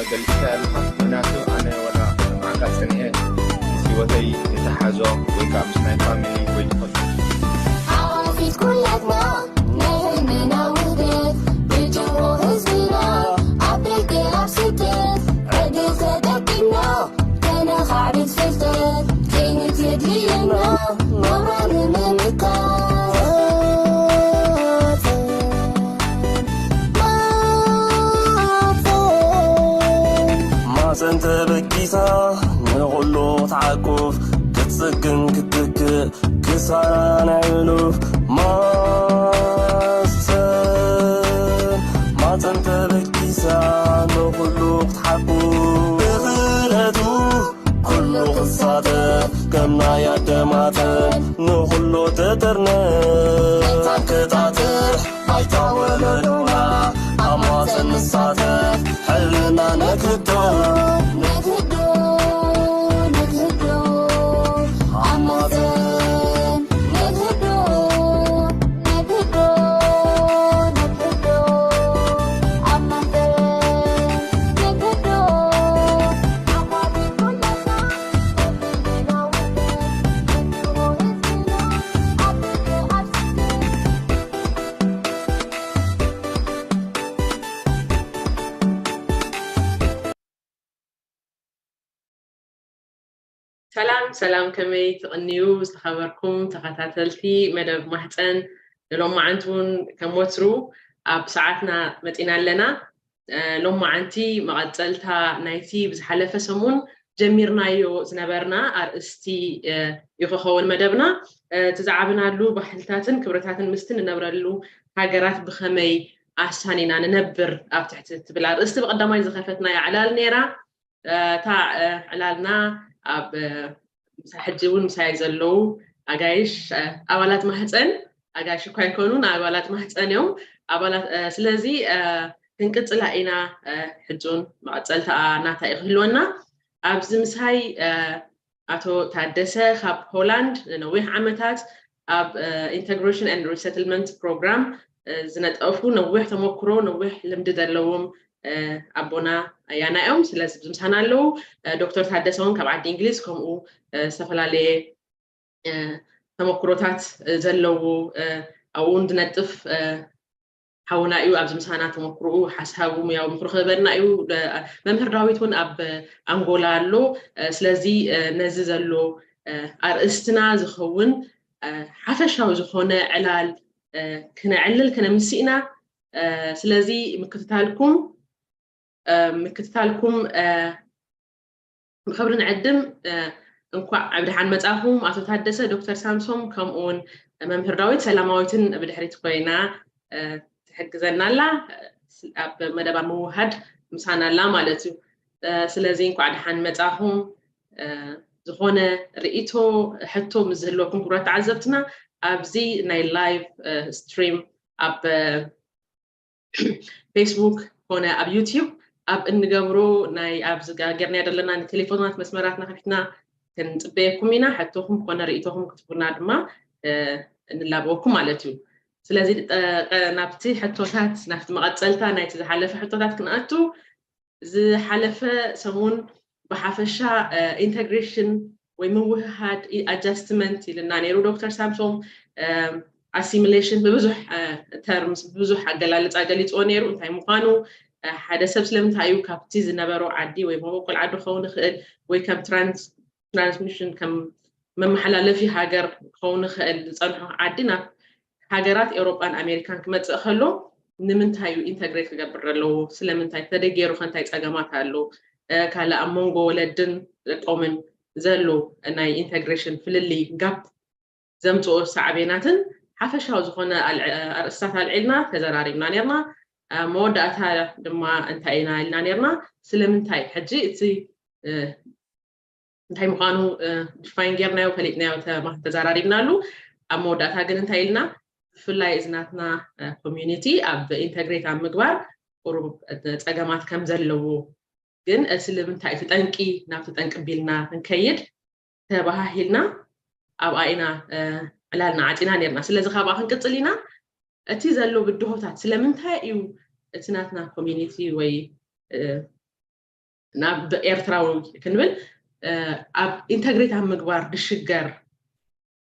ገሊጽካ ኣለኻ። ምክንያቱ ኣነ ወላ ማዕካ ጽኒኤ ምስ ህይወተይ የተሓዞ ወይ ከዓ ምስ ናይ ፋሚሊ ወይ ትፈልጡ ሓዋፊት ኩላትና ናይ ህልምና ውህደት ብጅሮ ህዝብና ኣብ ደገ ኣብ ስደት ዕድል ተጠቂምና ከነኻዕብት ፍልጠት ከይንት የድልየና ናብራ ንምምካት ማፀን ተበጊሳ ንኹሉ ክትዓቁፍ ክትፅግን ክትትክእ ክሳራ ናይ ሕሉፍ ማፀን ማፀን ተበጊሳ ንኹሉ ክትሓቁፍ ብኽእለቱ ኩሉ ክሳተፍ ከም ናይ ኣደማተን ንኹሉ ተጠርነፍ ክጣጥሕ ኣይታ ወለዶና ኣብ ማፀን ንሳተፍ ሕልና ነክዶ ነክዶ ነክዶ ኣብ ማፀን ነክዶ ነክዶ ነክዶ ኣብ ማፀን ነክዶ ዓዋዲ ኩላትና ሰላም ሰላም፣ ከመይ ትቕንዩ ዝተኸበርኩም ተኸታተልቲ መደብ ማህፀን? ንሎማዓንቲ እውን ከም ወትሩ ኣብ ሰዓትና መፂና ኣለና። ሎማዓንቲ መቐፀልታ ናይቲ ብዝሓለፈ ሰሙን ጀሚርናዮ ዝነበርና ኣርእስቲ እዩ ክኸውን መደብና። እቲ ዝዓብናሉ ባህልታትን ክብርታትን ምስቲ ንነብረሉ ሃገራት ብኸመይ ኣሳኒና ንነብር ኣብ ትሕቲ ትብል ኣርእስቲ ብቐዳማይ ዝኸፈትናያ ዕላል ነይራ። እታ ዕላልና ኣብ ሕጂ እውን ምሳይ ዘለዉ ኣጋይሽ ኣባላት ማህፀን ኣጋይሽ እኳ ኣይኮኑን ኣባላት ማህፀን እዮም ኣባላት ስለዚ ክንቅፅላ ኢና። ሕጂ እውን መቐፀልታ ናታ እዩ ክህልወና ኣብዚ ምሳይ ኣቶ ታደሰ ካብ ሆላንድ ንነዊሕ ዓመታት ኣብ integration and resettlement program ዝነጠፉ ነዊሕ ተመክሮ ነዊሕ ልምዲ ዘለዎም ኣቦና ኣያና እዮም። ስለዚ ብምሳና ኣለዉ ዶክተር ታደሰ እውን ካብ ዓዲ እንግሊዝ ከምኡ ዝተፈላለየ ተመክሮታት ዘለዎ ኣብኡ እውን ዝነጥፍ ሓውና እዩ። ኣብዚ ምሳና ተመክሮኡ ሓሳቡ ሙያዊ ምክሩ ክህበና እዩ። መምህር ዳዊት እውን ኣብ ኣንጎላ ኣሎ። ስለዚ ነዚ ዘሎ ኣርእስትና ዝኸውን ሓፈሻዊ ዝኾነ ዕላል ክነዕልል ክነምስእ ኢና። ስለዚ ምክትታልኩም ምክትታልኩም ብክብሪ ንዕድም። እንኳዕ ብድሓን መጻኹም ኣቶ ታደሰ፣ ዶክተር ሳምሶም ከምኡውን መምህር ዳዊት። ሰላማዊትን ብድሕሪት ኮይና ትሕግዘና ኣላ ኣብ መደባ ምውሃድ ምሳና ኣላ ማለት እዩ። ስለዚ እንኳዕ ድሓን መጻኹም። ዝኾነ ርእቶ ሕቶ ምስ ዝህልወኩም ክቡራት ተዓዘብትና ኣብዚ ናይ live stream ኣብ ፌስቡክ ኮነ ኣብ ዩቲዩብ ኣብ እንገብሮ ናይ ኣብዚ ጌርናዮ ዘለና ንቴሌፎናት መስመራትና ከፊትና ክንፅበየኩም ኢና። ሕቶኹም ኮነ ርእቶኹም ክትቡና ድማ ንላበወኩም ማለት እዩ። ስለዚ ናብቲ ሕቶታት ናብቲ መቐፀልታ ናይቲ ዝሓለፈ ሕቶታት ክንኣቱ ዝሓለፈ ሰሙን ብሓፈሻ ኢንተግሬሽን ወይ ምውህሃድ ኣጃስትመንት ኢልና ነይሩ ዶክተር ሳምሶም። ኣሲሚሌሽን ብብዙሕ ተርምስ ብብዙሕ ኣገላልፃ ገሊፅዎ ነይሩ እንታይ ምኳኑ ሓደ ሰብ ስለምንታይ እዩ ካብቲ ዝነበሮ ዓዲ ወይ መበቆል ዓዲ ክኸውን ይኽእል ወይ ከም ትራንስሚሽን ከም መመሓላለፊ ሃገር ክኸውን ይኽእል ዝፀንሖ ዓዲ ናብ ሃገራት ኤውሮጳን ኣሜሪካን ክመፅእ ከሎ ንምንታይ እዩ ኢንተግሬት ክገብር ዘለዎ? ስለምንታይ ተደገይሩ ከ እንታይ ፀገማት ኣሎ? ካልእ ኣብ መንጎ ወለድን ደቆምን ዘሎ ናይ ኢንተግሬሽን ፍልልይ ጋፕ ዘምፅኦ ሳዕቤናትን ሓፈሻዊ ዝኾነ ኣርእስታት ኣልዒልና ተዘራሪብና ነርና። መወዳእታ ድማ እንታይ ኢና ኢልና ነርና? ስለምንታይ ሕጂ እቲ እንታይ ምዃኑ ዲፋይን ጌርናዮ ፈሊጥናዮ ተዘራሪብናሉ። ኣብ መወዳእታ ግን እንታይ ኢልና ብፍላይ እዚ ናትና ኮሚዩኒቲ ኣብ ኢንተግሬት ኣብ ምግባር ቁሩብ ፀገማት ከም ዘለዎ ግን እቲ ልምንታይ እቲ ጠንቂ ናብቲ ጠንቂ ቢልና ክንከይድ ተባሃሂልና ኣብኣ ኢና ዕላልና ዓፂና ነርና። ስለዚ ካብኣ ክንቅፅል ኢና። እቲ ዘሎ ብድሆታት ስለምንታይ እዩ እቲ ናትና ኮሚኒቲ ወይ ናብ ኤርትራዊ ክንብል ኣብ ኢንተግሬት ኣብ ምግባር ድሽገር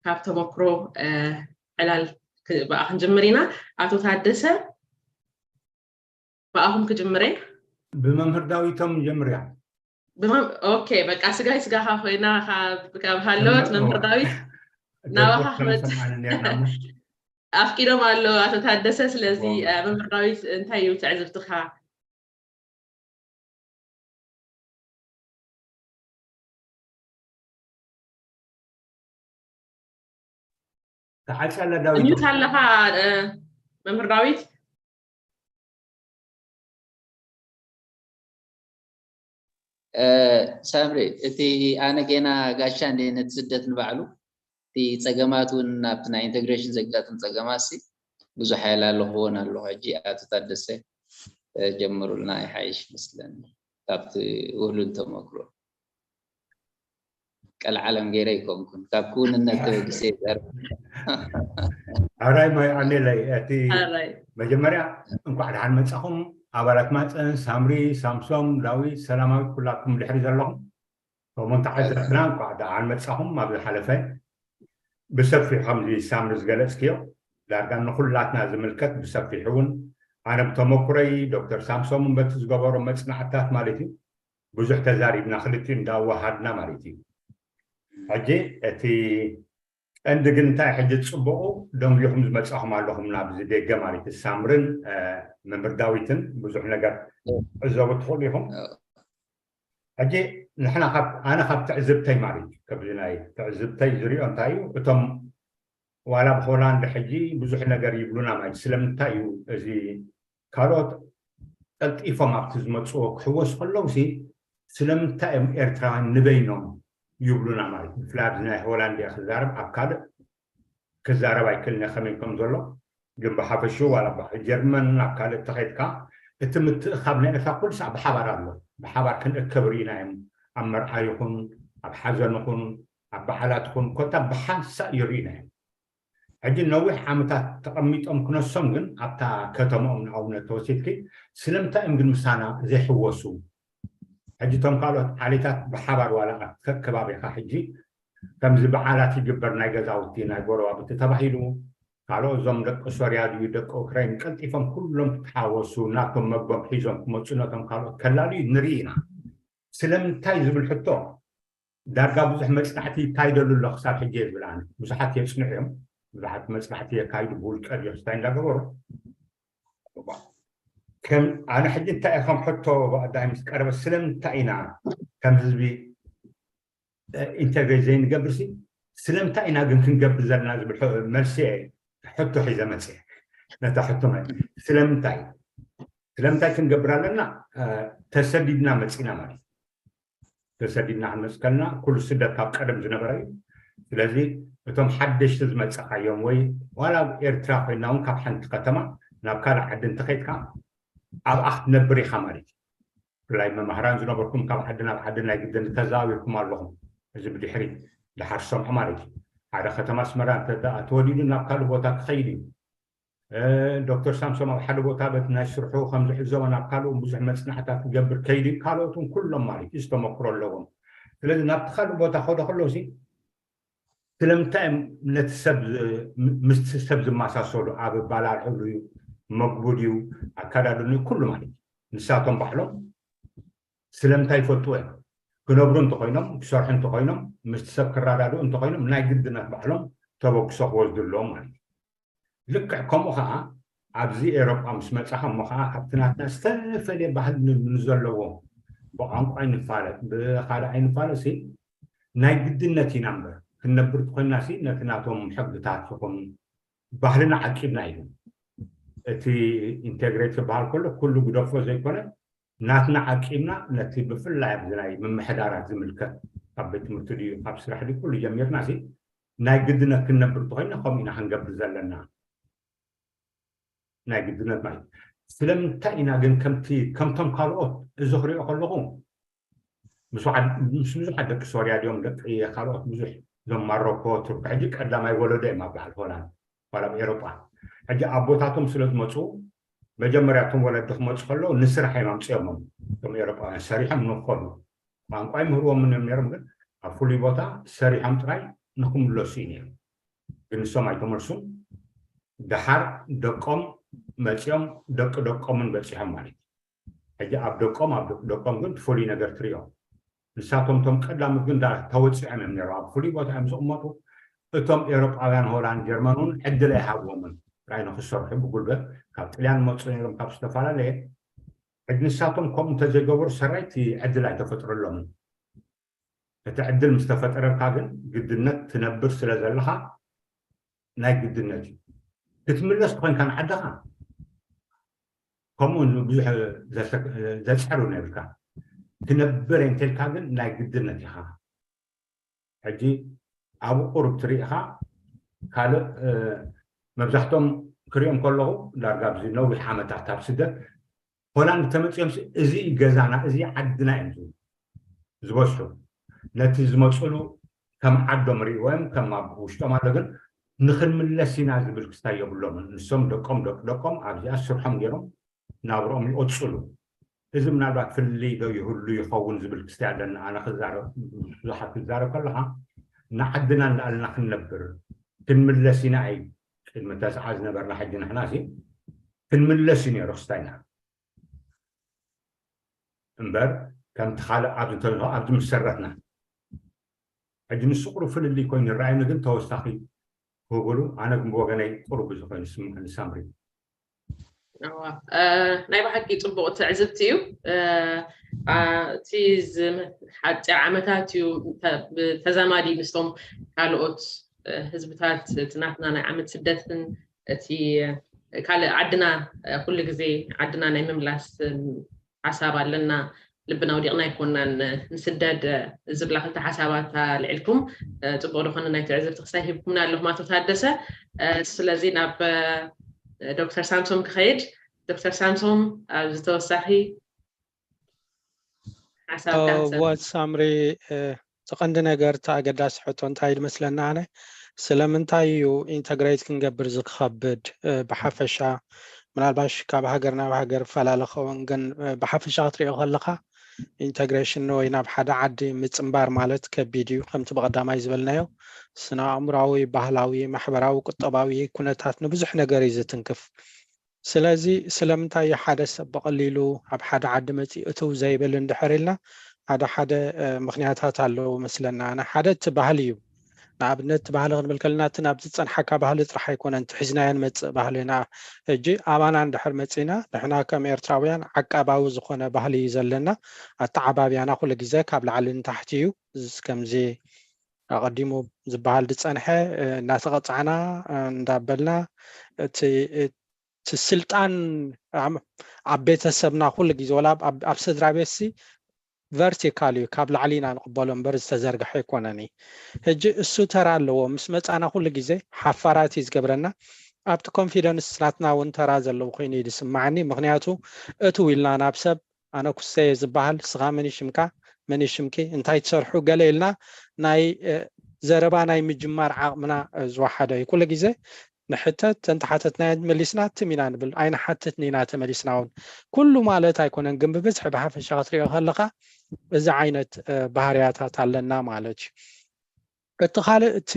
ካብ ተመክሮ ዕላል ብኣ ክንጅምር ኢና። ኣቶ ታደሰ፣ ብኣኹም ክጅምር እየ። ብመምህር ዳዊቶም ጀምርያ። ኦኬ፣ በቃ ስጋይ ስጋኻ ኮይና ካብ ሃለወት መምህር ዳዊት ናባኻ ክመፅእ ኣፍቂዶም ኣሎ ኣቶ ታደሰ። ስለዚ መምህር ዳዊት እንታይ እዩ ትዕዝብትኻ? ተዓፅያ ኣላ ዳዊት። ሚዩት ኣለኻ መምህር ዳዊት። ሳምሪ፣ እቲ ኣነ ጌና ጋሻ እንደ ነቲ ስደት ንባዕሉ እቲ ፀገማት እውን ኣብቲ ናይ ኢንቴግሬሽን ዘጋጥም ፀገማት ሲ ብዙሕ ሓይል ኣሎ ክኾን ኣለኹ። ሕጂ ኣቶ ታደሰ ጀምሩልና ይሓይሽ መስለኒ ካብቲ ውህሉል ተመክሮ። ቀልዓለም ገይረ ይኮንኩን ካብ ክውንነት ተበጊሰ ይዛረብ። ኣራይ ማይ ኣኔላይ እቲ መጀመርያ እንኳዕ ደሓን መጻኹም ኣባላት ማፀን ሳምሪ ሳምሶም ዳዊት ሰላማዊት ኩላትኩም ድሕሪ ዘለኹም ኮመንት ዓዘብትና እንኳዕ ደሓን መጻኹም። ኣብ ዝሓለፈ ብሰፊሑ ከምዚ ሳምሪ ዝገለጽክዮ ዳርጋ ንኩላትና ዝምልከት ብሰፊሑ እውን ኣነ ብተመኩረይ ዶክተር ሳምሶም በቲ ዝገበሮ መጽናዕትታት ማለት እዩ ብዙሕ ተዛሪብና ክልቲኡ እንዳወሃድና ማለት እዩ። ሕጂ እቲ ቀንዲ ግን እንታይ ሕጂ ፅቡቁ ደንጊኹም ዝመፃኹም ኣለኹም ናብዚ ደገ ማለት እዩ። ሳምርን መምህር ዳዊትን ብዙሕ ነገር ዕዘቡ ትኽእሉ ኢኹም። ሕጂ ንሕና ኣነ ካብ ትዕዝብተይ ማለት እዩ ከዚ ናይ ትዕዝብተይ ዝሪኦ እንታይ እዩ እቶም ዋላ ብሆላንድ ሕጂ ብዙሕ ነገር ይብሉና ማለት ስለምንታይ እዩ እዚ ካልኦት ቀልጢፎም ኣብቲ ዝመፅዎ ክሕወሱ ከለውሲ ስለምንታይ እዮም ኤርትራውያን ንበይኖም ይብሉና ማለት ብፍላይ ኣብዚ ናይ ሆላንድ እየ ክዛረብ ኣብ ካልእ ክዛረብ ኣይክእልን እየ ከመይ ከም ዘሎ ግን ብሓፈሽኡ ዋላ በዓል ጀርመን ኣብ ካልእ ተኸድካ እቲ ምትእኻብ ናይ ኤርትራ ኩሉ ሳዕ ብሓባር ኣሎ ብሓባር ክንእከብ ርኢና እዮም ኣብ መርዓ ይኹን ኣብ ሓዘን ይኹን ኣብ በዓላት ይኹን ኮታ ብሓንሳእ ይርኢና እዮም ሕጂ ነዊሕ ዓመታት ተቐሚጦም ክነሶም ግን ኣብታ ከተማኦም ንኣብነት ተወሲድኪ ስለምንታይ እዮም ግን ምሳና ዘይሕወሱ ሕጂ እቶም ካልኦት ዓሌታት ብሓባር ዋላ ኣብ ከባቢኻ ሕጂ ከምዚ በዓላት ይግበር ናይ ገዛውቲ ናይ ጎረባብቲ ተባሂሉ ካልኦት እዞም ደቂ ሶርያ ድዩ ደቂ ኡክራይን ቀልጢፎም ኩሎም ክተሓወሱ ናቶም መግቦም ሒዞም ክመፁ ነቶም ካልኦት ከላልዩ ንርኢ ኢና ስለምንታይ ዝብል ሕቶ ዳርጋ ብዙሕ መፅናዕቲ ይካይደሉ ኣሎ ክሳብ ሕጂ እየ ዝብል ኣነ ብዙሓት የፅንዑ እዮም ብዙሓት መፅናዕቲ የካይዱ ብውልቀ ድዮ ክስታይ እንዳገበሩ ከም ኣነ ሕጂ እንታይ ከም ሕቶ ብኣዳይ ምስ ቀረበ ስለምንታይ ኢና ከም ህዝቢ ኢንተግሬት ዘይንገብር ሲ ስለምንታይ ኢና ግን ክንገብር ዘለና ዝብል መልሲ ሕቶ ሒዘ መፅእ ነታ ሕቶ ስለምንታይ ስለምንታይ ክንገብር ኣለና ተሰዲድና መፂና ማለት ተሰዲድና ክንመፅ ከለና ኩሉ ስደት ካብ ቀደም ዝነበረ እዩ ስለዚ እቶም ሓደሽቲ ዝመፀኻዮም ወይ ዋላ ኣብ ኤርትራ ኮይና እውን ካብ ሓንቲ ከተማ ናብ ካልእ ዓዲ እንተኸይድካ ኣብኣ ክትነብር ኢኻ ማለት እዩ ብፍላይ መማህራን ዝነበርኩም ካብ ዓዲ ናብ ዓዲ ናይ ግድን ተዛዊርኩም ኣለኹም እዚ ብድሕሪ ድሓር ሰምዑ ማለት እዩ ሓደ ከተማ ኣስመራ ተወሊዱ ናብ ካልእ ቦታ ክኸይድ እዩ ዶክተር ሳምሶም ኣብ ሓደ ቦታ በት ናይ ስርሑ ከም ዝዕዘቦ ናብ ካልእ ብዙሕ መፅናዕታት ክገብር ከይዱ ካልኦት እውን ኩሎም ማለት እዩ ዝተመክሮ ኣለዎም ስለዚ ናብቲ ካልእ ቦታ ከዶ ከለውሲ ስለምንታይ እዮም ነቲ ሰብ ምስቲ ሰብ ዝመሳሰሉ ኣብ ኣባላልዕሉ እዩ መግቡ ድዩ ኣካዳድኑ ኩሉ ማለት እዩ ንሳቶም ባዕሎም ስለምንታይ ይፈልጥዎ እዮም ክነብሩ እንተኮይኖም ክሰርሑ እንተኮይኖም ምስቲ ሰብ ክረዳድኡ እንተኮይኖም ናይ ግድነት ባዕሎም ተበግሶ ክወስዱ ኣለዎም ማለት እዩ ልክዕ ከምኡ ከዓ ኣብዚ ኤሮጳ ምስ መፃኻ እሞ ከዓ ካብቲ ናትና ዝተፈለየ ባህሊ ንዘለዎም ብቋንቋ ይንፋለጥ ብካልእ ኣይንፋለጥ ሲ ናይ ግድነት ኢና እምበር ክንነብር ኮይና ሲ ነቲ ናቶም ሕግታት ይኹን ባህልና ዓቂብና እዩ እቲ ኢንቴግሬት ዝበሃል ከሎ ኩሉ ግደፎ ዘይኮነ ናትና ዓቂብና ነቲ ብፍላይ ኣብዚ ናይ ምምሕዳራት ዝምልከት ካብ ቤት ትምህርቲ ድዩ ካብ ስራሕ ድዩ ኩሉ ጀሚርና ሲ ናይ ግድነት ክንነብር ተኮይና ከምኡ ኢና ክንገብር ዘለና ናይ ግድነት ማለት ስለምንታይ ኢና ግን ከምቲ ከምቶም ካልኦት እዚ ክሪኦ ከለኹ ምስ ብዙሓት ደቂ ሶርያ ድዮም ደቂ ካልኦት ብዙሕ ዞም ማሮኮ ቱርክ ሕጂ ቀዳማይ ወለዶ እዮም ኣብ በዓል ሆላንድ ዋላ ኣብ ኤሮጳ ሕጂ ኣቦታቶም ስለ ዝመፁ መጀመርያ እቶም ወለዲ ክመፁ ከለዉ ንስራሕ እዮም ኣምፅኦሞም። እቶም ኤውሮጳውያን ሰሪሖም ንክኸዱ ቋንቋ ይምህርዎም እዮም ነይሮም፣ ግን ኣብ ፍሉይ ቦታ ሰሪሖም ጥራይ ንክምለሱ እዩ ነይሩ። ግን ንሶም ኣይተመልሱን። ደሓር ደቆም መፂኦም ደቂ ደቆምን በፂሖም ማለት እዩ። ሕጂ ኣብ ደቆም ኣብ ደቂ ደቆም ግን ፍሉይ ነገር ትሪኦ። ንሳቶም እቶም ቀዳሞት ግን ዳ ተወፂዖም እዮም ነይሮም። ኣብ ፍሉይ ቦታ እዮም ዝቕመጡ። እቶም ኤውሮጳውያን ሆላንድ ጀርመን እውን ዕድል ኣይሃብዎምን። ጥራይ ንክሰርሑ ብጉልበት ካብ ጥልያን መፁ ነይሮም ካብ ዝተፈላለየ። ሕጂ ንሳቶም ከምኡ እንተዘይገበሩ ሰራይ እቲ ዕድል ኣይተፈጥረሎምን። እቲ ዕድል ምስ ተፈጠረልካ ግን ግድነት ትነብር ስለ ዘለኻ ናይ ግድነት እዩ። ክትምለስ ኮይንካ ንዓድኻ ከምኡ ብዙሕ ዘጸሩ ነብልካ ትነብር እንተልካ ግን ናይ ግድነት ኢኻ። ሕጂ ኣብ ቁሩብ ትርኢኻ ካልእ መብዛሕቶም ክሪኦም ከለኹ ዳርጋ ኣብዚ ነዊሕ ዓመታት ኣብ ስደት ሆላንድ ተመፅኦም እዚ ገዛና እዚ ዓድና እዮም ዝበዝሑ። ነቲ ዝመፅሉ ከም ዓዶም ርእይዎም ከም ኣብ ውሽጦም ኣሎ ግን ንክንምለስ ኢና ዝብል ክስታይ የብሎምን። ንሶም ደቆም ደቂ ደቆም ኣብዚኣ ስርሖም ገይሮም ናብርኦም ይቕፅሉ። እዚ ምናልባት ፍልልይ ዶ ይህሉ ይኸውን ዝብል ክስታይ ኣለና። ኣነ ክዛረብ ብዙሓት ክዛረብ ከለኻ ንዓድና እንዳኣልና ክንነብር ክንምለስ ኢና እዩ። ቅድሚ ተስዓ ዝነበርና ሕጂ ንሕና ሲ ክንምለስ እዩ ነይሩ ክስታይና እምበር ከምቲ ካልእ ኣብዚ እንተንሆ ኣብዚ ምሰረትና ሕጂ ንሱ ቁሩብ ፍልልይ ኮይኑ ይረኣየኒ ግን ተወሳኺ ክህብሉ ኣነ ግን ብወገነይ ቁሩብ እዚ ኮይኑ ስምዕኒ ሳምሪ ናይ ብሓቂ ፅቡቕ ትዕዝብቲ እዩ። እቲ ሓፂር ዓመታት እዩ ተዛማዲ ምስቶም ካልኦት ህዝብታት እቲ ናትና ናይ ዓመት ስደትን እቲ ካልእ ዓድና ኩሉ ግዜ ዓድና ናይ ምምላስ ሓሳብ ኣለና። ልብና ወዲቕና ኣይኮናን ንስደድ ዝብላ ክልተ ሓሳባት ኣልዒልኩም ፅቡቕ ዝኾነ ናይ ትዕዝብቲ ክሳይ ሂብኩምና ኣለኹም ኣቶ ታደሰ። ስለዚ ናብ ዶክተር ሳምሶም ክኸይድ። ዶክተር ሳምሶም ኣብዚ ተወሳኺ ሓሳብ ወት ሳምሪ እቲ ቀንዲ ነገር እቲ ኣገዳሲ ሕቶ እንታይ ዝመስለና ኣነ ስለምንታይ እዩ ኢንተግሬት ክንገብር ዝከብድ ብሓፈሻ ምናልባሽ ካብ ሃገር ናብ ሃገር ፈላለኸውን ግን ብሓፈሻ ክትሪኦ ከለካ ኢንተግሬሽን ወይ ናብ ሓደ ዓዲ ምፅምባር ማለት ከቢድ እዩ ከምቲ ብቀዳማይ ዝበልናዮ ስነ ኣእምራዊ ባህላዊ ማሕበራዊ ቁጠባዊ ኩነታት ንብዙሕ ነገር እዩ ዝትንክፍ ስለዚ ስለምንታይ ሓደ ሰብ ብቐሊሉ ኣብ ሓደ ዓዲ መፂኡ እትው ዘይብል እንድሕር ኢልና ሓደ ሓደ ምክንያታት ኣለዉ መስለና ኣነ ሓደ እቲ ባህሊ እዩ ንኣብነት እቲ ባህሊ ክንብል ከለና እቲ ናብዚ ዝፀንሓካ ባህሊ ጥራሕ ኣይኮነን ትሒዝናዮ ንመፅእ ባህልና ሕጂ ኣባና እንድሕር መፂና ንሕና ከም ኤርትራውያን ዓቃባዊ ዝኾነ ባህሊ እዩ ዘለና ኣተዓባብያና ኩሉ ግዜ ካብ ላዕሊ ንታሕቲ እዩ ከምዚ ኣቐዲሙ ዝበሃል ዝፀንሐ እናተቐፃዕና እንዳበልና እቲ እቲ ስልጣን ኣብ ቤተሰብና ኩሉ ግዜ ወላ ኣብ ስድራ ቤት ሲ ቨርቲካል እዩ ካብ ላዕሊ ኢና ንቕበሎ እምበር ዝተዘርግሐ ኣይኮነን እዩ ሕጂ እሱ ተራ ኣለዎ ምስ መፃና ኩሉ ግዜ ሓፋራት እዩ ዝገብረና ኣብቲ ኮንፊደንስ ናትና እውን ተራ ዘለዎ ኮይኑ እዩ ዝስማዓኒ ምክንያቱ እትው ኢልና ናብ ሰብ ኣነ ኩሰየ ዝበሃል ስኻ መን ሽምካ መን ሽምኪ እንታይ ትሰርሑ ገለ ኢልና ናይ ዘረባ ናይ ምጅማር ዓቕምና ዝወሓደ እዩ ኩሉ ግዜ ንሕተት ተንተሓተትናዮ መሊስና ትም ኢና ንብል ኣይንሓትትን ኢና ተመሊስና እውን ኩሉ ማለት ኣይኮነን ግን ብብዝሒ ብሓፈሻ ክትሪኦ ከለካ እዚ ዓይነት ባህርያታት ኣለና ማለት እዩ እቲ ካልእ እቲ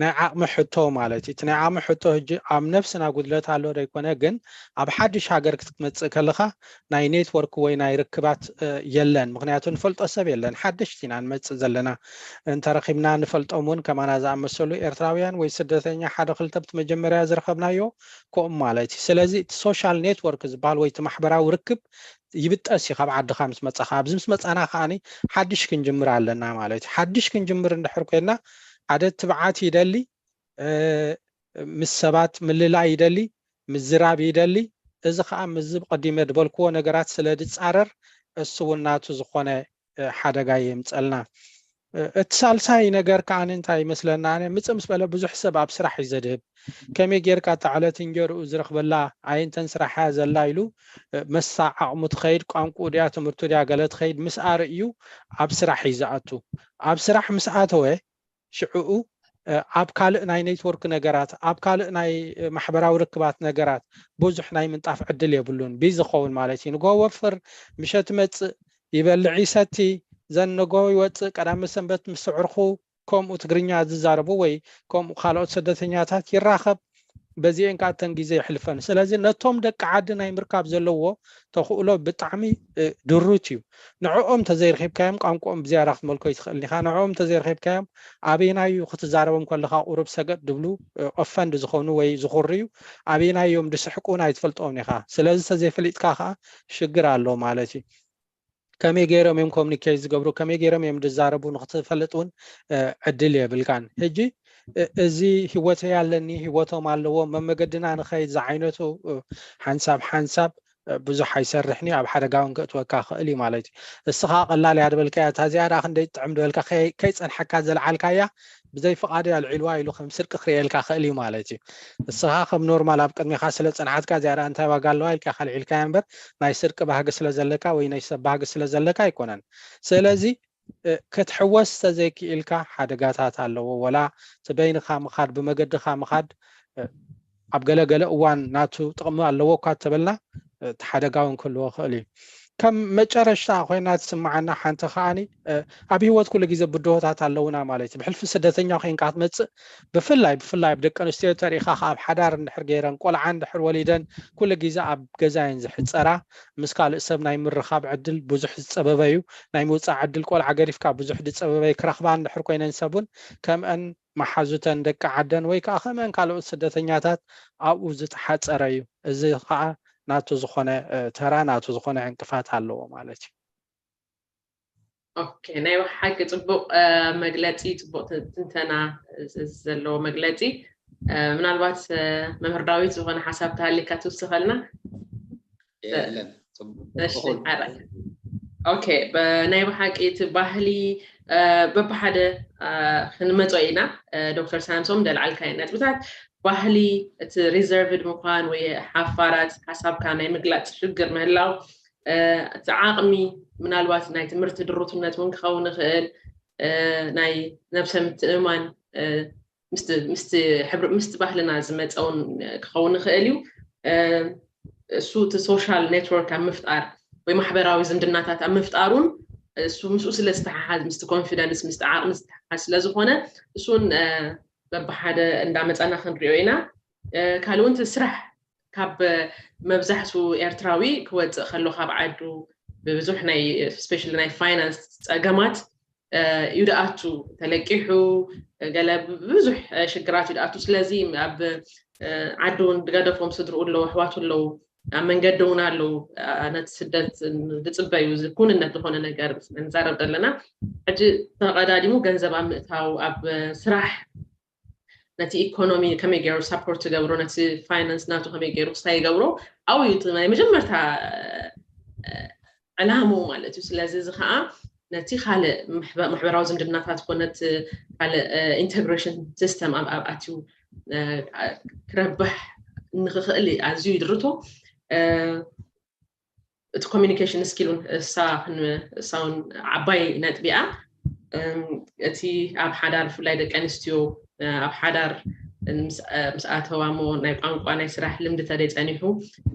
ናይ ዓቕሚ ሕቶ ማለት እዩ እቲ ናይ ዓቕሚ ሕቶ ህጂ ኣብ ነብስና ጉድለት ኣሎ ዘይኮነ ግን ኣብ ሓድሽ ሃገር ክትመፅእ ከለካ ናይ ኔትወርክ ወይ ናይ ርክባት የለን ምክንያቱ ንፈልጦ ሰብ የለን ሓደሽቲ ኢና ንመፅእ ዘለና እንተረኪብና ንፈልጦም እውን ከማና ዝኣመሰሉ ኤርትራውያን ወይ ስደተኛ ሓደ ክልተ ብቲ መጀመርያ ዝረከብናዮ ከምኡ ማለት እዩ ስለዚ እቲ ሶሻል ኔትወርክ ዝበሃል ወይ እቲ ማሕበራዊ ርክብ ይብጠስ እዩ ካብ ዓድኻ ምስ መፃኻ ኣብዚ ምስ መፃና ከዓኒ ሓድሽ ክንጅምር ኣለና ማለት እዩ ሓድሽ ክንጅምር እንድሕር ኮይና ሓደ ትብዓት ይደሊ ምስ ሰባት ምልላይ ይደሊ ምዝራብ ይደሊ እዚ ከዓ ምዝብ ቀዲመ ዝበልክዎ ነገራት ስለ ዝፃረር እሱ እውን ናቱ ዝኾነ ሓደጋ የምፀልና እቲ ሳልሳይ ነገር ከዓ እንታይ ይመስለና ኣነ ምፅእ ምስ በለ ብዙሕ ሰብ ኣብ ስራሕ እዩ ዘድህብ ከመይ ጌርካ እታ ዕለት እንጀርኡ ዝረኽበላ ኣየንተን ስራሕ እያ ዘላ ኢሉ መሳ ዓቕሙ ትኸይድ ቋንቁ ድያ ትምህርቱ ድያ ገለ ትኸይድ ምስ ኣርእዩ ኣብ ስራሕ እዩ ዝኣቱ ኣብ ስራሕ ምስ ኣተወ ሽዕኡ ኣብ ካልእ ናይ ኔትወርክ ነገራት፣ ኣብ ካልእ ናይ ማሕበራዊ ርክባት ነገራት ብዙሕ ናይ ምንጣፍ ዕድል የብሉን። ቢዚ ክኸውን ማለት እዩ። ንጎ ወፍር፣ ምሸት መጽእ፣ ይበልዕ ይሰቲ፣ ዘን ንጎ ይወጽእ፣ ቀዳመ ሰንበት ምስ ኣዕሩኹ ከምኡ ትግርኛ ዝዛረቡ ወይ ከምኡ ካልኦት ስደተኛታት ይራኸብ። በዚኤን ከዓ እተን ግዜ የሕልፈን። ስለዚ ነቶም ደቂ ዓዲ ናይ ምርካብ ዘለዎ ተኽእሎ ብጣዕሚ ድሩት እዩ። ንዕኦም ተዘይረኺብካዮም ቋንቋኦም ብዝያዳ ክትመልኮ ይትኽእል ኢኻ። ንዕኦም ተዘይረኺብካዮም ኣበይናይ እዩ ክትዛረቦም ከለኻ ቁሩብ ሰገጥ ድብሉ፣ ኦፈንድ ዝኾኑ ወይ ዝኹርዩ፣ ኣበይናይ እዮም ድስሕቁ ናይ ትፈልጦም ኢኻ። ስለዚ ተዘይፈሊጥካ ከዓ ሽግር ኣሎ ማለት እዩ። ከመይ ገይሮም እዮም ኮሚኒኬት ዝገብሩ፣ ከመይ ገይሮም እዮም ዝዛረቡ ንክትፈልጥ እውን ዕድል የብልካን። ሕጂ እዚ ህይወተይ ኣለኒ፣ ህይወቶም ኣለዎ፣ መመገድና ንኸይድ ዝዓይነቱ ሓንሳብ ሓንሳብ ብዙሕ ኣይሰርሕን እዩ፣ ኣብ ሓደጋ እውን ከእትወካ ክእል እዩ ማለት እዩ። እስኻ ቀላል እያ ዝበልካያ፣ እታ እዚኣ ደኣ ክንደይ ትጥዕም ዝበልካ ከይፀንሓካ ዘልዓልካያ፣ ብዘይ ፍቓደይ ኣልዒልዋ ኢሉ ከም ስርቂ ክርእየልካ ክእል እዩ ማለት እዩ። እስኻ ከም ኖርማል ኣብ ቅድሜኻ ስለ ጸንሓትካ እዚኣ ደኣ እንታይ ዋጋ ኣለዋ ኢልካ ካልዒልካያ እምበር ናይ ስርቂ ባህጊ ስለ ዘለካ ወይ ናይ ሰብ ባህጊ ስለ ዘለካ ኣይኮነን። ስለዚ ክትሕወስ ተዘይክኢልካ ሓደጋታት ኣለዎ። ወላ እቲ በይንኻ ምኻድ፣ ብመገድኻ ምኻድ ኣብ ገለገለ እዋን ናቱ ጥቕሚ ኣለዎ እኳ ተበልና፣ እቲ ሓደጋ እውን ክህልዎ ክእል እዩ። ከም መጨረሽታ ኮይና ትስምዓና ሓንቲ ከዓኒ፣ ኣብ ህይወት ኩሉ ግዜ ብድሆታት ኣለውና ማለት እዩ። ብሕልፊ ስደተኛ ኮይንካ ክትመጽእ፣ ብፍላይ ብፍላይ ኣብ ደቂ ኣንስትዮ ተሪኢኻ ኣብ ሓዳር እንድሕር ገይረን፣ ቆልዓ እንድሕር ወሊደን፣ ኩሉ ግዜ ኣብ ገዛ እየን ዝሕጸራ። ምስ ካልእ ሰብ ናይ ምርኻብ ዕድል ብዙሕ ዝጸበበ እዩ። ናይ ምውጻእ ዕድል ቆልዓ ገዲፍካ ብዙሕ ዝጸበበ እዩ። ክረኽባ እንድሕር ኮይነን ሰቡን ከምአን መሓዙተን ደቂ ዓደን ወይ ከዓ ከምአን ካልኦት ስደተኛታት ኣብኡ ዝተሓጸረ እዩ። እዚ ከዓ ናቱ ዝኾነ ተራ ናቱ ዝኾነ ዕንቅፋት ኣለዎ ማለት እዩ። ኦኬ፣ ናይ ብሓቂ ጽቡቕ መግለጺ፣ ጽቡቕ ትንተና ዘለዎ መግለጺ። ምናልባት መምህር ዳዊት ዝኾነ ሓሳብ ተሃሊካ ትውስኸልና? የለን። ኦኬ፣ ናይ ብሓቂ እቲ ባህሊ በብሓደ ክንመጾ ኢና። ዶክተር ሳምሶም ደልዓልካዮ ነጥብታት፣ ባህሊ፣ እቲ ሪዘርቭድ ምዃን ወይ ሓፋራት ሓሳብካ ናይ ምግላፅ ሽግር ምህላው፣ እቲ ዓቕሚ፣ ምናልባት ናይ ትምህርቲ ድሩትነት እውን ክኸውን ይኽእል፣ ናይ ነብሰ ምትእምማን ምስቲ ባህልና ዝመፀውን ክኸውን ይኽእል እዩ። እሱ እቲ ሶሻል ኔትወርክ ኣብ ምፍጣር ወይ ማሕበራዊ ዝምድናታት ኣብ ምፍጣሩን እሱ ምስኡ ስለ ዝተሓሓዝ ምስቲ ኮንፊደንስ ምስቲ ዓቕሚ ዝተሓሓዝ ስለ ዝኾነ እሱን በብሓደ እንዳመፃና ክንሪኦ ኢና። ካልእ እውን ስራሕ ካብ መብዛሕቱ ኤርትራዊ ክወፅእ ከሎ ካብ ዓዱ ብብዙሕ ናይ ስፔሻሊ ናይ ፋይናንስ ፀገማት እዩ ደኣቱ ተለቂሑ ገለ ብዙሕ ሽግራት እዩ ደኣቱ። ስለዚ ኣብ ዓዲ እውን ዝገደፎም ስድርኡ ኣለዉ፣ ኣሕዋቱ ኣለዉ፣ ኣብ መንገዲ እውን ኣለዉ። ነቲ ስደት ዝፅበዩ ኩንነት ዝኾነ ነገር ንዛረብ ዘለና። ሕጂ ተቐዳዲሙ ገንዘብ ኣብ ምእታው ኣብ ስራሕ ነቲ ኢኮኖሚ ከመይ ገይሩ ሳፖርት ይገብሮ፣ ነቲ ፋይናንስ ናቱ ከመይ ገይሩ ክስታይ ይገብሮ፣ ኣብኡ እዩ እቲ ናይ መጀመርታ ዕላምኡ ማለት እዩ። ስለዚ እዚ ከዓ ነቲ ካልእ ማሕበራዊ ዝምድናታት ኮነ እቲ ካልእ ኢንተግሬሽን ሲስተም ኣብ ኣትዩ ክረብሕ ንክኽእል ኣዝዩ ይድርቶ። እቲ ኮሚኒኬሽን ስኪል እውን እሳ እሳ እውን ዓባይ ነጥቢ እያ። እቲ ኣብ ሓዳር ብፍላይ ደቂ ኣንስትዮ ኣብ ሓዳር ምስ ኣተዋ እሞ ናይ ቋንቋ ናይ ስራሕ ልምዲ ተደይ ፀኒሑ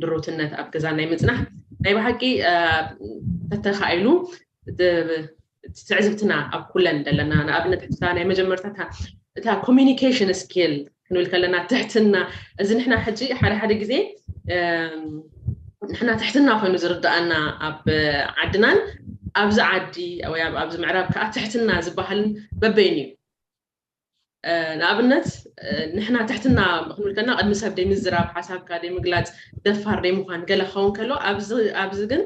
ድሩትነት ኣብ ገዛ ናይ ምፅናሕ ናይ ብሓቂ ተተኻኢሉ ትዕዝብትና ኣብ ኩለን ዘለና ንኣብነት ሕታ ናይ መጀመርታ እታ ኮሚኒኬሽን ስኪል ክንብል ከለና ትሕትና እዚ ንሕና ሕጂ ሓደ ሓደ ግዜ ንሕና ትሕትና ኮይኑ ዝርዳኣና ኣብ ዓድናን ኣብዚ ዓዲ ወይ ኣብዚ ምዕራብ ከዓ ትሕትና ዝበሃልን በበይን እዩ። ንኣብነት ንሕና ትሕትና ክንብል ከለና ቅድሚ ሰብ ደይ ምዝራብ ሓሳብካ ደይ ምግላፅ ደፋር ደይ ምኳን ገለ ክኸውን ከሎ ኣብዚ ግን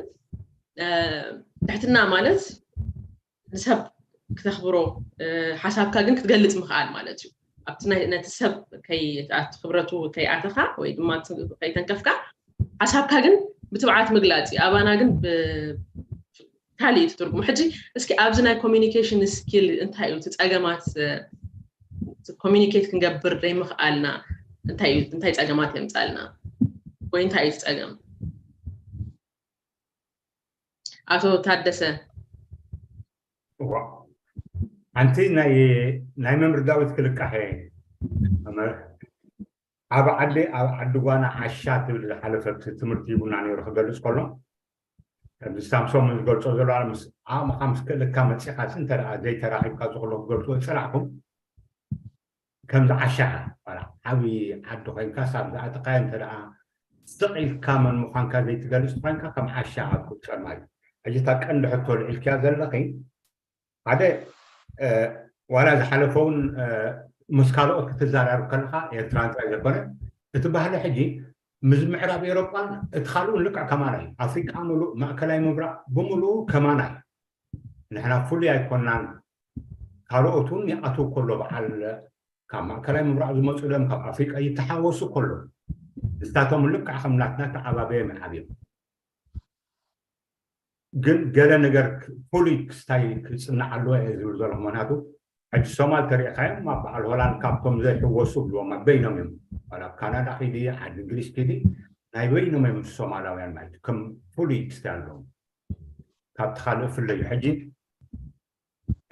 ትሕትና ማለት ንሰብ ክተኽብሮ ሓሳብካ ግን ክትገልፅ ምኽኣል ማለት እዩ። ኣብቲ ነቲ ሰብ ክብረቱ ከይኣተኻ ወይ ድማ ከይተንከፍካ ሓሳብካ ግን ብትብዓት ምግላፅ እዩ። ኣባና ግን ካልእ እዩ ትርጉሙ። ሕጂ እስኪ ኣብዚ ናይ ኮሚኒኬሽን ስኪል እንታይ እዩ እቲ ፀገማት ኮሚኒኬት ክንገብር ዘይምኽኣልና እንታይ ፀገማት የምፃልና ወይ እንታይ እዩ ፀገም? ኣቶ ታደሰ ሓንቲ ናይ ናይ መምህር ዳዊት ክልቃሕ እየ። መምህር፣ ኣብ ዓዲ ኣብ ዓዲ ጓና ዓሻ ትብል ዝሓለፈት ትምህርቲ ሂቡና ነይሩ ክገልጽ ከሎ፣ ከምዚ ሳምሶም ዝገልጾ ዘሎ፣ ምስ ዓቕምኻ ምስ ክእለካ መጺኻሲ እንተ ደኣ ዘይተራኺብካ ዝኽሎ ክገልጽዎ ዝጸናሕኩም፣ ከምዚ ዓሻ ኢኻ። ዋላ ዓብዪ ዓዲ ኮይንካ ሳብ ዝኣተኻዮ እንተ ደኣ ስቕ ኢልካ መን ምዃንካ ዘይትገልጽ ኮይንካ ከም ዓሻ ኣብ ቁጸር ማለት እዩ። ሕጂ እታ ቀንዲ ሕቶ ልዒልክያ ዘለኺ ሓደ ዋላ ዝሓለፈ እውን ምስ ካልኦት ክትዘራርብ ከለካ ኤርትራን ጥራይ ዘይኮነ እቲ ባህሊ ሕጂ ምስ ምዕራብ ኤሮጳን እቲ ካልኡን ልክዕ ከማና እዩ። ኣፍሪቃ ምሉእ ማእከላይ ምብራቕ ብምሉኡ ከማና እዩ። ንሕና ፍሉይ ኣይኮናን። ካልኦት እውን ይኣትው ከሎ በዓል ካብ ማእከላይ ምብራቕ ዝመፁ ሎም ካብ ኣፍሪቃ ይተሓወሱ ከሎ ንሳቶም ልክዕ ከም ናትና ተዓባበዮም ይዓብዮም። ግን ገለ ነገር ፍሉይ ክስታይ ክፅናዕ ኣለዎ እየ ዝብል ዘለኹ። ምክንያቱ ሕጂ ሶማል ተሪእካዮም ኣብ በዓል ሆላንድ ካብቶም ዘይሕወሱ ብልዎም ኣብ በይኖም እዮም። ዋላ ኣብ ካናዳ ኪዲ ዓዲ እንግሊዝ ኪዲ ናይ በይኖም እዮም ሶማላውያን ማለት እዩ። ከም ፍሉይ ክስታይ ኣለዎም ካብቲ ካልእ ፍለዩ። ሕጂ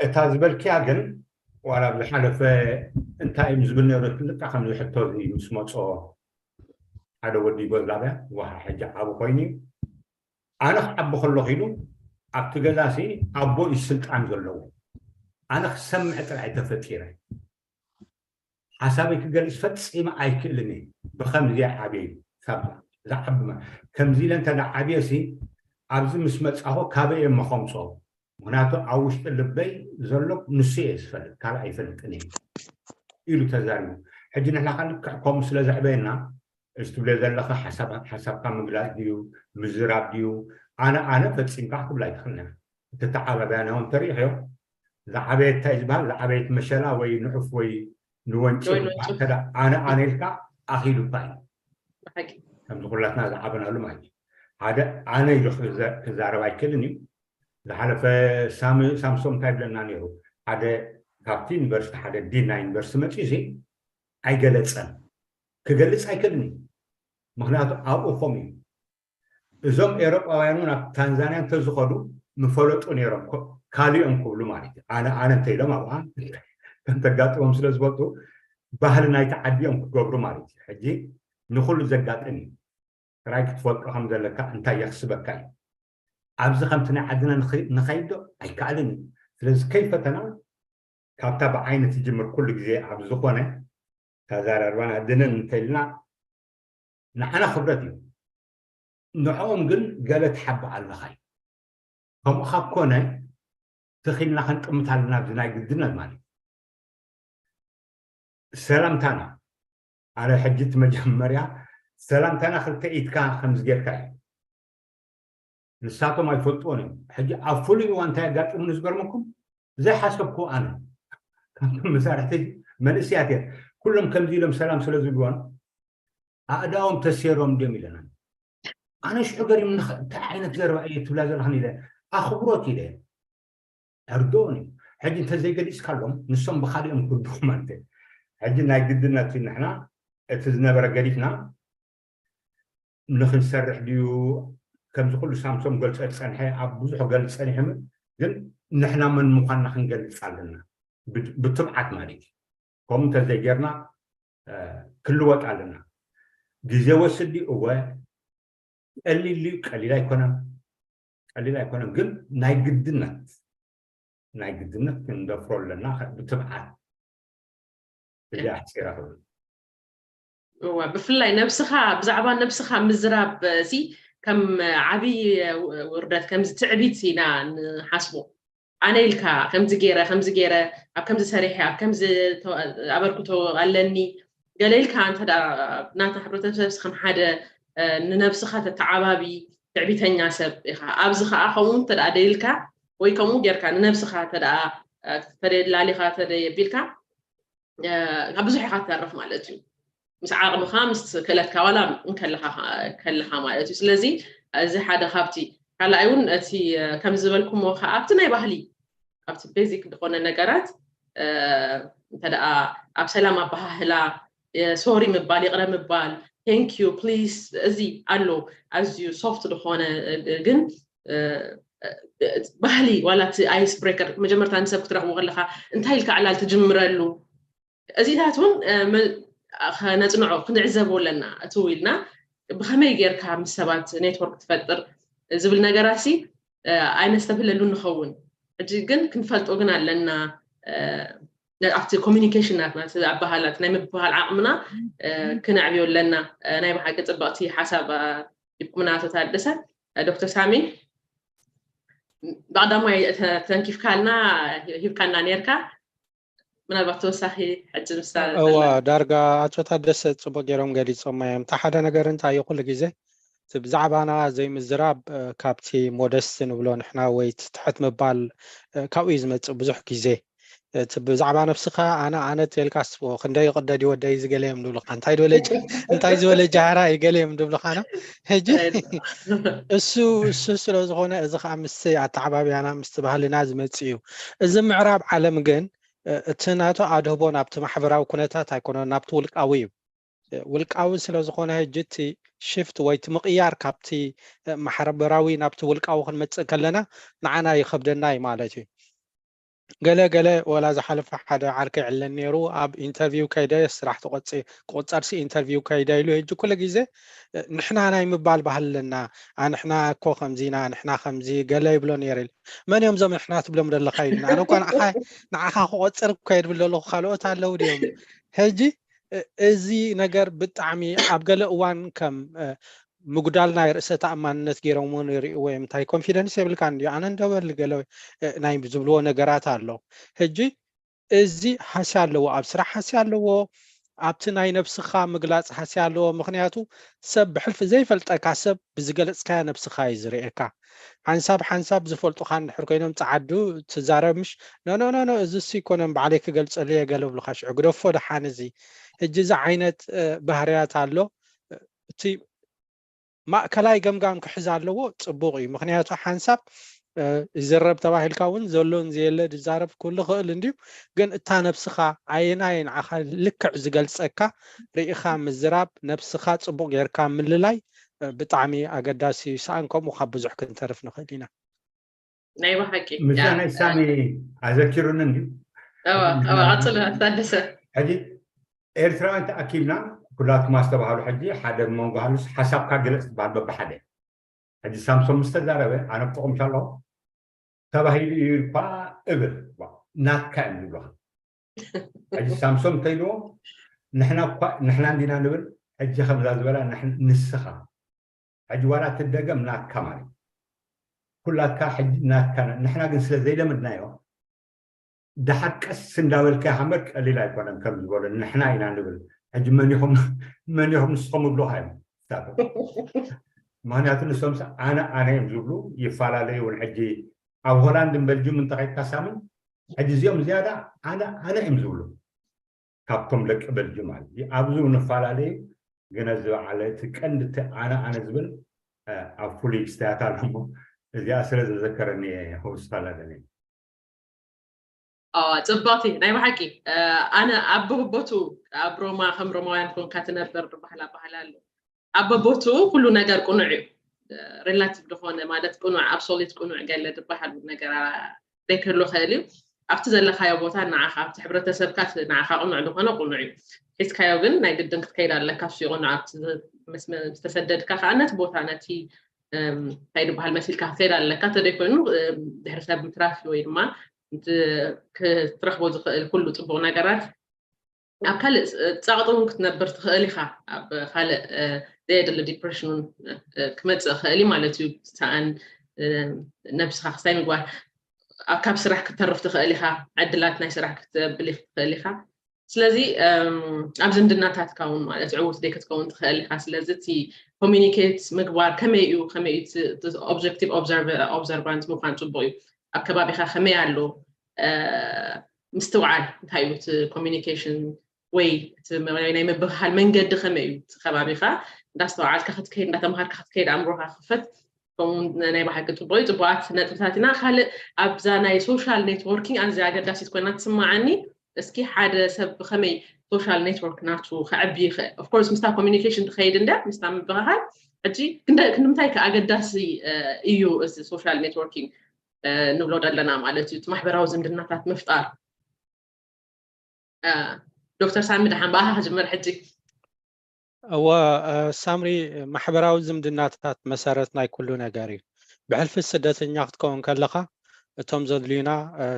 እታ ዝበልክያ ግን ዋላ ኣብ ዝሓለፈ እንታይ እዮም ዝብል ነይሩ ትልቃ ከምዚ ሕቶ እዚ ምስ መፅኦ ሓደ ወዲ ዩጎዝላቭያ ዋሃ ሕጂ ዓቡ ኮይኑ እዩ ኣነ ክዓቢ ከለኹ ኢሉ ኣብቲ ገዛ ሲ ኣቦ እዩ ስልጣን ዘለዎ ኣነ ክሰምዕ ጥራይ ተፈጢረ ሓሳበይ ክገልፅ ፈፂመ ኣይክእልን እየ ብከምዚ ዓብየ ካብ ዝዓቢ ከምዚ ኢለ እንተ ዓብየ ሲ ኣብዚ ምስ መፃኹ ካበይ እየ መኸምፆ ምክንያቱ ኣብ ውሽጢ ልበይ ዘሎ ንሱ እየ ዝፈልጥ ካልእ ኣይፈልጥን እየ ኢሉ ተዛሪቡ ሕጂ ንሕና ከ ልክዕ ከምኡ ስለ ዘዕበየና እዚ ትብለ ዘለካ ሓሳብ ሓሳብካ ምግላፅ ድዩ ምዝራብ ድዩ ኣነ ኣነ ፈፂምካ ክትብላ ኣይትኽእልና ተተዓባብያና እውን ተሪኢኽዮ ዝዓበየት እንታይ ዝበሃል ዝዓበየት መሸላ ወይ ንዑፍ ወይ ንወንጭ ኣነ ኣነ ኢልካ ኣኺሉካ እዩ ከምዚ ኩላትና ዝዓበናሉ ማለት እዩ ሓደ ኣነ ኢሉ ክዛረብ ኣይክእልን እዩ ዝሓለፈ ሳምሶም እንታይ ይብለና ነይሩ ሓደ ካብቲ ዩኒቨርሲቲ ሓደ ዲን ናይ ዩኒቨርሲቲ መፅኡ ሲ ኣይገለፀን ክገልፅ ኣይክእልን እዩ ምክንያቱ ኣብኡ ከምኡ እዩ እዞም ኤሮጳውያን እውን ኣብ ታንዛንያ እንተዝኸዱ ምፈለጡ ነይሮም ካሊኦም ክብሉ ማለት እዩ ኣነ ኣነ እንተኢሎም ኣብኣ ከም ተጋጥሞም ስለ ዝፈልጡ ባህሊ ናይቲ ዓዲ እዮም ክገብሩ ማለት እዩ ሕጂ ንኩሉ ዘጋጥም እዩ ጥራይ ክትፈልጦ ከም ዘለካ እንታይ የኽስበካ እዩ ኣብዚ ከምቲ ናይ ዓድና ንኸይዶ ኣይከኣልን እዩ ስለዚ ከይፈተና ካብታ ብዓይነት ትጅምር ኩሉ ግዜ ኣብ ዝኾነ ታዛራርባና ድንን እንተኢልና ንዓና ክብረት እዩ ንዕኦም ግን ገለ ትሓብእ ኣለኻ እዩ ከምኡ ካብ ኮነ ትኺልና ክንጥምት ኣለና ኣብዚ ናይ ግድነት ማለት ሰላምታና ኣነ ሕጂ እቲ መጀመርያ ሰላምታና ክልተ ኢትካ ከምዚ ጌርካ እዩ ንሳቶም ኣይፈልጥዎን እዮም ሕጂ ኣብ ፍሉይ እዋን እንታይ ኣጋጥሙኒ ዝገርመኩም ዘይሓሰብኩ ኣነ ካብቶም መሳርሕቲ መንእስያት እየ ኩሎም ከምዚ ኢሎም ሰላም ስለ ዝብልዎን ኣእዳዎም ተሴሮም ድዮም ኢለና ኣነ ሽዑ ገሪም እንታይ ዓይነት ዘረባ እየ ትብላ ዘለኽን ኢለ ኣኽብሮት ኢለ ሕርዶን እዩ ሕጂ እንተዘይገሊፅካሎም ንሶም ብካሊኦም ክርድኹ ማለት ሕጂ ናይ ግድነት እዩ ንሕና እቲ ዝነበረ ገዲፍና ንክንሰርሕ ድዩ ከምዚ ኩሉ ሳምሶም ገልፀ ዝፀንሐ ኣብ ብዙሕ ገልፅ ፀኒሑ ግን ንሕና መን ምኳንና ክንገልፅ ኣለና ብትብዓት ማለት እዩ ከምኡ እንተዘይጌርና ክልወጥ ኣለና ግዜ ወስድ እወ ቀሊል ቀሊል ኣይኮነን ቀሊል ኣይኮነን ግን ናይ ግድነት ናይ ግድነት ክንደፍሮ ኣለና ብትብዓት እዚ ኣሕፂራ ክብል እዋ ብፍላይ ነብስኻ ብዛዕባ ነብስኻ ምዝራብ ሲ ከም ዓብዪ ውርደት ከምዚ ትዕቢት ኢና ንሓስቦ ኣነ ኢልካ ከምዚ ገይረ ከምዚ ገይረ ኣብ ከምዚ ሰሪሐ ኣብ ከምዚ ኣበርክቶ ኣለኒ ገለ ኢልካ እንተ ናታ ሕብረተሰብ ከም ሓደ ንነብስኻ ተተዓባቢ ትዕቢተኛ ሰብ ኢኻ ኣብዚ ከዓ ከምኡ እንተ ደሊልካ ወይ ከምኡ ጌርካ ንነብስኻ እንተ ተደላሊኻ ተደየቢልካ ካብ ብዙሕ ኢኻ ትተርፍ ማለት እዩ ምስ ዓቕምኻ ምስ ክእለትካ ዋላ እንከለኻ ከለኻ ማለት እዩ ስለዚ እዚ ሓደ ካብቲ ካልኣይ እውን እቲ ከም ዝበልኩሞ ከዓ ኣብቲ ናይ ባህሊ ኣብቲ ቤዚክ ዝኾነ ነገራት እንተ ደኣ ኣብ ሰላም ኣበሃህላ ሶሪ ምባል ይቕረ ምባል thank you please እዚ ኣሎ ኣዝዩ ሶፍት ዝኾነ ግን ባህሊ ዋላ እቲ ice breaker መጀመርታ ንሰብ ክትረኽቡ ከለካ እንታይ ኢልካ ዕላል ትጅምረሉ እዚታት እውን ከነፅንዖ ክንዕዘቦ ኣለና። እቲ ኢልና ብከመይ ጌርካ ምስ ሰባት ኔትወርክ ትፈጥር ዝብል ነገራት ሲ ኣይነስተብህለሉ ንኸውን። ሕጂ ግን ክንፈልጦ ግን ኣለና። ኣብቲ ኮሚኒኬሽን ናትና ኣባሃላት ናይ ምብሃል ዓቕምና ክነዕብዮ ኣለና። ናይ ብሓቂ ፅብቕቲ ሓሳብ ሂብኩምና ኣቶ ታደሰ። ዶክተር ሳሚ ብቐዳማይ ተንኪፍካልና ሂብካና ነርካ። ምናልባት ተወሳኺ ሕጂ ምስታ እዋ ዳርጋ ኣቶ ታደሰ ፅቡቅ ገይሮም ገሊፆማ እዮም። እቲ ሓደ ነገር እንታይ እዩ ኩሉ ግዜ እቲ ብዛዕባና ዘይምዝራብ ካብቲ ሞደስቲ ንብሎ ንሕና ወይ ትሕት ምባል ካብኡ እዩ ዝመፅእ ብዙሕ ግዜ። እቲ ብዛዕባ ነብስኻ ኣነ ኣነ ተልካ ስቦ ክንደይ ይቅደድ ይወደይ ዝገለ እዮም ንብልካ እንታይ ዝበለ እንታይ ዝበለ ጃህራ ይገለ እዮም ንብልካ ነው። ሕጂ እሱ እሱ ስለ ዝኾነ እዚ ከዓ ምስ ኣተዓባብያና ምስ ባህልና ዝመፅእ እዩ። እዚ ምዕራብ ዓለም ግን እቲ ናቱ ኣድህቦ ናብቲ ማሕበራዊ ኩነታት ኣይኮነን ናብቲ ውልቃዊ እዩ። ውልቃዊ ስለ ዝኾነ ሕጂ እቲ ሽፍት ወይ እቲ ምቕያር ካብቲ ማሕበራዊ ናብቲ ውልቃዊ ክንመፅእ ከለና ንዓና ይኸብደና እዩ ማለት እዩ። ገለ ገለ ወላ ዝሓለፈ ሓደ ዓርከይ ዕለን ነይሩ ኣብ ኢንተርቪው ከይደ ስራሕ ተቆፂ ክቁፀርሲ ኢንተርቪው ከይደ ኢሉ ሕጂ ኩሉ ግዜ ንሕና ናይ ምባል ባህሊ ኣለና። ኣንሕና እኮ ከምዚና ንሕና ከምዚ ገለ ይብሎ ነይረ ኢሉ። መን እዮም እዞም ንሕና ትብሎም ዘለካ ኢሉና። ኣነ እኳ ንዓኻ ንዓኻ ክቆፅር እኮ የድብል ዘለኹ ካልኦት ኣለዉ ድዮም? ሕጂ እዚ ነገር ብጣዕሚ ኣብ ገለ እዋን ከም ምጉዳል ናይ ርእሰ ተኣማንነት ገይሮምዎ ንርእይዎ እዮም። እንታይ ኮንፊደንስ የብልካን ድዩ ኣነ እንደበል ገለ ናይ ዝብልዎ ነገራት ኣሎ። ሕጂ እዚ ሃስያ ኣለዎ፣ ኣብ ስራሕ ሃስያ ኣለዎ፣ ኣብቲ ናይ ነብስኻ ምግላፅ ሃስያ ኣለዎ። ምክንያቱ ሰብ ብሕልፊ ዘይፈልጠካ ሰብ ብዝገለፅካዮ ነብስኻ እዩ ዝርእየካ። ሓንሳብ ሓንሳብ ዝፈልጡኻ እንድሕር ኮይኖም ፀዓዱ ትዛረብ ምሽ ኖኖኖኖ እዚ ሱ ይኮነን ባዕለይ ክገልፀሉ እየ ገለ ብሉካ ሽዑ ግደፎ ደሓን እዚ ሕጂ እዚ ዓይነት ባህርያት ኣሎ። እቲ ማእከላይ ገምጋም ክሕዝ ኣለዎ ፅቡቅ እዩ። ምክንያቱ ሓንሳብ ይዝረብ ተባሂልካ እውን ዘሎን ዘየለ ዝዛረብ ክህሉ ክእል እንድዩ። ግን እታ ነብስኻ ኣየናይ ንዓኻ ልክዕ ዝገልፀካ ርኢኻ ምዝራብ ነብስኻ ፅቡቅ ጌርካ ምልላይ ብጣዕሚ ኣገዳሲ እዩ። ሰኣን ከምኡ ካብ ብዙሕ ክንተርፍ ንኽእል ኢና። ናይ ብሓቂ ምስዛ ናይ ሳሚ ኣዘኪሩኒ እንድዩ። ቀፅል ታደሰ። ሕጂ ኤርትራውያን ተኣኪብና ኩላትኩም ኣስተባሃሉ ሕጂ ሓደ መንጎ ሃሉስ ሓሳብካ ግለፅ ትበሃል በብሓደ። ሕጂ ሳምሶም ምስ ተዛረበ ኣነ ጥቕምሻ ኣለኹ ተባሂሉ እዩ እኳ እብል ናትካ እዮም ዝብሉኻ። ሕጂ ሳምሶም እንተይልዎ ንሕና እንዲና ንብል ሕጂ ከምዛ ዝበላ ንስኻ ሕጂ ዋላ ትደገም ናትካ ማለት ኩላትካ ሕጂ ናትካ ንሕና ግን ስለ ዘይለመድናዮ ደሓር ቀስ እንዳበልካ ሃመር ቀሊል ኣይኮነን ከም ዝበሎ ንሕና ኢና ንብል ሕጂ መን ኢኹም መን ኢኹም ንስኹም ይብሉኻ እዮም። ምክንያቱ ንሶምስ ኣነ ኣነ እዮም ዝብሉ ይፈላለዩ እውን ሕጂ ኣብ ሆላንድን በልጅም እንተኸድካ ሳምን ሕጂ እዚኦም ዝያዳ ኣነ ኣነ እዮም ዝብሉ ካብቶም ደቂ በልጅም ማለት ኣብዚ ንፈላለዩ ግን እዚ በዓለ እቲ ቀንዲ እቲ ኣነ ኣነ ዝብል ኣብ ፍሉይ ክስተያት ኣሎ እሞ እዚኣ ስለ ዘዘከረኒ እየ ክውስኸላ ደልየ። ጽብቕቲ ናይ ብሓቂ ኣነ ኣብ ቦቱ ኣብ ሮማ ከም ሮማውያን ኮንካ ትነብር ባህላ ባህላ ኣሎ ኣብ ቦቱ ኩሉ ነገር ቅኑዕ እዩ። ሬላቲቭ ዝኾነ ማለት ቅኑዕ ኣብሶሉት ቅኑዕ ገለ ዝበሃል ነገር ዘይክህሉ ክእል እዩ። ኣብቲ ዘለካዮ ቦታ ንዓኻ ኣብቲ ሕብረተሰብካ ንዓኻ ቅኑዕ ዝኾነ ቅኑዕ እዩ። ሒዝካዮ ግን ናይ ግድን ክትከይድ ኣለካ። እሱ ይቕኑዕ ኣብቲ ዝተሰደድካ ከዓ ነቲ ቦታ ነቲ እንታይ ዝበሃል መሲልካ ክትከይድ ኣለካ። እንተደይኮይኑ ድሕሪ ሰብ ምትራፍ ወይ ድማ ክትረኽቦ ዝኽእል ኩሉ ፅቡቕ ነገራት ኣብ ካልእ ፃቕጢ እውን ክትነብር ትኽእል ኢኻ። ኣብ ካልእ ዘየድሊ ዲፕሬሽን እውን ክመፅእ ይኽእል እዩ ማለት እዩ። ሰኣን ነብስኻ ክስታይ ምግባር ኣብ ካብ ስራሕ ክትተርፍ ትኽእል ኢኻ። ዕድላት ናይ ስራሕ ክትብል ትኽእል ኢኻ። ስለዚ ኣብ ዝምድናታትካ እውን ማለት ዕዉት ደይ ክትከውን ትኽእል ኢኻ። ስለዚ እቲ ኮሚኒኬት ምግባር ከመይ እዩ ከመይ እዩ ኦብጀክቲቭ ኦብዘርቫንት ምኳን ፅቡቅ እዩ። ኣብ ከባቢኻ ከመይ ኣሎ ምስትውዓል እንታይ እዩ እቲ ኮሚኒኬሽን ወይ ናይ ምብህሃል መንገዲ ከመይ እዩ እቲ ከባቢኻ እንዳስተውዓልካ ክትከይድ እንዳተምሃርካ ክትከይድ ኣእምሮኻ ክፈት ከምኡ ናይ ብሓቂ ፅቡቅ እዩ ፅቡቃት ነጥብታት ኢና ካልእ ኣብዛ ናይ ሶሻል ኔትወርኪንግ ኣዝያ ኣገዳሲት ኮይና ትስማዓኒ እስኪ ሓደ ሰብ ብከመይ ሶሻል ኔትወርክ ናቱ ከዕቢ ይኽእል ኦፍኮርስ ምስታ ኮሚኒኬሽን ትኸይድ እንድያ ምስታ ምብህሃል ሕጂ ክንደ- ክንምንታይ ከ ኣገዳሲ እዩ እዚ social networking ንብሎ ዘለና ማለት እዩ? እቲ ማሕበራዊ ዝምድናታት ምፍጣር። ዶክተር ሳሚ፣ ደሓን ብኣኻ ክጅምር ሕጂ። እወ፣ ሳምሪ፣ ማሕበራዊ ዝምድናታት መሰረት ናይ ኩሉ ነገር እዩ። ብሕልፊ ስደተኛ ክትከውን ከለኻ እቶም ዘድልዩና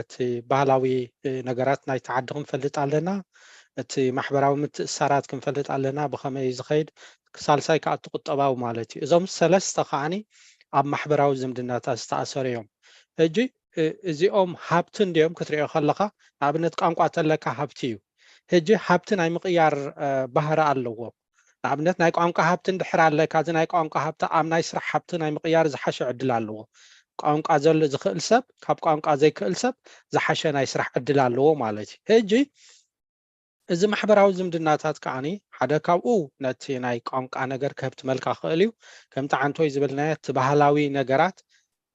እቲ ባህላዊ ነገራት ናይቲ ዓዲ ክንፈልጥ ኣለና። እቲ ማሕበራዊ ምትእሳራት ክንፈልጥ ኣለና፣ ብኸመይ እዩ ዝኸይድ፣ ሳልሳይ ከዓ እቲ ቁጠባዊ ማለት እዩ። እዞም ሰለስተ ከዓኒ ኣብ ማሕበራዊ ዝምድናታት ዝተኣሰሩ እዮም። ሕጂ እዚኦም ሃብቲ እንዲዮም ክትሪኦ ከለኻ፣ ንኣብነት ቋንቋ ተለካ ሃብቲ እዩ። ሕጂ ሃብቲ ናይ ምቕያር ባህሪ ኣለዎ። ንኣብነት ናይ ቋንቋ ሃብቲ እንድሕር ኣለካ፣ እዚ ናይ ቋንቋ ሃብቲ ኣብ ናይ ስራሕ ሃብቲ ናይ ምቕያር ዝሓሸ ዕድል ኣለዎ። ቋንቋ ዘሎ ዝኽእል ሰብ ካብ ቋንቋ ዘይክእል ሰብ ዝሓሸ ናይ ስራሕ ዕድል ኣለዎ ማለት እዩ። ሕጂ እዚ ማሕበራዊ ዝምድናታት ከዓኒ ሓደ ካብኡ ነቲ ናይ ቋንቋ ነገር ከህብትመልካ ክእል እዩ። ከምቲ ዓንቶይ ዝበልናዮ እቲ ባህላዊ ነገራት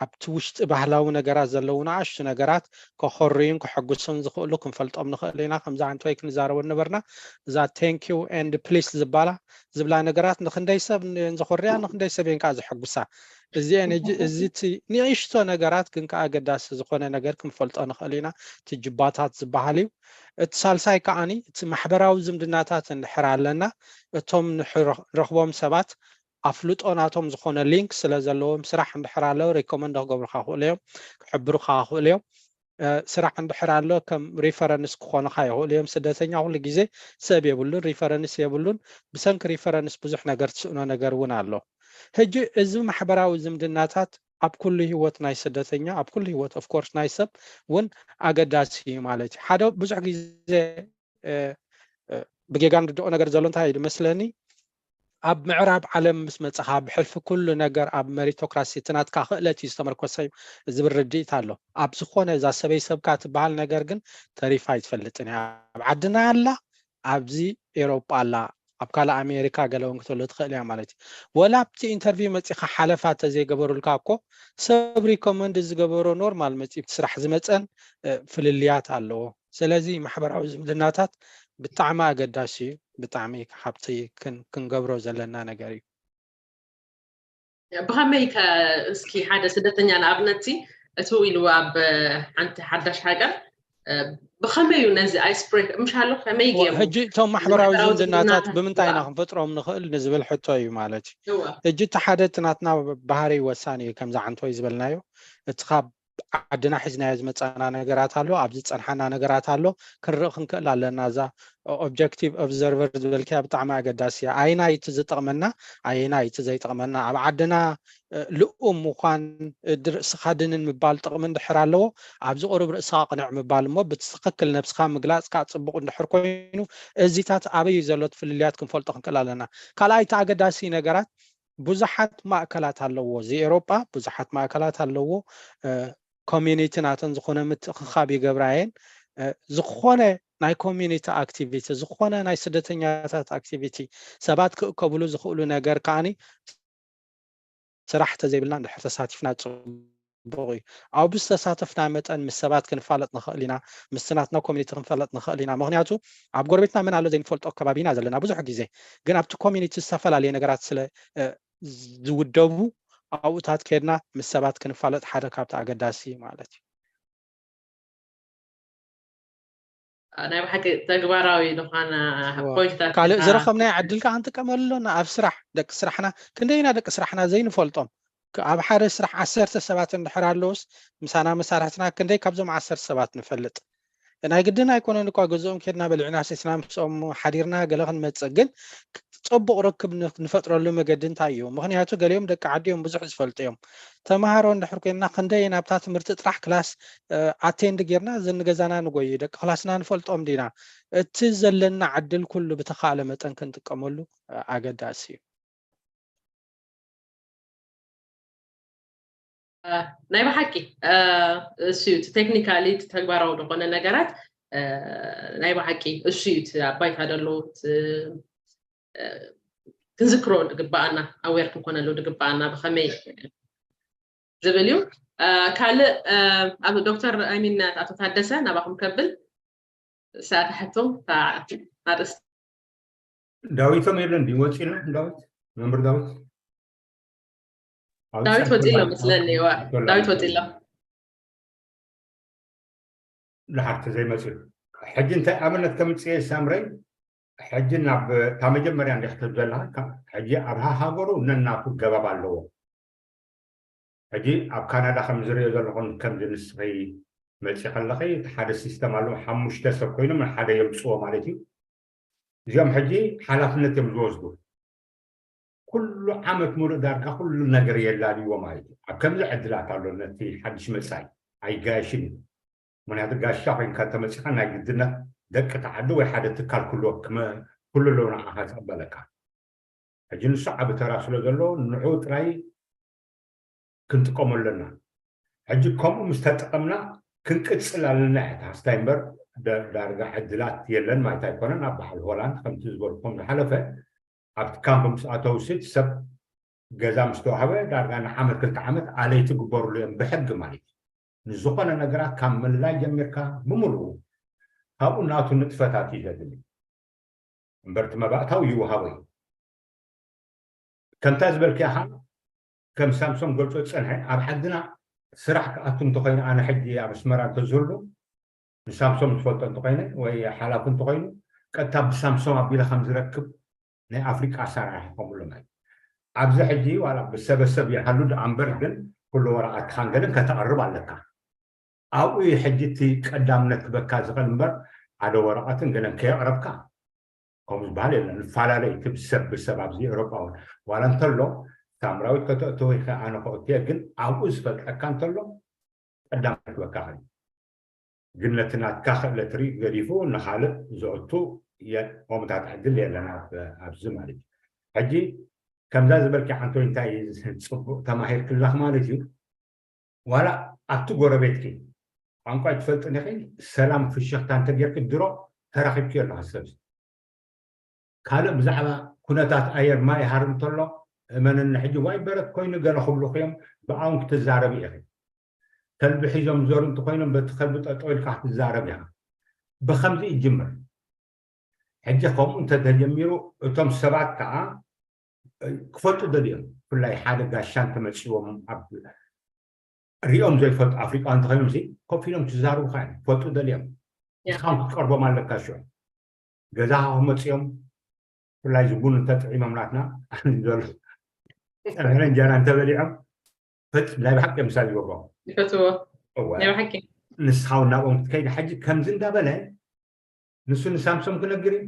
ኣብቲ ውሽጢ ባህላዊ ነገራት ዘለዉ ንኣሽቱ ነገራት ከኸርዩን ከሐጉሱን ዝኽእሉ ክንፈልጦም ንኽእል ኢና። ከምዚ ዓንቶይ ክንዛረቦ ነበርና። እዛ thank you and please ዝበላ ዝብላ ነገራት ንክንደይ ሰብ እየን ዘኾርያ፣ ንክንደይ ሰብ እየን ከዓ ዘሐጉሳ። እዚአን ሕጂ እዚ እቲ ንእሽቶ ነገራት ግን ከዓ ኣገዳሲ ዝኾነ ነገር ክንፈልጦ ንኽእል ኢና። እቲ ጅባታት ዝበሃል እዩ። እቲ ሳልሳይ ከዓኒ እቲ ማሕበራዊ ዝምድናታት እንድሕር ኣለና እቶም ንረኽቦም ሰባት ኣፍልጦ ናቶም ዝኾነ ሊንክ ስለ ዘለዎም ስራሕ እንድሕር ኣሎ ሪኮመንድ ክገብሩካ ክእሉ እዮም፣ ክሕብሩካ ክእሉ እዮም። ስራሕ እንድሕር ኣሎ ከም ሪፈረንስ ክኾኑካ ይኽእሉ እዮም። ስደተኛ ኩሉ ግዜ ሰብ የብሉን፣ ሪፈረንስ የብሉን። ብሰንኪ ሪፈረንስ ብዙሕ ነገር ትስእኖ ነገር እውን ኣሎ። ሕጂ እዚ ማሕበራዊ ዝምድናታት ኣብ ኩሉ ህይወት ናይ ስደተኛ፣ ኣብ ኩሉ ህይወት ኦፍኮርስ ናይ ሰብ እውን ኣገዳሲ እዩ ማለት እዩ። ሓደ ብዙሕ ግዜ ብጌጋ ንርድኦ ነገር ዘሎ እንታይ እዩ ዝመስለኒ፣ ኣብ ምዕራብ ዓለም ምስ መፅኻ ብሕልፊ ኩሉ ነገር ኣብ መሪቶክራሲ እቲ ናትካ ክእለት እዩ ዝተመርኮሰ እዩ ዝብል ርድኢት ኣሎ። ኣብ ዝኾነ እዛ ሰበይ ሰብካ ትበሃል ነገር ግን ተሪፋ ኣይትፈልጥን እያ። ኣብ ዓድና ኣላ፣ ኣብዚ ኤሮጳ ኣላ፣ ኣብ ካልእ ኣሜሪካ ገለ እውን ክትህሉ ትኽእል እያ ማለት እዩ። ወላ ኣብቲ ኢንተርቪው መፂኻ ሓለፋ ተዘይገበሩልካ እኮ ሰብ ሪኮመንድ ዝገበሮ ኖርማል መፂ ስራሕ ዝመፀን ፍልልያት ኣለዎ። ስለዚ ማሕበራዊ ዝምድናታት ብጣዕሚ ኣገዳሲ እዩ። ብጣዕሚ ሃብቲ ክንገብሮ ዘለና ነገር እዩ። ብኸመይ ከ እስኪ ሓደ ስደተኛ ንኣብነት እቲ ኢሉ ኣብ ሓንቲ ሓዳሽ ሃገር ብኸመይ እዩ ነዚ ኣይስ ብሬክ ምሽ ኣሎ ከመይ ገይሩ ሕጂ እቶም ማሕበራዊ ዝምድናታት ብምንታይ ኢና ክንፈጥሮም ንኽእል ንዝብል ሕቶ እዩ ማለት እዩ። ሕጂ እቲ ሓደ እቲ ናትና ባህሪ ወሳኒ እዩ። ከምዚ ዓንቶይ ዝበልናዮ እቲ ካብ ዓድና ሒዝናዮ ዝመፃና ነገራት ኣሎ፣ ኣብዚ ዝፀንሓና ነገራት ኣሎ፣ ክንርኢ ክንክእል ኣለና። እዛ ኦብጀክቲቭ ኦብዘርቨር ዝበልክያ ብጣዕሚ ኣገዳሲ እያ። ኣየናይ እቲ ዝጠቕመና ኣየናይ እቲ ዘይጠቕመና፣ ኣብ ዓድና ልኡም ምዃን ርእስኻ ድንን ምባል ጥቕሚ እንድሕር ኣለዎ፣ ኣብዚ ቁሩብ ርእስኻ ቅንዕ ምባል እሞ ብትኽክል ነብስኻ ምግላፅ ከዓ ፅቡቕ እንድሕር ኮይኑ እዚታት ኣበይ እዩ ዘሎ እቲ ፍልልያት ክንፈልጦ ክንክእል ኣለና። ካልኣይ እቲ ኣገዳሲ ነገራት ብዙሓት ማእከላት ኣለዎ። እዚ ኤሮጳ ብዙሓት ማእከላት ኣለዎ። ኮሚኒቲ ናተን ዝኾነ ምትእኽኻብ ይገብራ እየን። ዝኾነ ናይ ኮሚኒቲ ኣክቲቪቲ፣ ዝኾነ ናይ ስደተኛታት ኣክቲቪቲ፣ ሰባት ክእከብሉ ዝኽእሉ ነገር ከዓኒ ስራሕ ተዘይብልና እንድሕር ተሳቲፍና ፅቡቕ እዩ። ኣብኡ ዝተሳተፍና መጠን ምስ ሰባት ክንፋለጥ ንኽእል ኢና፣ ምስቲ ናትና ኮሚኒቲ ክንፋለጥ ንኽእል ኢና። ምኽንያቱ ኣብ ጎረቤትና መን ኣሎ ዘይንፈልጦ ከባቢ ኢና ዘለና ብዙሕ ግዜ። ግን ኣብቲ ኮሚኒቲ ዝተፈላለየ ነገራት ስለ ዝውደቡ ኣብኡታት ከድና ምስ ሰባት ክንፋለጥ ሓደ ካብቲ ኣገዳሲ ማለት እዩ። ናይ ብሓቂ ተግባራዊ ዝኾነ ፖይንትታት ካልእ ዝረኸብናዮ ዕድል ከዓ ንጥቀመሉ ኣለና። ኣብ ስራሕ ደቂ ስራሕና ክንደይ ኢና ደቂ ስራሕና ዘይንፈልጦም። ኣብ ሓደ ስራሕ ዓሰርተ ሰባት እንድሕር ኣለውስ ምሳና መሳርሕትና ክንደይ ካብዞም ዓሰርተ ሰባት ንፈልጥ? ናይ ግድን ኣይኮነን እኳ ገዝኦም ኬድና በሊዕና ሰቲና ምስኦም ሓዲርና ገለ ክንመፅእ ግን ፅቡቕ ርክብ ንፈጥረሉ መገዲ እንታይ እዩ? ምኽንያቱ ገሊኦም ደቂ ዓዲ እዮም ብዙሕ ዝፈልጡ እዮም። ተምሃሮ እንድሕር ኮይንና ክንደይ ናብታ ትምህርቲ ጥራሕ ክላስ ኣቴንድ ጌርና እዚ ንገዛና ንጎይ ደቂ ክላስና ንፈልጦም ዲና? እቲ ዘለና ዕድል ኩሉ ብተኻእለ መጠን ክንጥቀመሉ ኣገዳሲ እዩ። ናይ ብሓቂ እሱ እቲ ቴክኒካሊ እቲ ተግባራዊ ዝኾነ ነገራት ናይ ብሓቂ እሱ እዩ እቲ ኣብ ባይታ ዘሎ ክንዝክሮ ድግበኣና ኣዌር ክንኮነሉ ድግበኣና ብኸመይ ዝብል እዩ። ካልእ ኣብ ዶክተር ኣይሚን ኣቶ ታደሰ ናባኹም ከብል ሰዓት ሕቶ ኣርእስቲ ዳዊቶም የለን ድዩ ወፂና ዳዊት መምህር ዳዊት ዳዊት ወፂ ኣሎ መስለኒ። ዋ፣ ዳዊት ወፂ ኣሎ። ድሓር ተዘይመፅኡ ሕጂ እንታይ ኣብነት ከምፅእ ሳምረይ፣ ሕጂ ናብ እታ መጀመርያ እንዲሕ ትብል ዘለካ፣ ሕጂ ኣብ ሃሃገሩ ነናቱ ገባብ ኣለዎ። ሕጂ ኣብ ካናዳ ከም ዝሪኦ ዘለኹን ከምዚ ንስኺ መፂ ከለኺ፣ እቲ ሓደ ሲስተም ኣለዎ፣ ሓሙሽተ ሰብ ኮይኖም ሓደ የምፅዎ ማለት እዩ። እዚኦም ሕጂ ሓላፍነት እዮም ዝወስዱ። ኩሉ ዓመት ሙሉእ ዳርጋ ኩሉ ነገር የላልይዎ ማለት እዩ። ኣብ ከምዚ ዕድላት ኣሎ ነቲ ሓድሽ መፃኢ ኣይጋየሽን እዩ። ምክንያቱ ጋሻ ኮይንካ እንተመፂኻ ናይ ግድነት ደቂ ተዓዲ ወይ ሓደ ትካል ክህልወክ ክህሉ ኣለዎ ንዓኻ ዝቕበለካ። ሕጂ ንሱ ዓቢ ተራ ስለ ዘለዎ ንዑ ጥራይ ክንጥቀሞ ኣለና። ሕጂ ከምኡ ምስ ተጠቐምና ክንቅፅል ኣለና እያ። ታስታይ እምበር ዳርጋ ዕድላት የለን ማለት ኣይኮነን። ኣብ በዓል ሆላንድ ከምቲ ዝበልኩም ዝሓለፈ ኣብቲ ካምፕ ምስ ኣተው ስት ሰብ ገዛ ምስ ተዋህበ ዳርጋ ንዓመት ክልተ ዓመት ኣለይቲ ግበሩሉ እዮም ብሕጊ ማለት እዩ። ንዝኾነ ነገራት ካብ ምልላይ ጀሚርካ ብምሉኡ ካብኡ ናቱ ንጥፈታት እዩ ዘድሊ። እምበር እቲ መባእታዊ ይወሃቦ እዩ። ከምታ ዝበልክያ ከዓ ከም ሳምሶም ገልጾ ዝጸንሐ ኣብ ዓድና ስራሕ ክኣቱ እንተኾይኑ ኣነ ሕጂ ኣብ ኣስመራ እንተዝህሉ ንሳምሶም ዝፈልጦ እንተኾይነ ወይ ሓላፉ እንተኾይኑ ቀጥታ ብሳምሶም ኣቢለ ከም ዝረክብ ናይ ኣፍሪቃ ኣሰራርሓ ከምሉ ማለት ኣብዚ ሕጂ ዋላ ብሰበሰብ ይሃሉ ደኣ እምበር ግን ኩሉ ወረቐትካን ገለን ከተቕርብ ኣለካ። ኣብኡ እዩ ሕጂ እቲ ቀዳምነት ክበካ ዝኽእል እምበር ሓደ ወረቐትን ገለን ከየቕረብካ ከምኡ ዝበሃል የለን። ንፈላለዩ እቲ ብሰብ ብሰብ ኣብዚ ኤውሮጳ እውን ዋላ እንተሎ ሳምራዊት ከተእትዎ ኢኸ ኣነ ከእትየ ግን ኣብኡ ዝፈልጠካ እንተሎ ቀዳምነት ክበካ ኸእል ግን ነቲ ናትካ ክእለት ርኢ ገዲፉ ንኻልእ ዘእቱ የቆምታት ዕድል የለን ኣብዚ ማለት እዩ። ሕጂ ከምዛ ዝበልኪ ዓንቶይ እንታይ ፅቡቅ ተማሂርክላኽ ማለት እዩ። ዋላ ኣብቲ ጎረቤትኪ ቋንቋ ትፈልጥን ኢኺ ሰላም ፍሽኽታ እንተጌርኪ ድሮ ተራኺብኪ ኣለኻ ሰብ ካልእ ብዛዕባ ኩነታት ኣየር ማይ ሃር እንተሎ እመንኒ ሕጂ ዋይ በረድ ኮይኑ ገለ ክብሉኺ እዮም ብኣውን ክትዛረቢ ኢኺ። ከልቢ ሒዞም ዝዞሩ እንተኾይኖም በቲ ከልቢ ጠጠው ኢልካ ክትዛረብ ኢኻ። ብኸምዚ ይጅምር። ሕጂ ከምኡ እንተተጀሚሩ እቶም ሰባት ከዓ ክፈልጡ ደልዮም ብፍላይ ሓደ ጋሻ እንተመፅዎም ኣብ ሪኦም ዘይፈልጡ ኣፍሪቃ እንተኾይኖም ሲ ኮፍ ኢሎም ክዛረቡካ እዮም ክፈልጡ ደልዮም እስኻም ክትቀርቦም ኣለካ ሽዑ ገዛኻ ክመፅኦም ብፍላይ ዝቡን እንተጥዒሞም ናትና ዘሎ ፀብሕን እንጀራ እንተበሊዖም ፈፅ ናይ ብሓቂ ምሳል ይገብሮ ይፈትዎ እወ ናይ ብሓቂ ንስኻ እውን ናብኦም ክትከይድ ሕጂ ከምዚ እንዳበለ ንሱ ንሳምሶም ክነግር እዩ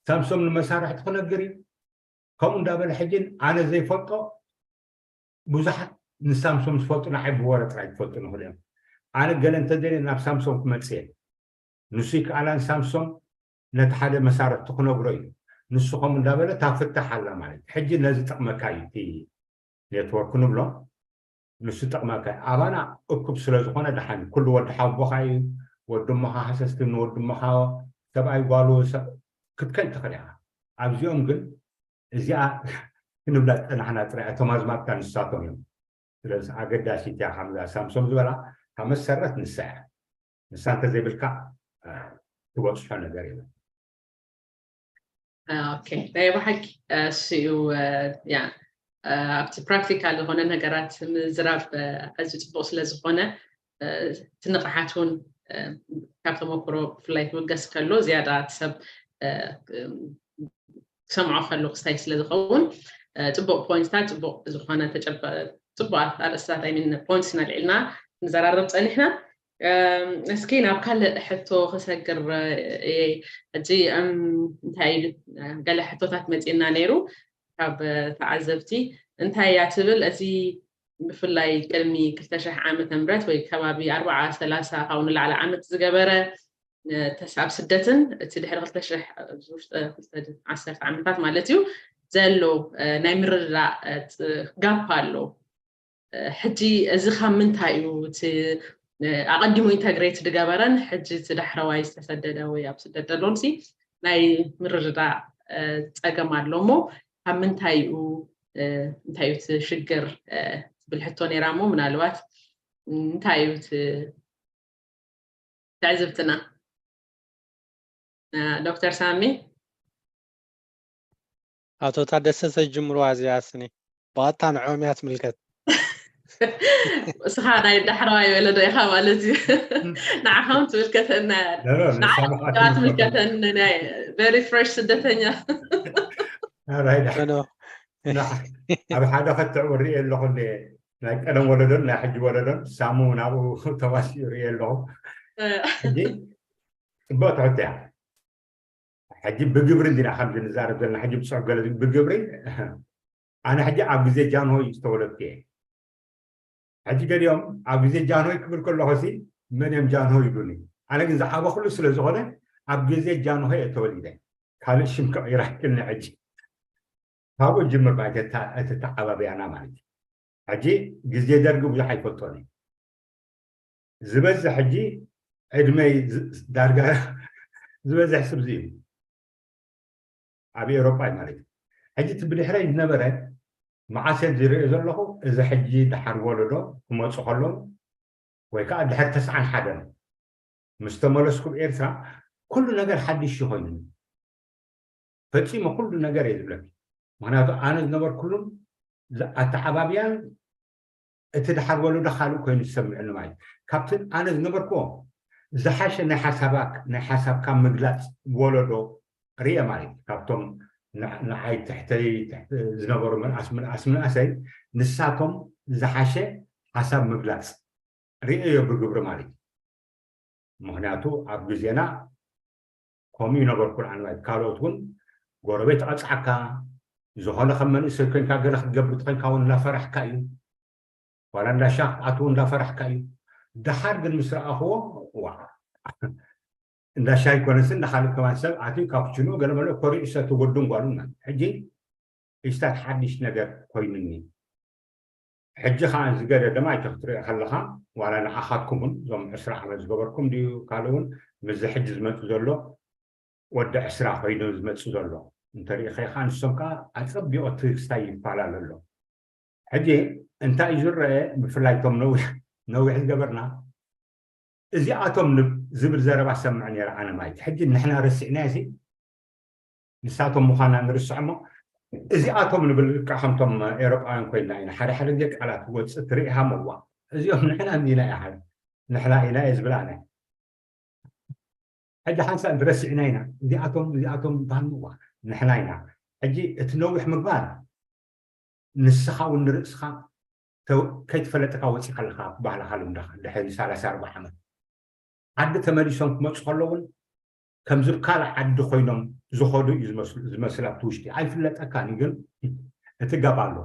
ሳምሶም ንመሳርሕቲ ክነግር እዩ ከምኡ እንዳበለ ሕጂ ኣነ ዘይፈልጦ ብዙሓት ንሳምሶም ዝፈልጡ ንዓይ ብወረ ጥራይ ዝፈልጡ ንኽእል እዮም ኣነ ገለ እንተደልየ ናብ ሳምሶም ክመፅእ እየ ንሱ ይከኣላ ንሳምሶም ነቲ ሓደ መሳርሕቲ ክነግሮ እዩ ንሱ ከምኡ እንዳበለ እታ ፍታሕ ኣላ ማለት እዩ ሕጂ ነዚ ጠቕመካ እዩ እቲ ኔትወርክ ንብሎ ንሱ ጠቕመካ እዩ ኣባና እኩብ ስለ ዝኾነ ደሓን ኩሉ ወዲ ሓቦኻ እዩ ወድሞኻ ሃሰስቲ ንወድሞኻ ሰብኣይ ጓሉ ክትከድ ትኽእል ኢኻ ኣብዚኦም ግን እዚኣ ክንብላ ዝፀናሕና ጥራይ እቶም ኣዝማድካ ንሳቶም እዮም ስለዚ ኣገዳሲት እያ ከምዛ ሳምሶም ዝበላ ካብ መሰረት ንሳ እያ ንሳ እንተዘይብልካ ትበፅሖ ነገር የለን ናይ ብሓቂ እሱ እዩ ያ ኣብቲ ፕራክቲካል ዝኾነ ነገራት ምዝራብ ኣዝዩ ፅቡቅ ስለ ዝኾነ እቲ ንቕሓት እውን ካብ ተመክሮ ብፍላይ ክብገስ ከሎ ዝያዳ እቲ ሰብ ክሰምዖ ከሎ ክስታይ ስለ ዝኸውን ፅቡቅ ፖይንትታት ፅቡቅ ዝኾነ ተጨባ ፅቡቅ ኣርእስታት ኣይሚን ፖይንትስ ነልዒልና ንዘራረብ ፀኒሕና እስኪ ናብ ካልእ ሕቶ ክሰግር እየ ሕጂ እንታይ ገለ ሕቶታት መፂእና ነይሩ ካብ ተዓዘብቲ እንታይ እያ ትብል እዚ ብፍላይ ቅድሚ ክልተ ሽሕ ዓመተ ምህረት ወይ ከባቢ ኣርባዓ ሰላሳ ካብ ንላዕሊ ዓመት ዝገበረ ኣብ ስደትን እቲ ድሕሪ ክልተ ሽሕ ዓሰርተ ዓመታት ማለት እዩ ዘሎ ናይ ምርድዳእ ጋፕ ኣሎ ሕጂ እዚ ካብ ምንታይ እዩ እቲ ኣቐዲሙ ኢንተግሬት ዝገበረን ሕጂ እቲ ዳሕረዋይ ዝተሰደደ ወይ ኣብ ስደት ዘሎን ሲ ናይ ምርድዳእ ፀገም ኣሎ እሞ ካብ ምንታይ እዩ እንታይ እዩ እቲ ሽግር ትብል ሕቶ ነይራ እሞ ምናልባት እንታይ እዩ እቲ ትዕዝብትና ዶክተር ሳሚ ኣቶ ታደሰ ተጅምርዋ እዚኣ ስኒ ብቐጥታ ንዕኦም እያ ትምልከት እስኻ ናይ ዳሕረዋይ ወለዶ ኢኻ ማለት እዩ። ንዓኻ እውን ትምልከተና እያ። ኖ፣ ኖ፣ ንዓኻ ንሳኻ ብዛዕባ ትምልከተና። ትምልከተኒ ናይ very fresh ስደተኛ። ኣራይ፣ ዳ- ኖ፣ ኖ። ና- ኣብ ሓደ ክትዕ ሪኤ ኣለኹ እንደ ናይ ቀደም ወለዶን ናይ ሕጂ ወለዶን ሳሙ ናብኡ ተዋሲኡ ሪኤ ኣለኹ። ሕጂ ፅቡቅ ትሕቶ እያ። ሕጂ ብግብሪ እንዲና ከምዚ ንዛረብ ዘለና፣ ሕጂ ብፅሑፍ ገለ ብግብሪ። ኣነ ሕጂ ኣብ ግዜ ጃንሆይ ዝተወለድኩ እየ። ሕጂ ገሊኦም ኣብ ግዜ ጃንሆይ ክብል ከለኹ ሲ መን እዮም ጃንሆይ ይብሉኒ። ኣነ ግን ዝዓበኹሉ ስለ ዝኾነ ኣብ ግዜ ጃንሆይ እየ ተወሊደ። ካልእ ሽም ክቕይር ኣይክእልን ሕጂ። ካብኡ ጅምር ማለት እቲ ኣተዓባብያና ማለት እዩ። ሕጂ ግዜ ደርጊ ብዙሕ ኣይፈልጦን እዩ። ዝበዝሕ ሕጂ ዕድመይ ዝ- ዳርጋ ዝበዝሕ ስብዚ እዩ። ኣብ ኤውሮጳ እዩ ማለት እዩ። ሕጂ እቲ ብድሕረይ ዝነበረ መዓስ እየ ዝሪኦ ዘለኹ፣ እዚ ሕጂ ድሓር ወለዶ ክመፁ ከለዉ ወይ ከዓ ድሕር ተስዓን ሓደን ምስ ተመለስኩ ኣብ ኤርትራ ኩሉ ነገር ሓድሽ እዩ ኮይኑ። ፈፂሙ ኩሉ ነገር እየ ዝብለኪ። ምክንያቱ ኣነ ዝነበርኩሉን ዝ- ኣተዓባብያን እቲ ድሓር ወለዶ ካልእ ኮይኑ ዝሰምዕኒ ማለት እዩ። ካብቲ ኣነ ዝነበርኩዎ ዝሓሸ ናይ ሓሳባ- ናይ ሓሳብካ ምግላፅ ወለዶ ርየ ማለት እዩ። ካብቶም ን- ንዓይ ትሕተይ ትሕተ- ዝነበሩ ምንኣስ ምንኣስ ምንኣሰይ ንሳቶም ዝሓሸ ሓሳብ ምግላፅ ርእዮ ብግብሪ ማለት እዩ። ምክንያቱ ኣብ ግዜና ከምኡ ይነበርኩን ኣንባይ ካልኦት እውን ጎረቤት ቀፅዓካ ዝኾነ ከም መንእሰይ ኮይንካ ገለ ክትገብር ተኮይንካ እውን እናፈራሕካ እዩ። ዋላ እንዳ ሻ ክትኣትው እንዳፈራሕካ እዩ። ደሓር ግን ምስ ረኣኽዎ ዋ እንዳ ሻይ ኮነስ እንዳ ካልእ ከማን ሰብ ኣትዩ ካፕቹኖ ገለ መለ ኮሪዑ ሰቲ ወዱን ጓሉን ማለት ሕጂ ኢስታት ሓድሽ ነገር ኮይኑኒ። ሕጂ ከዓ ዝገደደ ማይቶ ክትሪኦ ከለካ ዋላ ንዓኻትኩም እውን እዞም ዕስራ ዓመት ዝገበርኩም ድዩ ካልእ እውን ምስዚ ሕጂ ዝመፁ ዘሎ ወዲ ዕስራ ኮይኑ ዝመፅእ ዘሎ እንተሪኢኻ ኢኻ። ንሶም ከዓ ኣፀቢቑ እቲ ክስታይ ይፈላለ ኣሎ። ሕጂ እንታይ እዩ ዝረአ? ብፍላይ እቶም ነዊሕ ነዊሕ ዝገበርና እዚኣቶም ንብ- ዝብል ዘረባ ሰምዕ ነይረ ኣነ ማለት ሕጂ ንሕና ረሲዕናዮ ሲ ንሳቶም ምዃና ንርስዕ እሞ እዚኣቶም ንብል ልክዕ ከምቶም ኤሮጳውያን ኮይና ኢና ሓደ ሓደ ግዜ ቃላት ወፅእ ትርኢኻ መዋ እዚኦም ንሕና እንዲና ኢኻ ንሕና ኢና እየ ዝብል ኣነ ሕጂ ሓንሳእ ረሲዕና ኢና እዚኣቶም እዚኣቶም ባንዋ ንሕና ኢና ሕጂ እቲ ነዊሕ ምግባር ንስኻ እውን ንርእስኻ ከይትፈለጥካ ወፂኻ ኣለካ ባህልኻ ልምዳኻ ድሕሪ ሰላሳ ኣርባ ዓመት ዓዲ ተመሊሶም ክመፁ ከለውን ከምዚ ካልእ ዓዲ ኮይኖም ዝኸዱ እዩ ዝመስል ኣብቲ ውሽጢ ኣይፍለጠካን እዩ ግን እቲ ገባ ኣሎ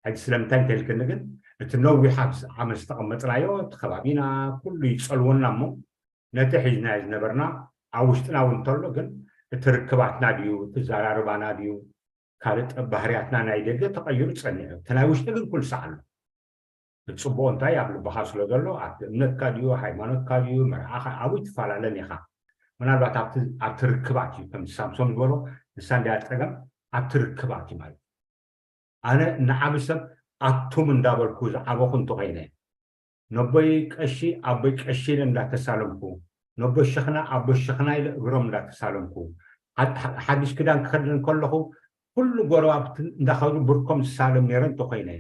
ሕጂ ስለምንታይ እንተልክኒ ግን እቲ ነዊሕ ዓመት ዝተቐመጥናዮ እቲ ከባቢና ኩሉ ይፀልወና እሞ ነቲ ሒዝናዮ ዝነበርና ኣብ ውሽጥና እውን እንተሎ ግን እቲ ርክባትና ድዩ እቲ ዘራርባና ድዩ ካልእ ባህርያትና ናይ ደገ ተቐይሩ ፀኒሑ እቲ ናይ ውሽጢ ግን ኩሉ ሰዓሎ እቲ ፅቡቕ እንታይ ኣብ ልብኻ ስለ ዘሎ ኣብቲ እምነትካ ድዩ ሃይማኖትካ ድዩ መርዓኻ ኣብኡ ትፈላለን ኢኻ ምናልባት ኣብቲ ርክባት እዩ ከምቲ ሳምሶም ዝበሎ ንሳ እንዲያ ፀገም ኣብቲ ርክባት እዩ ማለት ኣነ ንዓቢ ሰብ ኣቱም እንዳበልኩ ዝዓበኹ እንተኾይነ ነቦይ ቀሺ ኣቦይ ቀሺ ኢለ እንዳተሳለምኩ ነቦይ ሸኽና ኣቦይ ሸኽና ኢለ እግሮም እንዳተሳለምኩ ሓድሽ ክዳን ክኸድን ከለኹ ኩሉ ጎረባብቲ እንዳኸዱ ብርኮም ዝሳለም ነይረ እንተኾይነ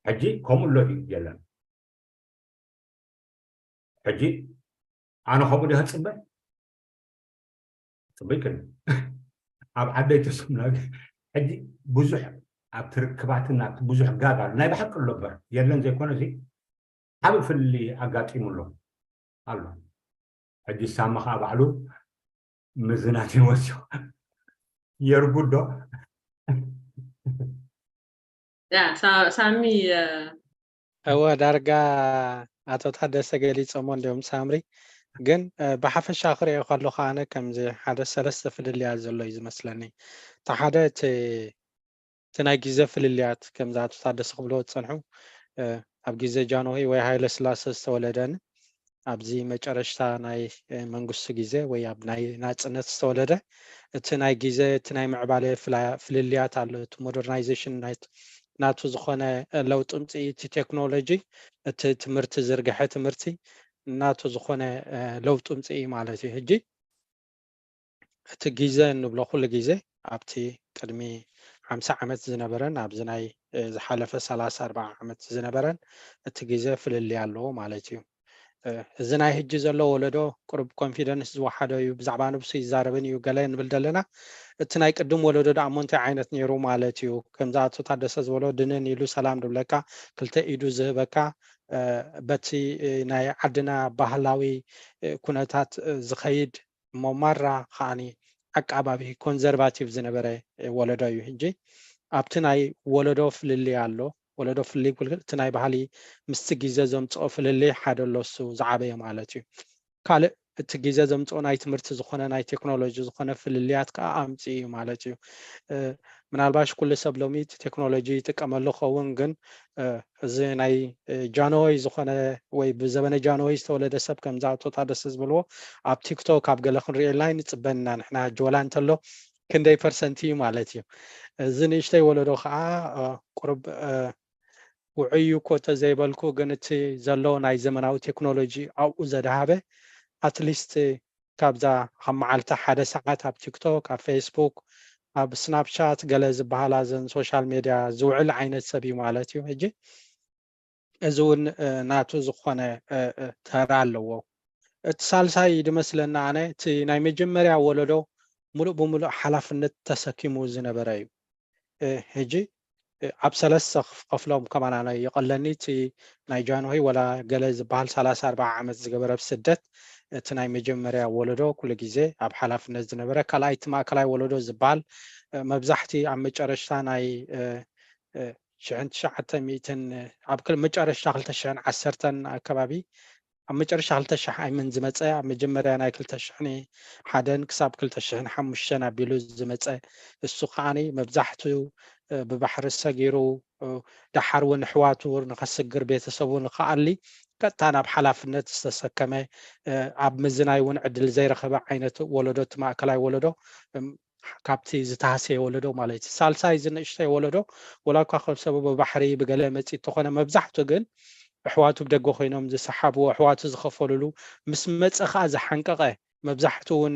ሕጂ ከምኡ ኣሎ ድዩ የለን ሕጂ ኣነ ከምኡ ድየ ክፅበ ፅበይ ክን ኣብ ዓደይ ተሰምና ሕጂ ብዙሕ ኣብቲ ርክባትን ኣብቲ ብዙሕ ጋግ ኣሎ ናይ ብሓቂ ኣሎ እበር የለን ዘይኮነ እዚ ዓብ ፍሊ ኣጋጢሙ ኣሎ ኣሎ ሕጂ ሳማ ከዓ ባዕሉ ምዝናት ይወስዮ የርጉዶ ሳሚ እወ ዳርጋ ኣቶ ታደሰ ገሊፆሞ እንዲዮም ሳምሪ ግን ብሓፈሻ ክሪኦ ከለኩ ኣነ ከምዚ ሓደ ሰለስተ ፍልልያት ዘሎ እዩ ዝመስለኒ እቲ ሓደ እቲ ናይ ግዘ ፍልልያት ከምዚ ኣቶ ታደሰ ክብልዎ ዝፀንሑ ኣብ ግዘ ጃንሆይ ወይ ሃይለ ስላሰ ዝተወለደን ኣብዚ መጨረሽታ ናይ መንግስቱ ግዜ ወይ ኣብ ናይ ናፅነት ዝተወለደ እቲ ናይ ግዜ እቲ ናይ ምዕባለ ፍልልያት ኣሎ እቲ ሞደርናይዜሽን ናቱ ዝኾነ ለውጢ ምፅኢ እቲ ቴክኖሎጂ እቲ ትምህርቲ ዝርግሐ ትምህርቲ ናቱ ዝኾነ ለውጢ ምፅኢ ማለት እዩ ሕጂ እቲ ግዜ እንብሎ ኩሉ ግዜ ኣብቲ ቅድሚ ሓምሳ ዓመት ዝነበረን ኣብዚ ናይ ዝሓለፈ ሰላሳ ኣርባዓ ዓመት ዝነበረን እቲ ግዜ ፍልልይ ኣለዎ ማለት እዩ። እዚ ናይ ሕጂ ዘሎ ወለዶ ቅሩብ ኮንፊደንስ ዝወሓዶ እዩ፣ ብዛዕባ ነብሱ ይዛረብን እዩ ገለ ንብል ዘለና። እቲ ናይ ቅድም ወለዶ ደኣ እሞ እንታይ ዓይነት ነይሩ ማለት እዩ? ከምዚ ኣቶ ታደሰ ዝበሎ ድንን ኢሉ ሰላም ድብለካ፣ ክልተ ኢዱ ዝህበካ፣ በቲ ናይ ዓድና ባህላዊ ኩነታት ዝኸይድ እሞ ማራ ከዓኒ ዓቃባቢ ኮንዘርቫቲቭ ዝነበረ ወለዶ እዩ። ሕጂ ኣብቲ ናይ ወለዶ ፍልልይ ኣሎ። ወለዶ ፍልልይ ክብል እቲ ናይ ባህሊ ምስቲ ግዜ ዘምፅኦ ፍልልይ ሓደ ኣሎ፣ እሱ ዝዓበየ ማለት እዩ። ካልእ እቲ ግዜ ዘምፅኦ ናይ ትምህርቲ ዝኾነ ናይ ቴክኖሎጂ ዝኾነ ፍልልያት ከዓ ኣምፅኡ እዩ ማለት እዩ። ምናልባሽ ኩሉ ሰብ ሎሚ እቲ ቴክኖሎጂ ይጥቀመሉ ኸውን፣ ግን እዚ ናይ ጃንሆይ ዝኾነ ወይ ብዘበነ ጃንሆይ ዝተወለደ ሰብ ከምዚ ኣቶ ታደሰ ዝበልዎ ኣብ ቲክቶክ ኣብ ገለ ክንሪኦ ኢልና ንፅበ ኢና ንሕና ሕጂ ወላ እንተሎ ክንደይ ፐርሰንት እዩ ማለት እዩ። እዚ ንእሽተይ ወለዶ ከዓ ቁሩብ ውዑይ እዩ እኮ ተዘይበልኩ፣ ግን እቲ ዘሎ ናይ ዘመናዊ ቴክኖሎጂ ኣብኡ ዘድሃበ ኣትሊስት ካብዛ ካብ መዓልቲ ሓደ ሰዓት ኣብ ቲክቶክ፣ ኣብ ፌስቡክ፣ ኣብ ስናፕቻት ገለ ዝበሃላ ዘን ሶሻል ሜድያ ዝውዕል ዓይነት ሰብ እዩ ማለት እዩ። ሕጂ እዚ እውን ናቱ ዝኾነ ተራ ኣለዎ። እቲ ሳልሳይ ድመስለና ኣነ እቲ ናይ መጀመርያ ወለዶ ሙሉእ ብሙሉእ ሓላፍነት ተሰኪሙ ዝነበረ እዩ። ሕጂ ኣብ ሰለስተ ክፍሎም ከማና ይቐለኒ፣ እቲ ናይ ጃንሆይ ወላ ገለ ዝበሃል ሰላሳ ኣርባዓ ዓመት ዝገበረ ኣብ ስደት፣ እቲ ናይ መጀመርያ ወለዶ ኩሉ ግዜ ኣብ ሓላፍነት ዝነበረ፣ ካልኣይ እቲ ማእከላይ ወለዶ ዝበሃል መብዛሕቲ ኣብ መጨረሽታ ናይ ሽሕን ትሽዓተ ሚእትን ኣብ መጨረሽታ ክልተ ሽሕን ዓሰርተን ኣከባቢ ኣብ መጨረሻ ክልተ ሽሕ ኣይምን ዝመፀ ኣብ መጀመርያ ናይ ክልተ ሽሕን ሓደን ክሳብ ክልተ ሽሕን ሓሙሽተን ኣቢሉ ዝመፀ እሱ ከዓኒ መብዛሕትኡ ብባሕሪ ሰጊሩ ደሓር እውን ኣሕዋቱ ንኸስግር ቤተሰቡ ንኸኣሊ ቀጥታ ናብ ሓላፍነት ዝተሰከመ ኣብ ምዝናይ እውን ዕድል ዘይረኸበ ዓይነት ወለዶ እቲ ማእከላይ ወለዶ ካብቲ ዝተሃሰየ ወለዶ ማለት እዩ። ሳልሳይ እዚ ንእሽተይ ወለዶ ወላ እኳ ከም ሰበቡ ብባሕሪ ብገለ መፂእ እንተኾነ መብዛሕቱ ግን ኣሕዋቱ ብደገ ኮይኖም ዝሰሓብዎ ኣሕዋቱ ዝኸፈልሉ ምስ መፀ ከዓ ዝሓንቀቐ መብዛሕቱ እውን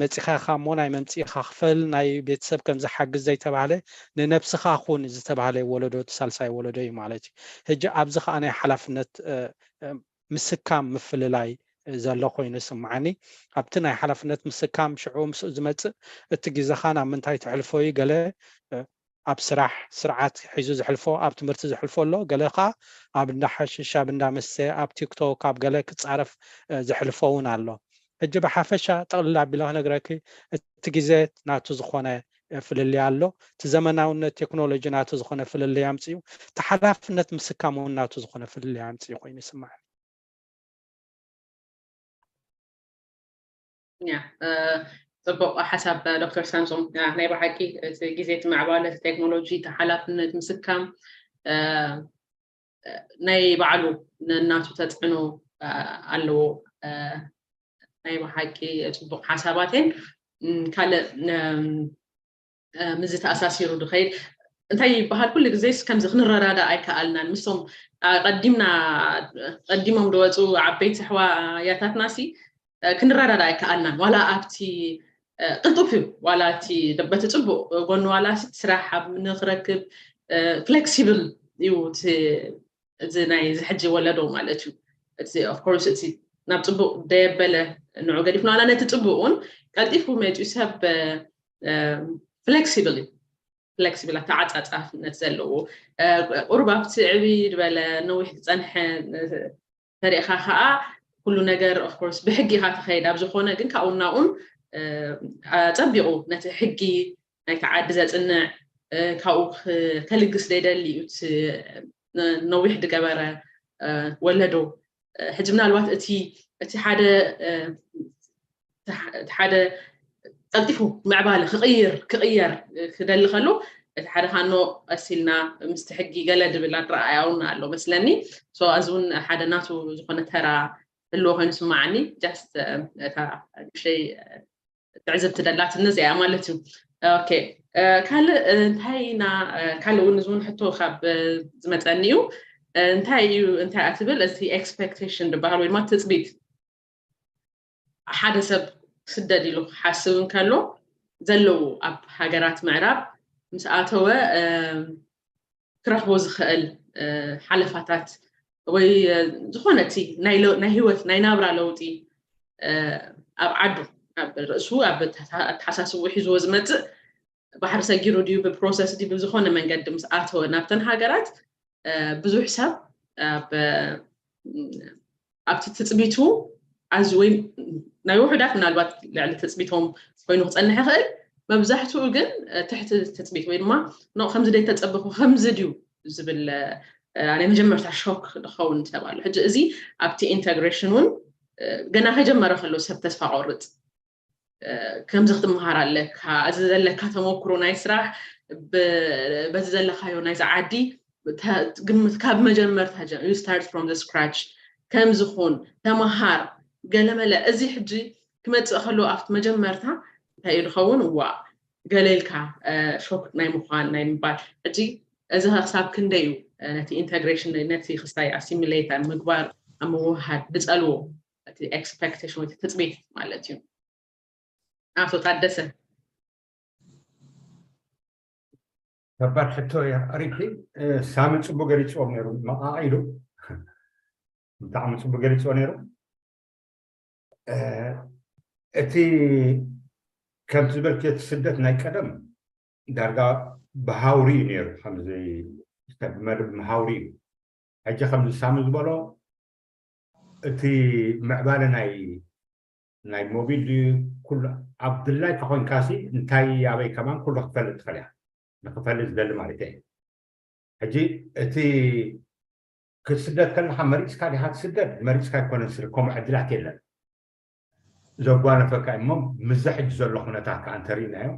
መፂኻ ኢኻ እሞ ናይ መምፅኢኻ ክፈል ናይ ቤተሰብ ከም ዝሓግዝ ዘይተባህለ ንነብስኻ ኩን ዝተባህለ ወለዶ እቲ ሳልሳይ ወለዶ እዩ ማለት እዩ። ሕጂ ኣብዚ ከዓ ናይ ሓላፍነት ምስካም ምፍልላይ ዘሎ ኮይኑ ይስምዓኒ። ኣብቲ ናይ ሓላፍነት ምስካም ሽዑ ምስኡ ዝመፅእ እቲ ግዜኻ ናብ ምንታይ ተሕልፎ እዩ ገለ ኣብ ስራሕ ስርዓት ሒዙ ዘሕልፎ ኣብ ትምህርቲ ዘሕልፎ ኣሎ፣ ገለ ከዓ ኣብ እንዳ ሓሽሽ ኣብ እንዳ መስተ ኣብ ቲክቶክ ኣብ ገለ ክፃረፍ ዘሕልፎ እውን ኣሎ። ሕጂ ብሓፈሻ ጠቕልል ኣቢለ ክነግረኪ እቲ ግዜ ናቱ ዝኾነ ፍልልይ ኣሎ፣ እቲ ዘመናውነት ቴክኖሎጂ ናቱ ዝኾነ ፍልልይ ኣምፅኡ፣ እቲ ሓላፍነት ምስካም እውን ናቱ ዝኾነ ፍልልይ ኣምፅኡ ኮይኑ ይስምዓኒ። ያ ፅቡቕ ሓሳብ ዶክተር ሳምሶም። ናይ ብሓቂ እቲ ግዜ እቲ ምዕባለ እቲ ቴክኖሎጂ እቲ ሓላፍነት ምስካም ናይ ባዕሉ ነናቱ ተፅዕኖ ኣለዎ። ናይ ብሓቂ ፅቡቕ ሓሳባት እየን። ካልእ ምዚ ተኣሳሲሩ ዝኸይድ እንታይ ይበሃል? ኩሉ ግዜስ ከምዚ ክንረዳዳእ ኣይከኣልናን። ምስቶም ቀዲምና ቀዲሞም ዝወፁ ዓበይቲ ኣሕዋያታትና ሲ ክንረዳዳእ ኣይከኣልናን። ዋላ ኣብቲ ቅልጡፍ እዩ፣ ዋላ እቲ በቲ ፅቡቅ ጎኑ ዋላ ሲ ስራሕ ኣብ ንክረክብ ፍሌክሲብል እዩ እቲ እዚ ናይ እዚ ሕጂ ወለዶ ማለት እዩ። እቲ of course እቲ ናብ ፅቡቅ ደየበለ ንዑ ገዲፍና ዋላ ነቲ ፅቡቅ እውን ቀልጢፉ መፂኡ ሰብ ፍሌክሲብል እዩ። ፍሌክሲብል ኣተዓፃፃፍነት ዘለዎ ቁሩብ ኣብቲ ዕብይ ዝበለ ነዊሕ ዝፀንሐ ተሪእኻ ከዓ ኩሉ ነገር of course ብሕጊ ኢኻ ትኸይድ ኣብ ዝኾነ ግን ካብኡ ናብኡን ኣፀቢቑ ነቲ ሕጊ ናይቲ ዓዲ ዘፅንዕ ካብኡ ከልግስ ዘይደሊ እዩ ነዊሕ ዝገበረ ወለዶ። ሕጂ ምናልባት እቲ እቲ ሓደ እቲ ሓደ ቀልጢፉ ምዕባለ ክቕይር ክቕየር ክደሊ ከሎ እቲ ሓደ ካኖ ቀሲልና ምስቲ ሕጊ ገለ ድብል ኣረኣእያ እውን ኣሎ መስለኒ። So እዚ እውን ሓደ ናቱ ዝኾነ ተራ ህልዎ ኮይኑ ስማዓኒ። Just እታ ንእሽተይ ትዕዝብቲ ደላትኒ እዚኣ ማለት እዩ። ኦኬ ካልእ እንታይ ኢና ካልእ እውን እዚ እውን ሕቶ ካብ ዝመፀኒ እዩ። እንታይ እዩ እንታይ እያ ትብል እቲ ኤክስፔክቴሽን ዝበሃል ወይ ድማ ትፅቢት ሓደ ሰብ ክስደድ ኢሉ ክሓስብ እንከሎ ዘለዉ ኣብ ሃገራት ምዕራብ ምስ ኣተወ ክረኽቦ ዝኽእል ሓለፋታት ወይ ዝኾነ እቲ ናይ ህይወት ናይ ናብራ ለውጢ ኣብ ዓዱ ኣብ ርእሱ ኣብ ኣተሓሳስቡ ሒዝዎ ዝመፅእ ባሕሪ ሰጊሩ ድዩ ብፕሮሰስ ድዩ ብዝኾነ መንገዲ ምስ ኣተወ ናብተን ሃገራት ብዙሕ ሰብ ኣብቲ ትፅቢቱ ኣዝ ወይ ናይ ውሑዳት ምናልባት ልዕሊ ትፅቢቶም ኮይኑ ክፀንሕ ይኽእል። መብዛሕትኡ ግን ትሕቲ ትፅቢት ወይ ድማ ኖ ከምዚ ደይ ተፀበኹ ከምዚ ድዩ ዝብል ናይ መጀመርታ ሾክ ዝኸውን ሰብ ኣሎ። ሕጂ እዚ ኣብቲ ኢንተግሬሽን እውን ገና ከጀመረ ከሎ ሰብ ተስፋ ቆርፅ ከምዚ ክትምሃር ኣለካ፣ እዚ ዘለካ ተመክሮ ናይ ስራሕ በዚ ዘለካዮ ናይዚ ዓዲ ግምት ካብ መጀመርታ you start from the scratch ከም ዝኹን ተመሃር ገለመለ። እዚ ሕጂ ክመፅእ ከሎ ኣብቲ መጀመርታ እንታይ እዩ ዝኸውን? ዋ ገለ ኢልካ ሾክ ናይ ምዃን ናይ ምባል። ሕጂ እዚ ክሳብ ክንደይ እዩ ነቲ ኢንተግሬሽን ነቲ ክስታይ ኣሲሚሌት ኣብ ምግባር ኣብ ምውሃድ ዝፀልዎ እቲ ኤክስፔክቴሽን ወይ ትፅቢት ማለት እዩ። ኣቶ ታደሰ ከባድ ሕቶ እያ። ሪኪ ሳሚ ፅቡቅ ገሊፅዎም ነይሩ፣ መቃቂሉ ብጣዕሚ ፅቡቅ ገሊፅዎ ነይሩ። እቲ ከምቲ ዝበልክዮ እቲ ስደት ናይ ቀደም ዳርጋ ብሃውሪ እዩ ነይሩ፣ ከምዚ ብመደብ ሃውሪ እዩ። ሕጂ ከምዚ ሳሚ ዝበሎ እቲ ምዕባለ ናይ ናይ ሞቢል ድዩ ኩሉ ኣብ ድላይ ተኮይንካሲ እንታይ ኣበይ ከማን ኩሉ ክትፈልጥ ትኽእል እያ። ንክፈልጥ ዝደሊ ማለት እየ። ሕጂ እቲ ክትስደድ ከለካ መሪፅካ ዲካ ትስደድ? መሪፅካ ኣይኮነን ስለ ከምኡ ዕድላት የለን። ዘጓነፈካ እሞ ምዚ ሕጂ ዘሎ ኩነታት ከዓ እንተሪእናዮ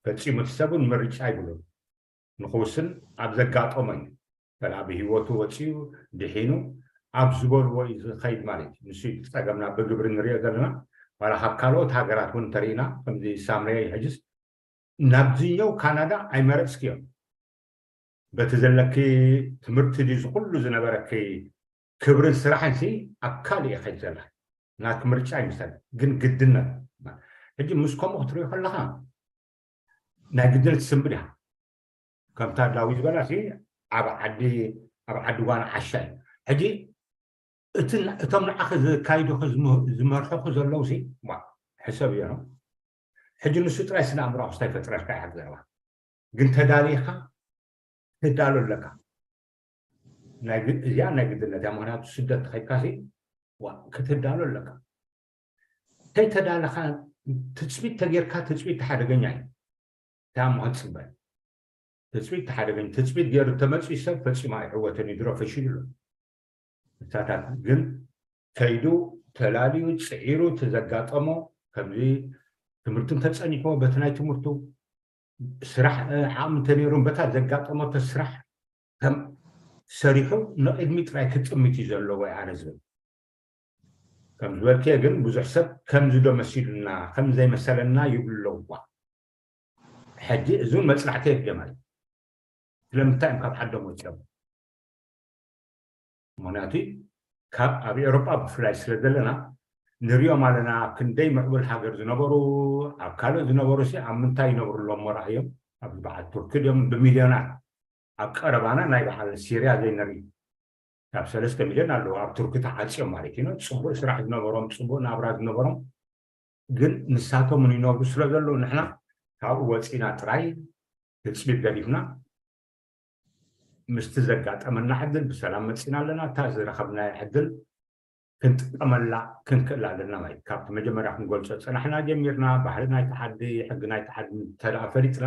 ፈፂሙ እቲ ሰብ እውን ምርጫ ይብሉን ንክውስን ኣብ ዘጋጠሞ እዩ። ፈላ ብህይወቱ ወፂኡ ድሒኑ ኣብ ዝበልዎ እዩ ዝኸይድ ማለት እዩ። ንሱ እዩ እቲ ፀገምና ብግብሪ ንሪኦ ዘለና። ዋላ ካብ ካልኦት ሃገራት እውን እንተሪእና ከምዚ ሳምሬ ሕጅስ ናብዝኛው ካናዳ ኣይመረፅክዮም። በቲ ዘለኪ ትምህርቲ ድዩ ዝኩሉ ዝነበረኪ ክብርን ስራሕን ሲ ኣካል እየ ከይድ ዘላ ናት ምርጫ ይምሰል ግን ግድነት ሕጂ ምስ ከምኡ ክትሪኦ ከለካ ናይ ግድነት ትስንብድ እያ። ከምታ ዳዊት ዝበላ ሲ ኣብ ዓዲ ኣብ ዓዲ ጓና ዓሻ እዩ። ሕጂ እቲ እቶም ንዓኺ ዘካይዱኺ ዝመርሑኺ ዘለዉ ሲ ሕሰብ እዮ ነው። ሕጂ ንሱ ጥራይ ስነ ኣእምሮ ክስታይ ፈጥረልካ እያ ዘረባ ግን ተዳሊኻ ትዳሎ ኣለካ። እዚኣ ናይ ግድነት እያ። ምክንያቱ ስደት ተኸይድካ ሲ ክትዳሎ ኣለካ። ከይተዳለኻ ትፅቢት ተጌርካ ትፅቢት ተሓደገኛ እዩ። እንታይ እሞ ክትፅበ ትፅቢት ተሓደገኛ ትፅቢት ገይሩ ተመፅኡ ሰብ ፈፂማ ኣይዕወትን እዩ ድሮ ፈሺሉ ኣሎ። ንሳታት ግን ከይዱ ተላልዩ ፅዒሩ እቲ ዘጋጠሞ ከምዚ ትምህርቲ እንተፀኒሕዎ በቲ ናይ ትምህርቱ ስራሕ ዓቕሚ እንተነይሩ በታ ዘጋጠመቶ ስራሕ ከም ሰሪሑ ንቅድሚ ጥራይ ክጥምት እዩ ዘለዎ ኣነ ዝብል። ከም ዝበልክዮ ግን ብዙሕ ሰብ ከምዚ ዶ መሲሉና ከም ዘይመሰለና ይብሉ ኣለዉ። ሕጂ እዚ እውን መፅናዕቲ የድልዮ ማለት እዩ። ስለምንታይ እዮም ካብ ዓዶም ወፂኦም? ምክንያቱ ካብ ኣብ ኤውሮጳ ብፍላይ ስለ ዘለና ንሪኦም ኣለና። ኣብ ክንደይ ምዕቡል ሃገር ዝነበሩ ኣብ ካልኦት ዝነበሩ ሲ ኣብ ምንታይ ይነብሩ ኣለዎም? ሞራ እዮም ኣብዚ በዓል ቱርኪ ድዮም ብሚልዮናት ኣብ ቀረባና ናይ በዓል ሲርያ ዘይንርኢ ካብ ሰለስተ ሚልዮን ኣለዉ ኣብ ቱርኪ ተዓፅዮም ማለት እዩ። ፅቡቅ ስራሕ ዝነበሮም ፅቡቅ ናብራ ዝነበሮም ግን ንሳቶም እውን ይነብሩ ስለ ዘለዉ ንሕና ካብኡ ወፂና ጥራይ ትፅቢት ገዲፍና ምስቲ ዘጋጠመና ዕድል ብሰላም መፂና ኣለና። እታ ዝረኸብናያ ዕድል ክንጥቀመላ ክንክእል ኣለና ማለት ካብቲ መጀመርያ ክንገልፆ ፀናሕና ጀሚርና ባህሊ ናይቲ ዓዲ ሕጊ ናይቲ ዓዲ እንተደኣ ፈሊጥና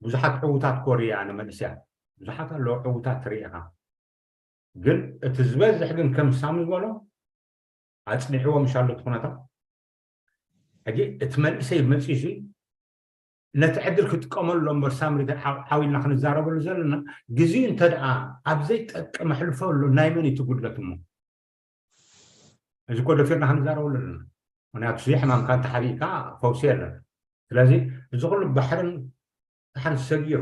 ብዙሓት ዕዉታት ክወርየ ኣነ መንእሰያት ብዙሓት ኣለዎ ዕዉታት ትርኢ ኢኻ። ግን እቲ ዝበዝሕ ግን ከም ሳሚ ዝበሎ ኣፅኒዕዎ ምሻሎ እቲ ኩነታት ሕጂ እቲ መንእሰይ መፂኡ ነቲ ዕድል ክጥቀመሉ እምበር ሳምሪ ዓው ኢልና ክንዛረበሉ ዘለና ግዜኡ እንተ ደኣ ኣብ ዘይጠቅም ኣሕልፈሉ ናይ መን እዩ እቲ ጉድለት እሞ? እዚ እኮ ደፊርና ክንዛረበሉ ኣለና። ምክንያቱ እዚ ሕማምካ እንተሓቢእካ ፈውሲ የለን። ስለዚ እዚ ኩሉ ባሕርን ባሕርን ሰጊሩ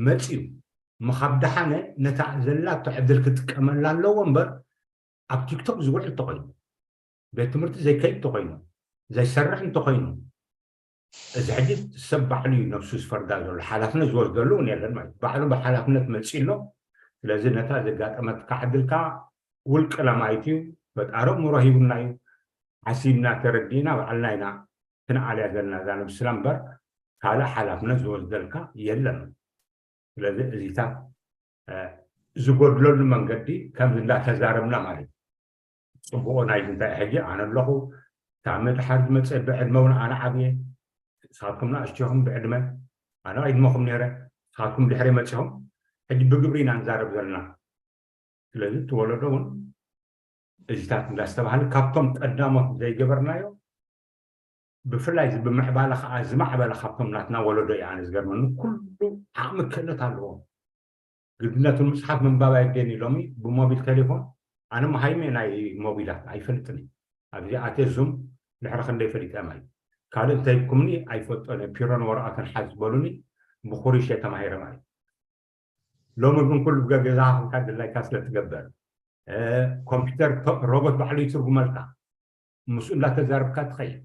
መፂኡ ምኻብ ደሓነ ነታ ዘላቶ ዕድል ክጥቀመላ ኣለዎ እምበር ኣብ ቲክቶክ ዝውዕል ተኮይኑ ቤት ትምህርቲ ዘይከይድ ተኮይኑ ዘይሰርሕ እንተኮይኑ እዚ ሕጂ ሰብ ባዕሉ እዩ ነብሱ ዝፈርዳ ዘሎ፣ ሓላፍነት ዝወስደሉ እውን የለን ማለት እዩ። ባዕሉ ብሓላፍነት መፂኡ ኣሎ። ስለዚ ነታ ዘጋጠመትካ ዕድልካ ውልቀ ለማይት እዩ። ፈጣሪ እምሮ ሂቡና እዩ። ሓሲብና ተረዲእና ባዕልና ኢና ክንኣልያ ዘለና እዛ ነብስና እምበር ካልእ ሓላፍነት ዝወስደልካ የለን። ስለዚ እዚታት ዝጎድለሉ መንገዲ ከምዚ እንዳተዛረብና ማለት እዩ። ፅቡቁ ናይ እንታይ ሕጂ ኣነ ኣለኹ፣ ሳሚ ድሓር ዝመፀ ብዕድመ እውን ኣነ ዓብየ፣ ንስኻትኩም ንኣሽትኹም ብዕድመ፣ ኣነ ቅድመኹም ነይረ፣ ንስኻትኩም ድሕሪ መፂኹም። ሕጂ ብግብሪ ኢና ንዛረብ ዘለና። ስለዚ እቲ ወለዶ እውን እዚታት እንዳስተባሃለ ካብቶም ቀዳሞት ዘይገበርናዮ ብፍላይ እዚ ብምዕባለ ከዓ ዝማዕበለ ካብቶም ናትና ወለዶ እዩ። ኣነ ዝገርመኒ ኩሉ ዓቕሚ ክእለት ኣለዎም። ግድነቱ ምፅሓፍ ምንባብ ኣይደን ኢሎሚ ብሞቢል ቴሌፎን ኣነ መሃይመ ናይ ሞቢላት ኣይፈልጥን እዩ። ኣብዚ ኣትየ ዙም ድሕሪ ክንደይ ፈሊጠ ማለት ካልእ እንተይብኩምኒ ኣይፈልጦን እየ። ፒሮን ወረቐትን ሓዝ ዝበሉኒ ብኩሪሽ እየ ተማሂረ ማለት። ሎሚ ግን ኩሉ ብገገዛ ኮንካ ድላይካ ስለ ትገብር ኮምፒውተር ሮቦት ባዕሉ ይትርጉመልካ። ምስኡ እንዳተዛረብካ ትኸይድ።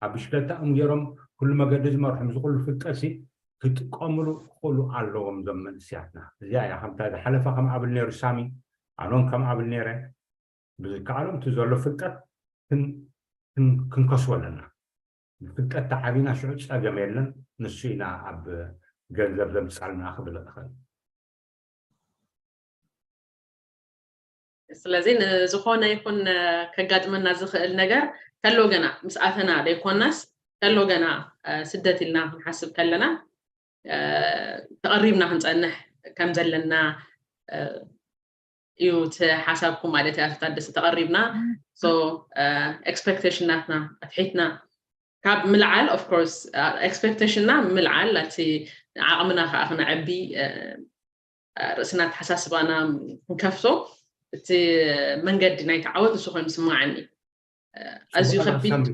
ኣብ ብሽክለታ እዮም ገይሮም ኩሉ መገዲ ዝመርሑ። ምስ ኩሉ ፍልጠትሲ ክጥቀምሉ ክኽእሉ ኣለዎም እዞም መንእስያትና። እዚኣ እያ ከምታ ዝሓለፈ ከም ኣብል ነይሩ ሳሚ ኣኖን ከም ኣብል ነይረ ብዝከኣሎም እቲ ዘሎ ፍልጠት ክንከስቦ ኣለና። ብፍልጠት ተዓቢና ሽዑ ፀገም የለን። ንሱ ኢና ኣብ ገንዘብ ዘምፃልና ክብል እኽእል። ስለዚ ንዝኾነ ይኹን ከጋጥመና ዝኽእል ነገር ከሎ ገና ምስ ኣተና ዘይኮናስ ከሎ ገና ስደት ኢልና ክንሓስብ ከለና ተቐሪብና ክንፀንሕ ከም ዘለና እዩ እቲ ሓሳብኩም ማለት እያ። ታደሰ ተቐሪብና ኤክስፐክቴሽን ናትና ኣትሒትና ካብ ምልዓል of course ኤክስፐክቴሽንና ምልዓል እቲ ዓቕምና ከዓ ክነዕቢ ርእስና ኣተሓሳስባና ክንከፍቶ እቲ መንገዲ ናይቲ ዓወት እሱ ኮይኑ ስማዓኒ። ኣዝዩ ከቢድ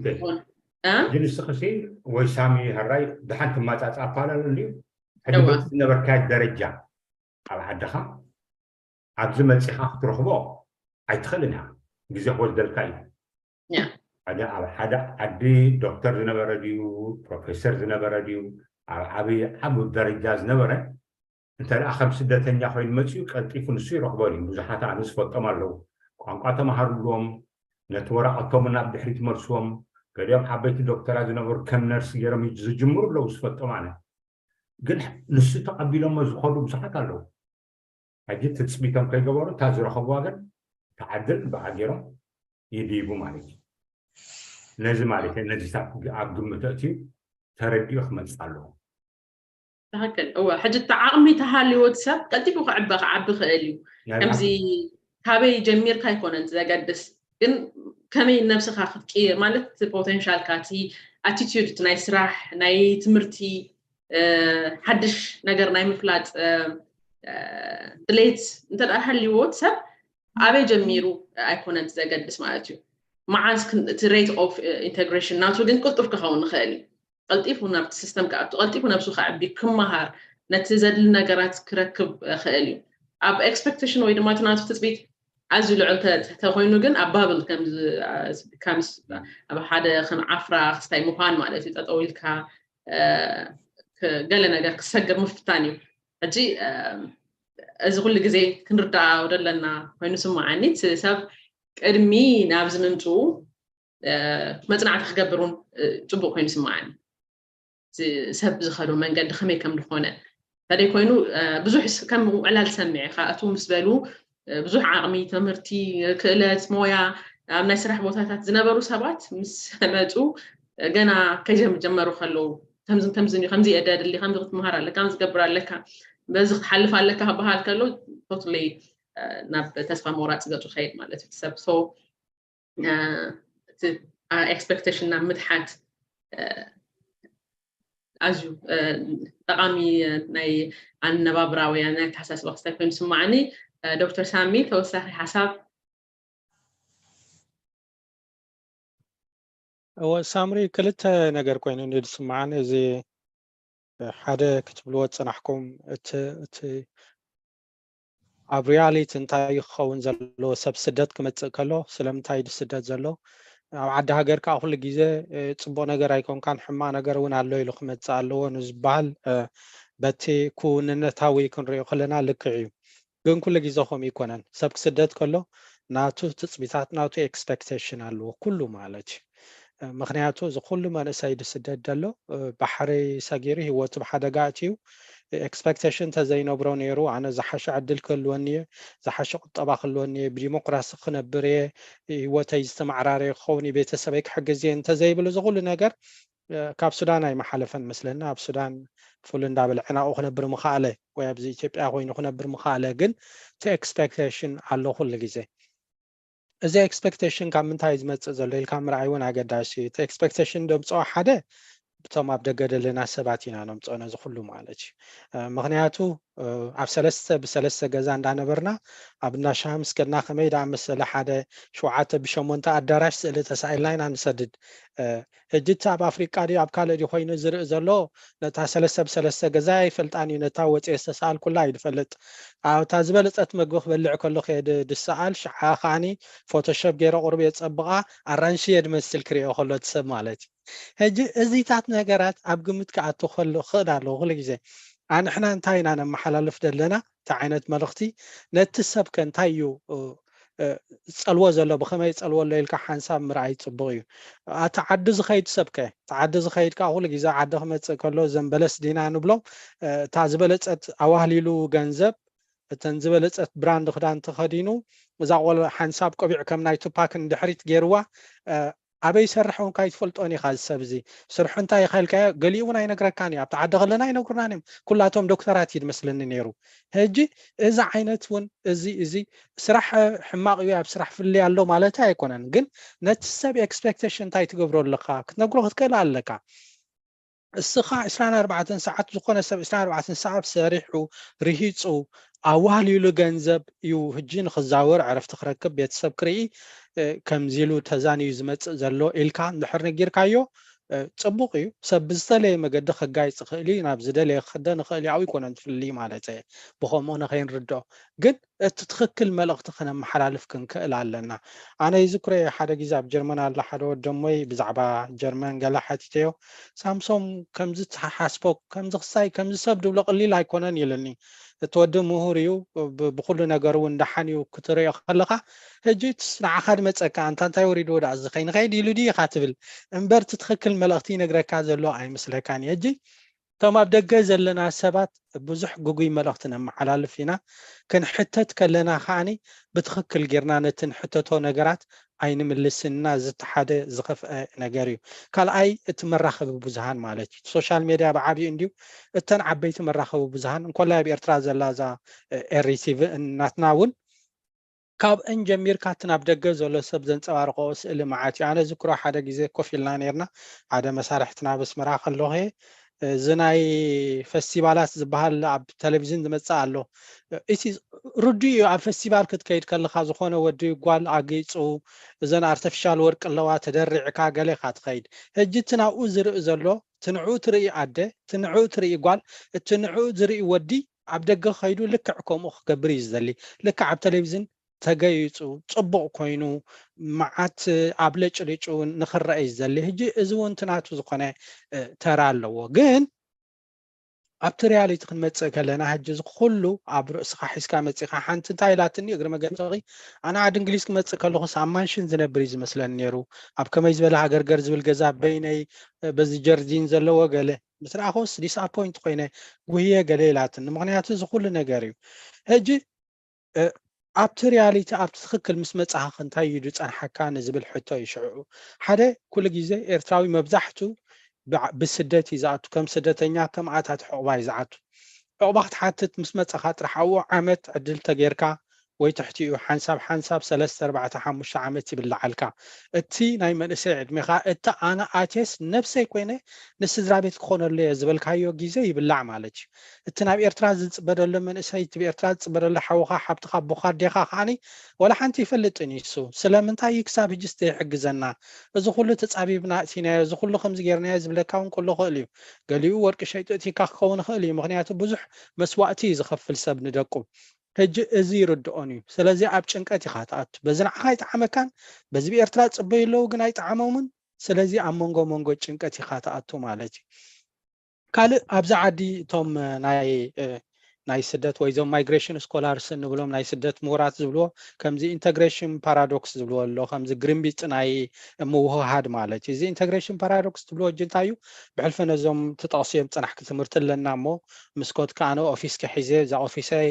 ግን ንስኽሲ ወይ ሳሚ ህራይ ድሓን ትማፃፃ ኣፋላሉ እንድዩ ሕጂ ዝነበርካዮ ደረጃ ኣብ ዓድኻ ኣብዚ መፂኻ ክትረኽቦ ኣይትኽእልን እያ። ግዜ ክወስደልካ እዩ። ሓደ ኣብ ሓደ ዓዲ ዶክተር ዝነበረ ድዩ ፕሮፌሰር ዝነበረ ድዩ ኣብ ዓብዪ ዓብ ደረጃ ዝነበረ እንተ ደኣ ከም ስደተኛ ኮይኑ መፂኡ ቀልጢፉ ንሱ ይረኽቦ ድዩ? ብዙሓት ኣነ ዝፈልጦም ኣለዉ። ቋንቋ ተማሃርዎም፣ ነቲ ወረቐቶም ናብ ድሕሪት መልስዎም። ገሊኦም ዓበይቲ ዶክተራት ዝነበሩ ከም ነርስ ገይሮም ዝጅምሩ ኣለዉ ዝፈልጦም ኣነ። ግን ንሱ ተቐቢሎሞ ዝኸዱ ብዙሓት ኣለዉ። ሕጂ ትፅቢቶም ከይገበሩ እታ ዝረኸብዋ ግን ተዓድል ብኣ ገይሮም ይድይቡ ማለት እዩ። ነዚ ማለት እዩ ነዚታት ኣብ ግምት ኣእትዩ ተረዲኡ ክመፅእ ኣለዎ። ትክክል እወ። ሕጂ እቲ ዓቕሚ ተሃልዎ እቲ ሰብ ቀልጢፉ ክዕበ ክዓቢ ክእል እዩ። ከምዚ ካበይ ጀሚርካ ኣይኮነን ዘገድስ፣ ግን ከመይ ነብስኻ ክትቅይር ማለት እቲ ፖቴንሻልካ፣ እቲ ኣቲቲዩድ፣ ናይ ስራሕ፣ ናይ ትምህርቲ፣ ሓድሽ ነገር ናይ ምፍላጥ ድሌት እንተ ሃልዎ እቲ ሰብ ኣበይ ጀሚሩ ኣይኮነን ዘገድስ ማለት እዩ። መዓዝ እቲ ሬት ኦፍ ኢንተግሬሽን ናቱ ግን ቅልጡፍ ክኸውን ይኽእል እዩ። ቀልጢፉ ናብቲ ሲስተም ክኣቱ፣ ቀልጢፉ ነብሱ ክዕቢ፣ ክመሃር፣ ነቲ ዘድሊ ነገራት ክረክብ ይኽእል እዩ። ኣብ ኤክስፐክቴሽን ወይ ድማ እቲ ናቱ ትፅቢት ኣዝዩ ልዑል ተኮይኑ ግን ኣብ ባብል ኣብ ሓደ ከም ዓፍራ ክስታይ ምዃን ማለት እዩ። ጠጠው ኢልካ ገለ ነገር ክሰግር ምፍታን እዩ። ሕጂ እዚ ኩሉ ግዜ ክንርዳኣ ዘለና ኮይኑ ስምዓኒ። እቲ ሰብ ቅድሚ ናብዚ ምምፅኡ መፅናዕቲ ክገብር እውን ፅቡቅ ኮይኑ ስምዓኒ። ሰብ ዝኸዶ መንገዲ ከመይ ከም ዝኾነ እንተደይ ኮይኑ ብዙሕ ከም ዕላል ሰሚዐ ኢኻ እቱ ምስ በሉ ብዙሕ ዓቕሚ ትምህርቲ ክእለት ሞያ ኣብ ናይ ስራሕ ቦታታት ዝነበሩ ሰባት ምስ መፁ ገና ከይጀመሩ ከለዉ ከምዚ ከምዚ ከምዚ የደድሊ ከምዚ ክትምሃር ኣለካ ከምዚ ክገብር ኣለካ በዚ ክትሓልፍ ኣለካ ክበሃል ከሎ ቶትሊ ናብ ተስፋ መቁራፅ ገፁ ከይድ ማለት እዩ ሰብ ኤክስፐክቴሽን ናብ ምትሓት ኣዝዩ ጠቃሚ ናይ ኣነባብራ ወይ ናይ ኣተሓሳስባ ክስታይ ኮይኑ ስማዓኒ። ዶክተር ሳሚ ተወሳኺ ሓሳብ እወ ሳምሪ ክልተ ነገር ኮይኑ ዝስምዓኒ እዚ ሓደ ክትብልዎ ዝፅናሕኩም እቲ ኣብ ሪያሊቲ እንታይ ክኸውን ዘለዎ ሰብ ስደት ክመፅእ ከሎ ስለምንታይ ድስደት ዘሎ ኣብ ዓዲ ሃገር ከዓ ኩሉ ግዜ ጽቡቕ ነገር ኣይኮንካን፣ ሕማቕ ነገር እውን ኣሎ ኢሉ ክመጽእ ኣለዎ ንዝበሃል በቲ ክውንነታዊ ክንሪኦ ከለና ልክዕ እዩ። ግን ኩሉ ግዜ ከምኡ ይኮነን። ሰብ ክስደድ ከሎ ናቱ ትፅቢታት፣ ናቱ ኤክስፐክቴሽን ኣለዎ ኩሉ ማለት እዩ። ምክንያቱ እዚ ኩሉ መንእሰይ ዝስደድ ዘሎ ባሕሪ ሰጊሩ ህይወቱ ብሓደጋ ኣትዩ ኤክስፐክቴሽን ተዘይነብሮ ነይሩ፣ ኣነ ዝሓሸ ዕድል ክህልወኒ እየ፣ ዝሓሸ ቁጠባ ክህልወኒ እየ፣ ብዲሞክራሲ ክነብር እየ፣ ህይወተይ ዝተማዕራረየ ክኸውን እዩ፣ ቤተሰበይ ክሕግዝ እየ እንተዘይብል እዚ ኩሉ ነገር ካብ ሱዳን ኣይመሓለፈን መስለኒ። ኣብ ሱዳን ፉል እንዳበልዐ ናብኡ ክነብር ምኸኣለ ወይ ኣብዚ ኢትዮጵያ ኮይኑ ክነብር ምኸኣለ። ግን እቲ ኤክስፐክቴሽን ኣሎ ኩሉ ግዜ። እዚ ኤክስፐክቴሽን ካብ ምንታይ እዩ ዝመፅእ ዘሎ ኢልካ ምርኣይ እውን ኣገዳሲ እዩ። እቲ ኤክስፐክቴሽን ደምፅኦ ሓደ እቶም ኣብ ደገ ዘለና ሰባት ኢና ነምፅኦ ነዚ ኩሉ ማለት እዩ። ምክንያቱ ኣብ ሰለስተ ብሰለስተ ገዛ እንዳነበርና ኣብ እንዳሻሃ ምስ ከድና ከመይ ደኣ መሰለ ሓደ ሸውዓተ ብሸሞንተ ኣዳራሽ ስእሊ ተሳኢልና ኢና ንሰድድ። ሕጂ እቲ ኣብ ኣፍሪቃ ድዩ ኣብ ካልእ ድዩ ኮይኑ ዝርኢ ዘሎ ነታ ሰለስተ ብሰለስተ ገዛ ኣይፈልጣን እዩ፣ ነታ ወፅየ ዝተሰኣልኩላ እዩ ዝፈልጥ። ኣብታ ዝበለፀት መግቢ ክበልዕ ከሎ ከየ ድሰኣል ሽዓ ከዓኒ ፎቶሾፕ ገይረ ቁርብ የፀብቓ ኣራንሺ እየ ድመስል ክሪኦ ከሎ እቲ ሰብ ማለት እዩ። ሕጂ እዚታት ነገራት ኣብ ግምት ክኣቱ ከሎ ክኽእል ኣለዎ ኩሉ ግዜ ኣንሕና እንታይ ኢና ነመሓላልፍ ዘለና እቲ ዓይነት መልእኽቲ ነቲ ሰብ ከ እንታይ እዩ ዝፀልዎ ዘሎ ብኸመይ ይፀልዎ ኣሎ ኢልካ ሓንሳብ ምርኣይ ፅቡቕ እዩ። እቲ ዓዲ ዝኸይድ ሰብ ከ እቲ ዓዲ ዝኸይድ ከዓ ኩሉ ግዜ ዓዲ ክመፅእ ከሎ ዘንበለስ ዲና ንብሎም እታ ዝበለፀት ኣዋህሊሉ ገንዘብ እተን ዝበለፀት ብራንድ ክዳን ተኸዲኑ እዛ ቆልዓ ሓንሳብ ቆቢዕ ከም ናይ ቱፓክ ንድሕሪት ገይርዋ ኣበይ ይሰርሕ እውን ካይትፈልጦን ኢኻ እዚ ሰብ እዚ ስርሑ እንታይ ኢኻ ኢልካዮ ገሊኡ እውን ኣይነግረካን እዩ ኣብቲ ዓዲ ከለና ኣይነግሩናን እዮም ኩላቶም ዶክተራት እዩ ዝመስለኒ ነይሩ ሕጂ እዚ ዓይነት እውን እዚ እዚ ስራሕ ሕማቕ እዩ ኣብ ስራሕ ፍልይ ኣሎ ማለት ኣይኮነን ግን ነቲ ሰብ ኤክስፔክቴሽን እንታይ ትገብሮ ኣለካ ክትነግሮ ክትክእል ኣለካ እስኻ ዕስራን ኣርባዕተን ሰዓት ዝኾነ ሰብ ዕስራን ኣርባዕተን ሰዓት ሰሪሑ ርሂፁ ኣዋህሊሉ ገንዘብ እዩ ህጂ ንክዛወር ዕረፍቲ ክረክብ ቤተሰብ ክርኢ ከምዚ ኢሉ ተዛንዩ ዝመፅእ ዘሎ ኢልካ እንድሕር ነጊርካዮ ፅቡቕ እዩ ሰብ ብዝተለየ መገዲ ከጋይፅ ይኽእል እዩ ናብ ዝደለየ ክክደ ንኽእል እዩ ኣብኡ ይኮነን ትፍልይ ማለት እየ ብከምኡ ንኸይንርድኦ ግን እቲ ትኽክል መልእኽቲ ክነመሓላልፍ ክንክእል ኣለና ኣነ ይዝክሮ ሓደ ግዜ ኣብ ጀርመን ኣሎ ሓደ ወደሞይ ብዛዕባ ጀርመን ገላ ሓቲተዮ ሳምሶም ከምዚ ተሓሓስቦ ከምዚ ክሳይ ከምዚ ሰብ ድብሎ ቅሊል ኣይኮነን ኢልኒ እቲ ወዲ ምሁር እዩ ብኩሉ ነገር እውን ደሓን እዩ ክትሪኦ ከለካ ሕጂ ንዓኻ ድመፀካ ኣንታ እንታይ ወሪድዎ ደኣ እዚ ከይንኸይድ ኢሉ ድዩ ኢኻ ትብል እምበር እቲ ትኽክል መልእኽቲ ይነግረካ ዘሎ ኣይመስለካን እዩ ሕጂ እቶም ኣብ ደገ ዘለና ሰባት ብዙሕ ግጉይ መልእኽቲ ነመሓላልፍ ኢና ክንሕተት ከለና ከዓኒ ብትኽክል ጌርና ነቲ ንሕተቶ ነገራት ኣይንምልስን ኢና እዚ እቲ ሓደ ዝኸፍአ ነገር እዩ ካልኣይ እቲ መራኸቢ ብዙሃን ማለት እዩ ሶሻል ሜድያ ብዓብዩ እንድዩ እተን ዓበይቲ መራኸቢ ብዙሃን እንኮላይ ኣብ ኤርትራ ዘላ እዛ ኤሪቲቪ እናትና እውን ካብአን ጀሚርካ እቲ ናብ ደገ ዘሎ ሰብ ዘንፀባርቆ ስእሊ መዓት እዩ ኣነ ዝክሮ ሓደ ግዜ ኮፍ ኢልና ነርና ሓደ መሳርሕትና ኣብ ኣስመራ ከለኹ እዚ ናይ ፈስቲቫላት ዝበሃል ኣብ ቴሌቭዥን ዝመፅእ ኣሎ እቲ ርዱእ እዩ ኣብ ፈስቲቫል ክትከይድ ከለካ ዝኮነ ወዲ ጓል ኣጊፁ እዘን ኣርተፊሻል ወርቂ ኣለዋ ተደሪዕካ ገለ ኢካ ትከይድ ሕጂ እቲ ናብኡ ዝርኢ ዘሎ እቲ ንዕኡ ትርኢ ኣደ እቲ ንዕኡ ትርኢ ጓል እቲ ንዕኡ ዝርኢ ወዲ ኣብ ደገ ከይዱ ልክዕ ከምኡ ክገብር እዩ ዝደሊ። ልክዕ ኣብ ቴሌቪዝን ተገይፁ ፅቡቕ ኮይኑ መዓት ኣብለጭሊጩ ንክረአ እዩ ዝደሊ። ሕጂ እዚ እውን እቲ ናቱ ዝኾነ ተራ ኣለዎ። ግን ኣብቲ ሪያሊቲ ክንመፅእ ከለና ሕጂ እዚ ኩሉ ኣብ ርእስኻ ሒዝካ መፂኻ ሓንቲ እንታይ ኢላትኒ እግሪ መገተኺ ኣነ ዓዲ እንግሊዝ ክመፅእ ከለኹስ ኣብ ማንሽን ዝነብር እዩ ዝመስለኒ ነይሩ ኣብ ከመይ ዝበለ ሃገርገር ዝብል ገዛ በይነይ በዚ ጀርዲን ዘለዎ ገለ ምስ ረኣኹስ ዲስኣፖይንት ኮይነ ጉህየ ገለ ኢላትኒ ምክንያቱ እዚ ኩሉ ነገር እዩ ሕጂ ኣብቲ ሪያሊቲ ኣብቲ ትኽክል ምስ መጻኻ እንታይ እዩ ዝጸንሓካ ንዝብል ሕቶ እዩ ሽዑ ሓደ ኩሉ ግዜ ኤርትራዊ መብዛሕቱ ብስደት እዩ ዝኣቱ ከም ስደተኛ ከም ኣታቲ ሕቑባ እዩ ዝኣቱ ዕቑባ ክትሓትት ምስ መጻኻ ጥራሕ ኣብኡ ዓመት ዕድል ተጌርካ ወይ ትሕቲኡ ሓንሳብ ሓንሳብ ሰለስተ ኣርባዕተ ሓሙሽተ ዓመት ይብልዓልካ። እቲ ናይ መንእሰይ ዕድሜኻ እቲ ኣነ ኣትየስ ነብሰይ ኮይነ ንስድራ ቤት ክኾነሉ እየ ዝበልካዮ ግዜ ይብላዕ ማለት እዩ። እቲ ናብ ኤርትራ ዝጽበ ዘሎ መንእሰይ እቲ ብኤርትራ ዝጽበ ዘሎ ሓውኻ ሓብትኻ ኣቦኻ ኣዴኻ ከዓኒ ወላ ሓንቲ ይፈልጥን እዩ እሱ ስለምንታይ እዩ ክሳብ ሕጅስ ዘይሕግዘና እዚ ኩሉ ተጻቢብና ኣእቲናዮ እዚ ኩሉ ከምዚ ጌርናዮ ዝብለካ እውን ክህሉ ይኽእል እዩ። ገሊኡ ወርቂ ሸይጡ ኣእቲካ ክኸውን ይኽእል እዩ ምኽንያቱ ብዙሕ መስዋእቲ እዩ ዝኸፍል ሰብ ንደቁ። ሕጂ እዚ ይርድኦን እዩ። ስለዚ ኣብ ጭንቀት ኢኻ ትኣቱ። በዚ ንዓኻ ኣይጠዓመካን፣ በዚ ብኤርትራ ጽበዩ ኣለዉ ግን ኣይጠዓሞምን። ስለዚ ኣብ መንጎ መንጎ ጭንቀት ኢኻ ትኣቱ ማለት እዩ። ካልእ ኣብዚ ዓዲ እቶም ናይ ናይ ስደት ወይ ዞም ማይግሬሽን ስኮላርስ እንብሎም ናይ ስደት ምሁራት ዝብልዎ ከምዚ ኢንተግሬሽን ፓራዶክስ ዝብልዎ ኣሎ፣ ከምዚ ግሪምቢጥ ናይ ምውህሃድ ማለት እዩ። እዚ ኢንተግሬሽን ፓራዶክስ ትብልዎ እጂ እንታይ እዩ? ብሕልፊ ነዞም ትጠቕስዮም ጽናሕኪ ትምህርቲ ኣለና እሞ ምስ ኮድካ ኣነ ኦፊስ ከሒዘ እዛ ኦፊሰይ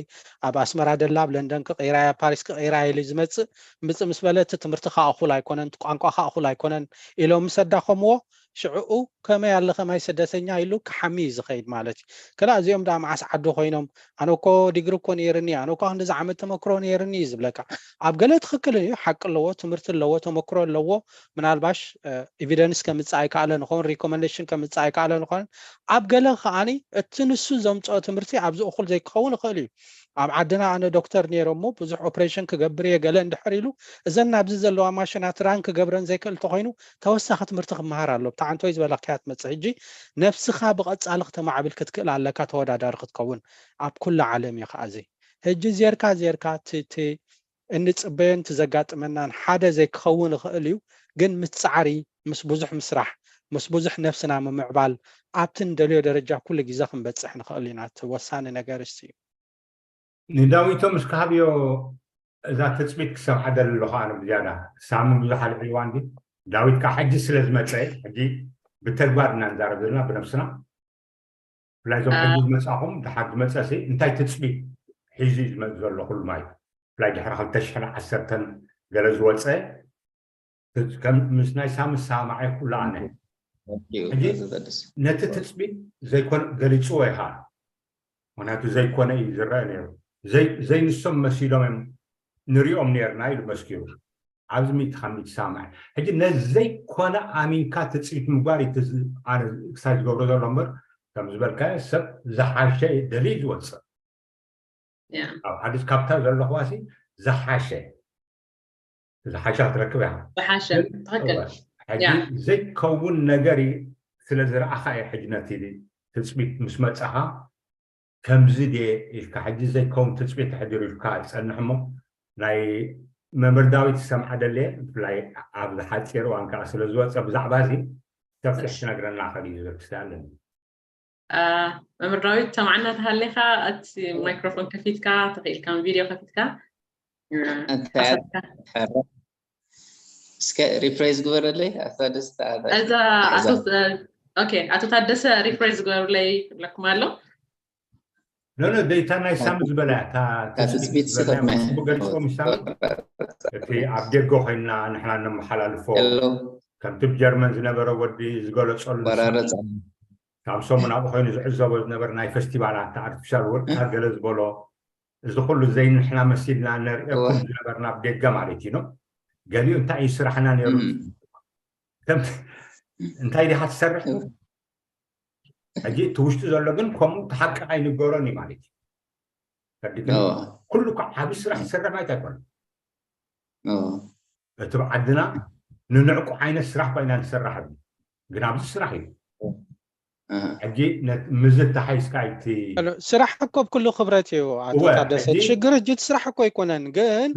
ኣብ ኣስመራ ደላ ኣብ ለንደን ክቕይራ እያ ፓሪስ ክቕይራ ኢሉ ዝመጽእ ምጽእ ምስ በለ እቲ ትምህርቲ ከዓ እኹል ኣይኮነን፣ እቲ ቋንቋ ከዓ እኹል ኣይኮነን ኢሎም ምስ ኣዳኸምዎ ሽዕኡ ከመይ ኣለ ከማይ ስደተኛ ኢሉ ክሓሚ እዩ ዝኸይድ ማለት እዩ። ከላ እዚኦም ደኣ መዓስ ዓዲ ኮይኖም ኣነ እኮ ዲግሪ እኮ ነይርኒ ኣነ እኮ ክንዲ ዝዓመት ተመክሮ ነይርኒ እዩ ዝብለካ። ኣብ ገለ ትኽክል እዩ፣ ሓቂ ኣለዎ፣ ትምህርቲ ኣለዎ፣ ተመክሮ ኣለዎ። ምናልባሽ ኤቪደንስ ከምፅእ ኣይከኣለን ይኸውን፣ ሪኮመንዴሽን ከምፅእ ኣይከኣለን ይኸውን። ኣብ ገለ ከዓኒ እቲ ንሱ ዘምፅኦ ትምህርቲ ኣብዚ እኹል ዘይክኸውን ይኽእል እዩ። ኣብ ዓድና ኣነ ዶክተር ነይረ እሞ ብዙሕ ኦፕሬሽን ክገብር እየ ገለ እንድሕር ኢሉ እዘን ኣብዚ ዘለዋ ማሽናት ራን ክገብረን ዘይክእል እንተኮይኑ ተወሳኺ ትምህርቲ ክመሃር ኣሎ። ብታዓንቶይ ዝበለካያ ትመፅእ። ሕጂ ነብስኻ ብቐፃሊ ክተማዕብል ክትክእል ኣለካ ተወዳዳሪ ክትከውን ኣብ ኩላ ዓለም እዩ ከዓዚ። ሕጂ ዜርካ ዜርካ እቲ እቲ እንፅበዮን እቲ ዘጋጥመናን ሓደ ዘይክኸውን ይኽእል እዩ፣ ግን ምስ ፃዕሪ ምስ ብዙሕ ምስራሕ ምስ ብዙሕ ነብስና ምምዕባል ኣብቲ ንደልዮ ደረጃ ኩሉ ግዜ ክንበፅሕ ንኽእል ኢና። እቲ ወሳኒ ነገር እሱ እዩ። ንዳዊቶ ምስ ክሃብዮ እዛ ትፅቢት ክሰምዓ ደሊ ኣለኹ ኣነ ብዝያዳ ሳሚ ብዙሕ ኣልዒልዋ እንዲ ዳዊት ከዓ ሕጂ ስለ ዝመፀ ሕጂ ብተግባር ኢና ንዛረብ ዘለና ብነብስና ብፍላይ እዞም ሕጂ ዝመፃኹም ድሓር ዝመፀ ሲ እንታይ ትፅቢት ሒዙ እዩ ዝመፅ ዘሎ ኩሉ ማይ ብፍላይ ድሕሪ ክልተ ሽሕን ዓሰርተን ገለ ዝወፀ ምስ ናይ ሳሚ ሰማማዐ ኩሉ ኣነ ሕጂ ነቲ ትፅቢት ዘይኮነ ገሊፅዎ ይኸኣል ምክንያቱ ዘይኮነ እዩ ዝረአ ነይሩ ዘይንሶም መሲሎም እዮም ንሪኦም ነርና ኢሉ መስኪሩ ኣብዚ ሚእቲ ካብ ሚእቲ ሰማማዐ ሕጂ ነዚ ዘይኮነ ኣሚንካ ትፅቢት ምግባር እዩ ኣነ ክሳይ ዝገብሮ ዘሎ እምበር ከም ዝበልካዮ ሰብ ዝሓሸ ደልዩ ዝወፅእ ኣብ ሓዲስ ካብታ ዘለኹዋ ሲ ዝሓሸ ዝሓሸ ክትረክብ ኢኻ ዝሓሸ ትኽክል ሕጂ ዘይከውን ነገር ስለ ዝረኣኻ እየ ሕጂ ነቲ ትፅቢት ምስ መፃኻ ከምዚ ድየ ኢልካ ሕጂ ዘይከውን ትፅቢት ተሕዲሩ ኢልካ ፀንሕ እሞ ናይ መምህር ዳዊት ዝሰምዓ ደልየ ብፍላይ ኣብዚ ሓፂር እዋን ከዓ ስለ ዝወፀ ብዛዕባ እዚ ሰፊሕ ትነግረና ከድዩ ዝብል ክስተ ኣለኒ መምህር ዳዊት ሰማዕና ተሃሊኻ እቲ ማይክሮፎን ከፊትካ ተኽኢልካ ቪድዮ ከፊትካ እንታይ ኣሰብካ? ሕረ እስከ ሪፍሬዝ ግበረለይ ኣታ ደስታ ኣታ እዛ ኣዛ ኣቶ ኦኬ ኣቶ ታደሰ ሪፍሬዝ ግበሩለይ ይብለኩም ኣሎ ኖ ኖ ደይታ ናይ ሳሚ ዝበላ እያ እታ እታ ትጽቢት ትጽቢት ዝበላ እያ። ስኸመ ጽቡቅ ገሊጽዎም ይሳሚ እቲ ኣብ ደገ ኮይንና ንሕና ነመሓላልፎ ሄሎ ከምቲ ብ ጀርመን ዝነበረ ወዲ ዝገለጸሉ ንሳ ቆራረጻ ካብ ሰሙን ኣብኡ ኮይኑ ዝዕዘቦ ዝነበረ ናይ ፈስቲቫላት ኣርቲፊሻል ወርቅታት ገለ ዝበሎ እዚ ኩሉ ዘይንሕና መሲልና ነርእየኩም ዝነበርና ኣብ ደገ ማለት እዩ ኖ ገሊኡ እንታይ እዩ ስራሕና ነይሩ ከምቲ እንታይ ዲኻ ትሰርሕ ሕጂ እቲ ውሽጡ ዘሎ ግን ከምኡ እቲ ሓቂ ኣይንገሮን እዩ ማለት እዩ ፈርዲክን ኩሉ እኳ ዓብዪ ስራሕ ዝሰርሕ ማለት ኣይኮነን እቲ ዓድና ንንዕቁ ዓይነት ስራሕ ኮይና ንሰርሕ ኣብ ግን ኣብዚ ስራሕ እዩ ሕጂ ምዚ ተሓይስካ ይቲ ስራሕ እኮ ብኩሉ ክብረት እዩ ኣቶ ታደሰ ሽግር ሕጂ እቲ ስራሕ እኮ ኣይኮነን ግን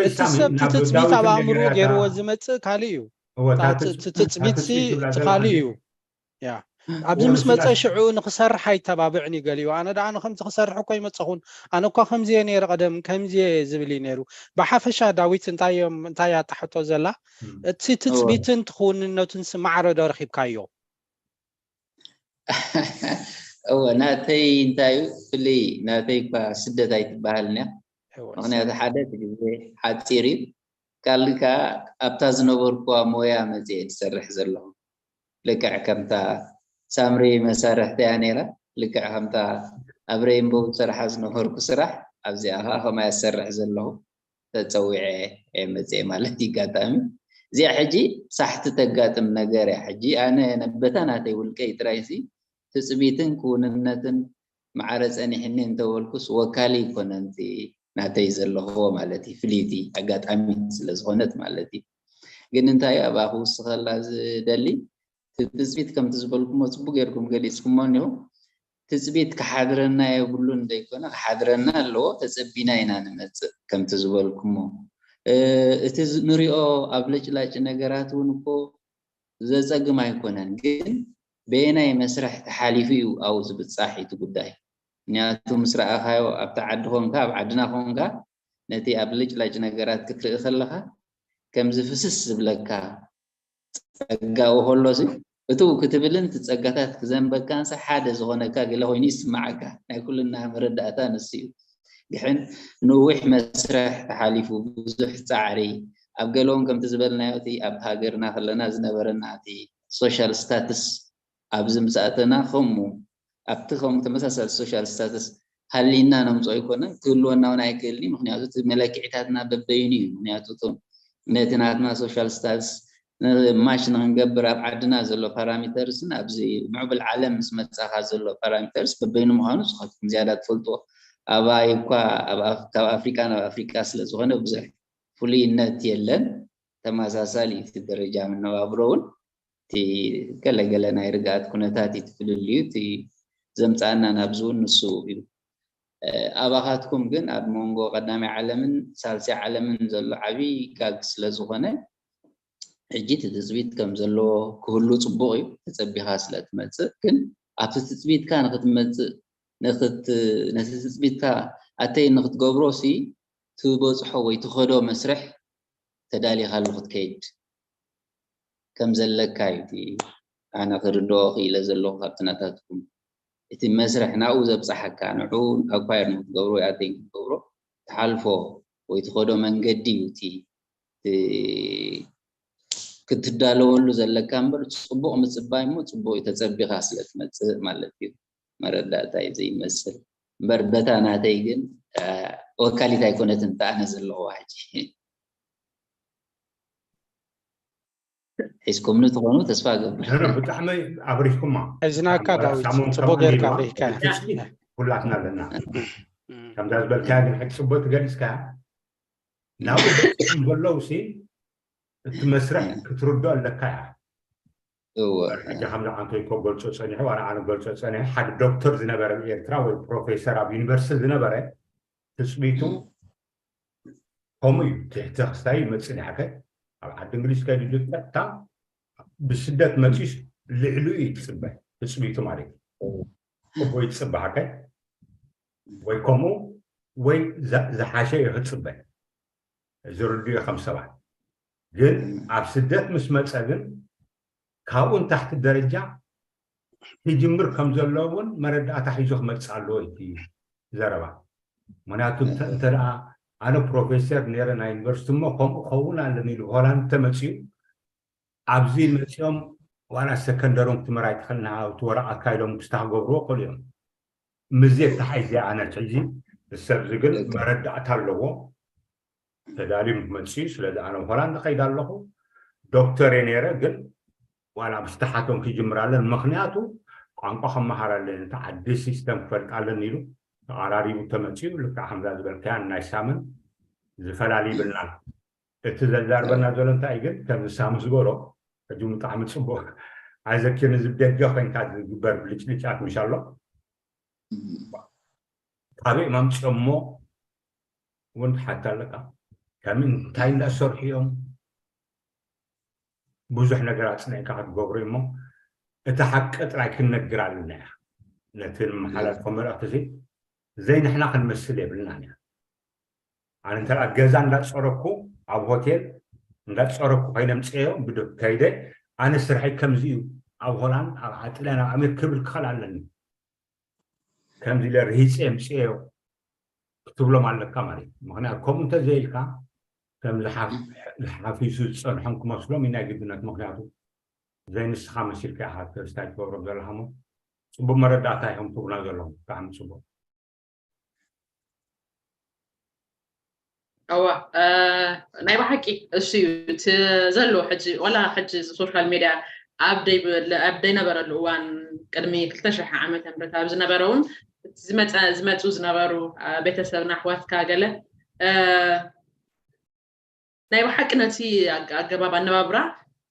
እቲ ሰብ ትፅቢት ኣብ ኣእምሮ ገይርዎ ዝመፅእ ካልእ እዩ ትፅቢት እቲ ካልእ እዩ ያ ኣብዚ ምስ መፀ ሽዑ ንክሰርሕ ኣይተባብዕን እዩ ገሊኡ ኣነ ደኣ ንከምዚ ክሰርሕ እኮ ይመፀኹን ኣነ እኳ ከምዚ እየ ነይረ ቀደም ከምዚ እየ ዝብል እዩ ነይሩ ብሓፈሻ ዳዊት እንታይ እዮም እንታይ ኣጣሕቶ ዘላ እቲ ትፅቢትን ትኽውንነቱን ስማዕረ ዶ ረኪብካዮ እወ ናተይ እንታይ እዩ ፍልይ ናተይ እኳ ስደት ኣይትበሃልን እያ ምክንያቱ ሓደ ግዜ ሓፂር እዩ ካልእ ከዓ ኣብታ ዝነበርኩዋ ሞያ መፅየ ዝሰርሕ ዘለኹ ልክዕ ከምታ ሳምሪ መሳርሕቲ እያ ነይራ ልክዕ ከምታ ኣብ ሬንቦው ዝሰርሓ ዝነበርኩ ስራሕ ኣብዚኣ ከዓ ከምኣ ዝሰርሕ ዘለኹ ተፀዊዐ እየ መፅየ ማለት እዩ ኣጋጣሚ እዚኣ ሕጂ ሳሕቲ ተጋጥም ነገር እያ ሕጂ ኣነ በታ ናተይ ውልቀይ ጥራይ ሲ ትፅቢትን ክውንነትን ማዕረ ፀኒሕኒ እንተበልኩስ ወካሊ ይኮነን ናተይ ዘለኽዎ ማለት እዩ ፍልይቲ ኣጋጣሚ ስለዝኾነት ማለት እዩ ግን እንታይ ኣብኣ ክውስኸላ ዝደሊ ትፅቢት ከምቲ ዝበልኩሞ ፅቡቅ ጌርኩም ገሊፅኩሞ እኒኹም ትፅቢት ክሓድረና የብሉን ዘይኮነ ክሓድረና ኣለዎ። ተፀቢና ኢና ንመፅእ ከምቲ ዝበልኩሞ። እቲ ንሪኦ ኣብ ለጭላጭ ነገራት እውን እኮ ዘፀግም ኣይኮነን፣ ግን በየናይ መስርሕ ተሓሊፉ እዩ ኣብኡ ዝብፃሕ እቲ ጉዳይ። ምክንያቱ ምስ ረኣኻዮ ኣብቲ ዓዲ ኮንካ ኣብ ዓድና ኮንካ ነቲ ኣብ ልጭላጭ ነገራት ክትርኢ ከለኻ ከምዚ ፍስስ ዝብለካ ጸጋ ከሎ ሲ እትው ክትብልን እቲ ጸጋታት ክዘንበካንስ ሓደ ዝኾነካ ገለ ኮይኑ ይስምዓካ። ናይ ኩልና መረዳእታ ንሱ እዩ። ድሕን ነዊሕ መስርሕ ተሓሊፉ ብዙሕ ጻዕሪ ኣብ ገለኦም ከምቲ ዝበልናዮ እቲ ኣብ ሃገርና ከለና ዝነበረና እቲ social status ኣብዚ ምስ ኣተና ከምኡ ኣብቲ ከምኡ ተመሳሳሊ social status ሃሊና ነምፅኦ ኣይኮነን ክህልወና እውን ኣይክእልን እዩ። ምክንያቱ እቲ መለክዒታትና በበይኑ እዩ። ምክንያቱ እቶም ነቲ ናትና social status match ንክንገብር ኣብ ዓድና ዘሎ parameters ን ኣብዚ ምዕቡል ዓለም ምስ መፃኻ ዘሎ parameters በበይኑ ምዃኑ ንስኻትኩም ዝያዳ ትፈልጥዎ። ኣባይ እኳ ኣብ ኣፍ- ካብ ኣፍሪቃ ናብ ኣፍሪቃ ስለ ዝኾነ ብዙሕ ፍሉይነት የለን። ተመሳሳሊ እቲ ደረጃ መነባብሮ እውን እቲ ገለገለ ናይ ርግኣት ኩነታት እዩ እቲ ፍልልዩ። እቲ ዘምፅኣና ናብዚ እውን ንሱ እዩ። ኣባኻትኩም ግን ኣብ መንጎ ቀዳማይ ዓለምን ሳልሳይ ዓለምን ዘሎ ዓብዪ ጋግ ስለ ዝኾነ ሕጂ እቲ ትፅቢት ከም ዘለዎ ክህሉ ፅቡቕ እዩ። ተፀቢኻ ስለ ትመፅእ ግን ኣብቲ ትፅቢትካ ንክትመፅእ ንክት ነቲ ትፅቢትካ ኣተይ ንክትገብሮ ሲ ትበፅሖ ወይ ትኸዶ መስርሕ ተዳሊኻሉ ክትከይድ ከም ዘለካ እዩ እቲ ኣነ ክርድኦ ክኢለ ዘለኹ ካብቲ ናታትኩም። እቲ መስርሕ ናብኡ ዘብፅሓካ ንዕኡ ኣኳየር ንክትገብሮ ወይ ኣተይ ንክትገብሮ ትሓልፎ ወይ ትኸዶ መንገዲ እዩ እቲ እቲ ክትዳለወሉ ዘለካ እምበር ፅቡቕ ምፅባይ እሞ ፅቡቕ እዩ ተፀቢኻ ስለ ትመፅእ ማለት እዩ። መረዳእታ እዩ ዘይመስል እምበር በታ ናተይ ግን ወካሊት ኣይኮነትን ተኣነ ዘለኹ ሕጂ ሒዝኩምኒ ትኾኑ ተስፋ ገብር። ብጣዕሚ ኣብሪህኩማ እዝናካ ዳዊት ጽቡቅ ጌርካ ኣብሪህካ። ኩላትና ኣለና። ከምዛ ዝበልካያ ግን ሕጂ ጽቡቅ ትገሊጽካ ናብኡ በፂሖም ዘለዉ ሲ እቲ መስርሕ ክትርዶ ኣለካ እያ። ሕጂ ከምዚ ዓንቶይ ኮ ገልፆ ፀኒሑ ዋላ ኣነ ገልፆ ፀኒሑ ሓደ ዶክተር ዝነበረ ኤርትራ ወይ ፕሮፌሰር ኣብ ዩኒቨርሲቲ ዝነበረ ትፅቢቱ ከምኡ እዩ። ትሕቲ ክስታይ ይመፅእ ዳሕከ ኣብ ዓዲ እንግሊዝ ከይዱ ቀጥታ ብስደት መፂስ ልዕሉ እዩ ትፅበ ትፅቢቱ ማለት እዩ። እቦ ይፅበ ሓከ ወይ ከምኡ ወይ ዝሓሸ እዩ ክፅበ ዝርድኡ ከም ሰባት ግን ኣብ ስደት ምስ መፀ ግን ካብኡ ንታሕቲ ደረጃ ክጅምር ከም ዘሎ እውን መረዳእታ ሒዙ ክመፅእ ኣለዎ እቲ ዘረባ። ምክንያቱ እንተ ደኣ ኣነ ፕሮፌሰር ነይረ ናይ ዩኒቨርሲቲ እሞ ከምኡ ከውን ኣለኒ ኢሉ ሆላንድ ተመፅኡ ኣብዚ መፂኦም ዋላ ሰከንደሮም ክትምር ኣይትኽእልና እቲ ወረቓትካ ኢሎም ክስታ ክገብርዎ ክኽእሉ እዮም። ምዜ ተሓይዘ ኣነ ሕጂ ሰብ ዝግል መረዳእታ ኣለዎ ተዳልዩ መፅኡ። ስለዚ ኣነ ሆላንድ ከይድ ኣለኹ ዶክተር እየ ነይረ ግን ዋላ ብስተሓቶም ክጅምር ኣለን ምክንያቱ ቋንቋ ከመሃር ኣለን እቲ ዓዲ ሲስተም ክፈልጥ ኣለን ኢሉ ተቐራሪቡ ተመፅኡ። ልክዕ ከምዛ ዝበልካያን ናይ ሳምን ዝፈላሊ ይብልና እቲ ዘዛርበና ዘሎ እንታይ ግን ከምዚ ሳሚ ዝበሎ ሕጂ ብጣዕሚ ፅቡቅ ኣይዘኪርን እዚ ደገ ኮይንካ ዝግበር ብልጭልጫት ምሽ ኣሎ ካበይ ማምፅኦሞ እውን ትሓታ ኣለካ ከም እንታይ እንዳሰርሑ እዮም ብዙሕ ነገር ኣፅኒዕካ ክትገብሩ እሞ እቲ ሓቂ ጥራይ ክንነግር ኣለና እያ ነቲ ንመሓላልፎ መልእክቲ እዚ ዘይንሕና ክንመስል የብልናን እያ ኣነ እንተ ገዛ እንዳፀረኩ ኣብ ሆቴል እንዳፀረኩ ኮይነ ምፅአዮ ብድብ ከይደ ኣነ ስርሐይ ከምዚ እዩ ኣብ ሆላንድ ኣብ ዓጥልያን ኣብ ኣሜሪካ ክብል ክኽእል ኣለኒ ከምዚ ኢለ ርሂፀ ምፅአዮ ክትብሎም ኣለካ ማለት እዩ ምክንያቱ ከምኡ እንተዘይልካ ከም ዝሓፊሱ ዝፀንሖም ክመስሎም እዩ ናይ ግድነት ምክንያቱ ዘይንስኻ መሲልካ ኢኻ ክርስታይ ትገብሮም ዘለኻ እሞ ፅቡቅ መረዳእታ ኢኹም ትብሉና ዘለኹም ብጣዕሚ ፅቡቅ እዋ ናይ ብሓቂ እሱ እዩ እቲ ዘሎ ሕጂ ዋላ ሕጂ ሶሻል ሚድያ ኣብ ዘይነበረሉ እዋን ቅድሚ ክልተ ሽሕ ዓመተ ምህረት ኣብ ዝነበረ እውን ዝመፀ ዝመፁ ዝነበሩ ቤተሰብና ኣሕዋትካ ገለ ናይ ብሓቂ ነቲ ኣገባብ ኣነባብራ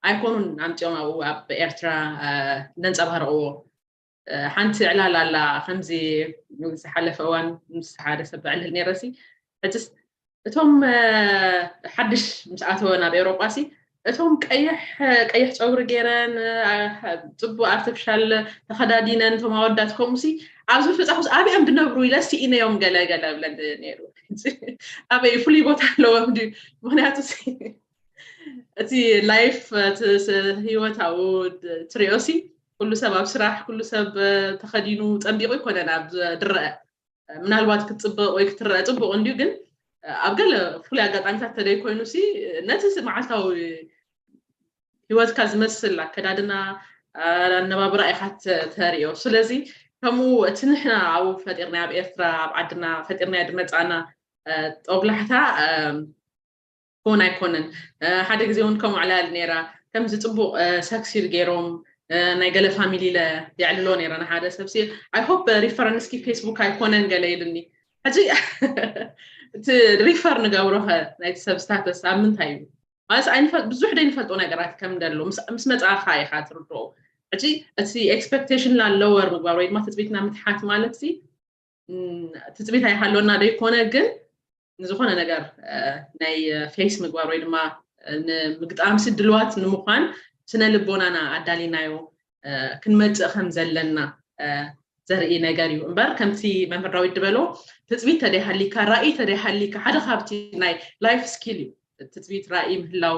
ኣይኮኑን ኣምፂኦም ኣብኡ ኣብ ኤርትራ ነንፀባርቕዎ ሓንቲ ዕላል ኣላ። ከምዚ ዝሓለፈ እዋን ምስ ሓደ ሰብ ዕልል ነይረሲ፣ ሕጅስ እቶም ሓድሽ ምስ ኣተወ ናብ ኤውሮጳ ሲ፣ እቶም ቀይሕ ቀይሕ ፀጉሪ ገይረን፣ ፅቡቅ ኣርቲፊሻል ተኸዳዲነን፣ እቶም ኣወዳት ከምኡ ሲ ኣብዚ ፍፃ ኣበይ እዮም ዝነብሩ ኢለ ስኢነዮም ገለ ገለ ብለን ነይሩ። ኣበይ ፍሉይ ቦታ ኣለዎም ድዩ? ምክንያቱ እቲ ላይፍ፣ ህይወት ኣብኡ ትሪኦ ሲ፣ ኩሉ ሰብ ኣብ ስራሕ፣ ኩሉ ሰብ ተኸዲኑ ፀቢቁ ይኮነን ኣብ ዝረአ። ምናልባት ክትፅበቅ ወይ ክትረአ ፅቡቅ እንድዩ፣ ግን ኣብ ገለ ፍሉይ ኣጋጣሚታት ተደይ ኮይኑ ሲ፣ ነቲ መዓልታዊ ህይወትካ ዝመስል ኣከዳድና፣ ኣነባብራ ኢካ ተሪኦ። ስለዚ ከምኡ እቲ ንሕና ኣብኡ ፈጢርና፣ ኣብ ኤርትራ ኣብ ዓድና ፈጢርና ድመፃና ጦብላሕታ ክውን ኣይኮነን። ሓደ ግዜ እውን ከምኡ ዕላል ነይራ፣ ከምዚ ፅቡቅ ሰክሲድ ገይሮም ናይ ገለ ፋሚሊ ለ የዕልሎ ነይረ ንሓደ ሰብ ሲ፣ ኣይ ሆፕ ሪፈረንስኪ ፌስቡክ ኣይኮነን ገለ ኢልኒ። ሕጂ እቲ ሪፈር ንገብሮ ከ ናይቲ ሰብ ስታተስ ኣብ ምንታይ እዩ? ማለት ብዙሕ ደይንፈልጦ ነገራት ከም ደሎ ምስ መፅኣኻ ኢኻ ትርድኦ። ሕጂ እቲ ኤክስፐክቴሽን ላለወር ምግባር ወይ ድማ ትፅቢትና ምትሓት ማለት ሲ፣ ትፅቢት ኣይሃለና ደይኮነ ግን ንዝኾነ ነገር ናይ ፌስ ምግባር ወይ ድማ ንምግጣም ሲ ድልዋት ንምዃን ስነ ልቦናና ኣዳሊናዮ ክንመፅእ ከም ዘለና ዘርኢ ነገር እዩ እምበር፣ ከምቲ መምህር ዳዊት ዝበሎ ትፅቢት ተደይሃሊካ፣ ራእይ ተደይሃሊካ፣ ሓደ ካብቲ ናይ ላይፍ ስኪል እዩ። ትፅቢት፣ ራእይ ምህላው፣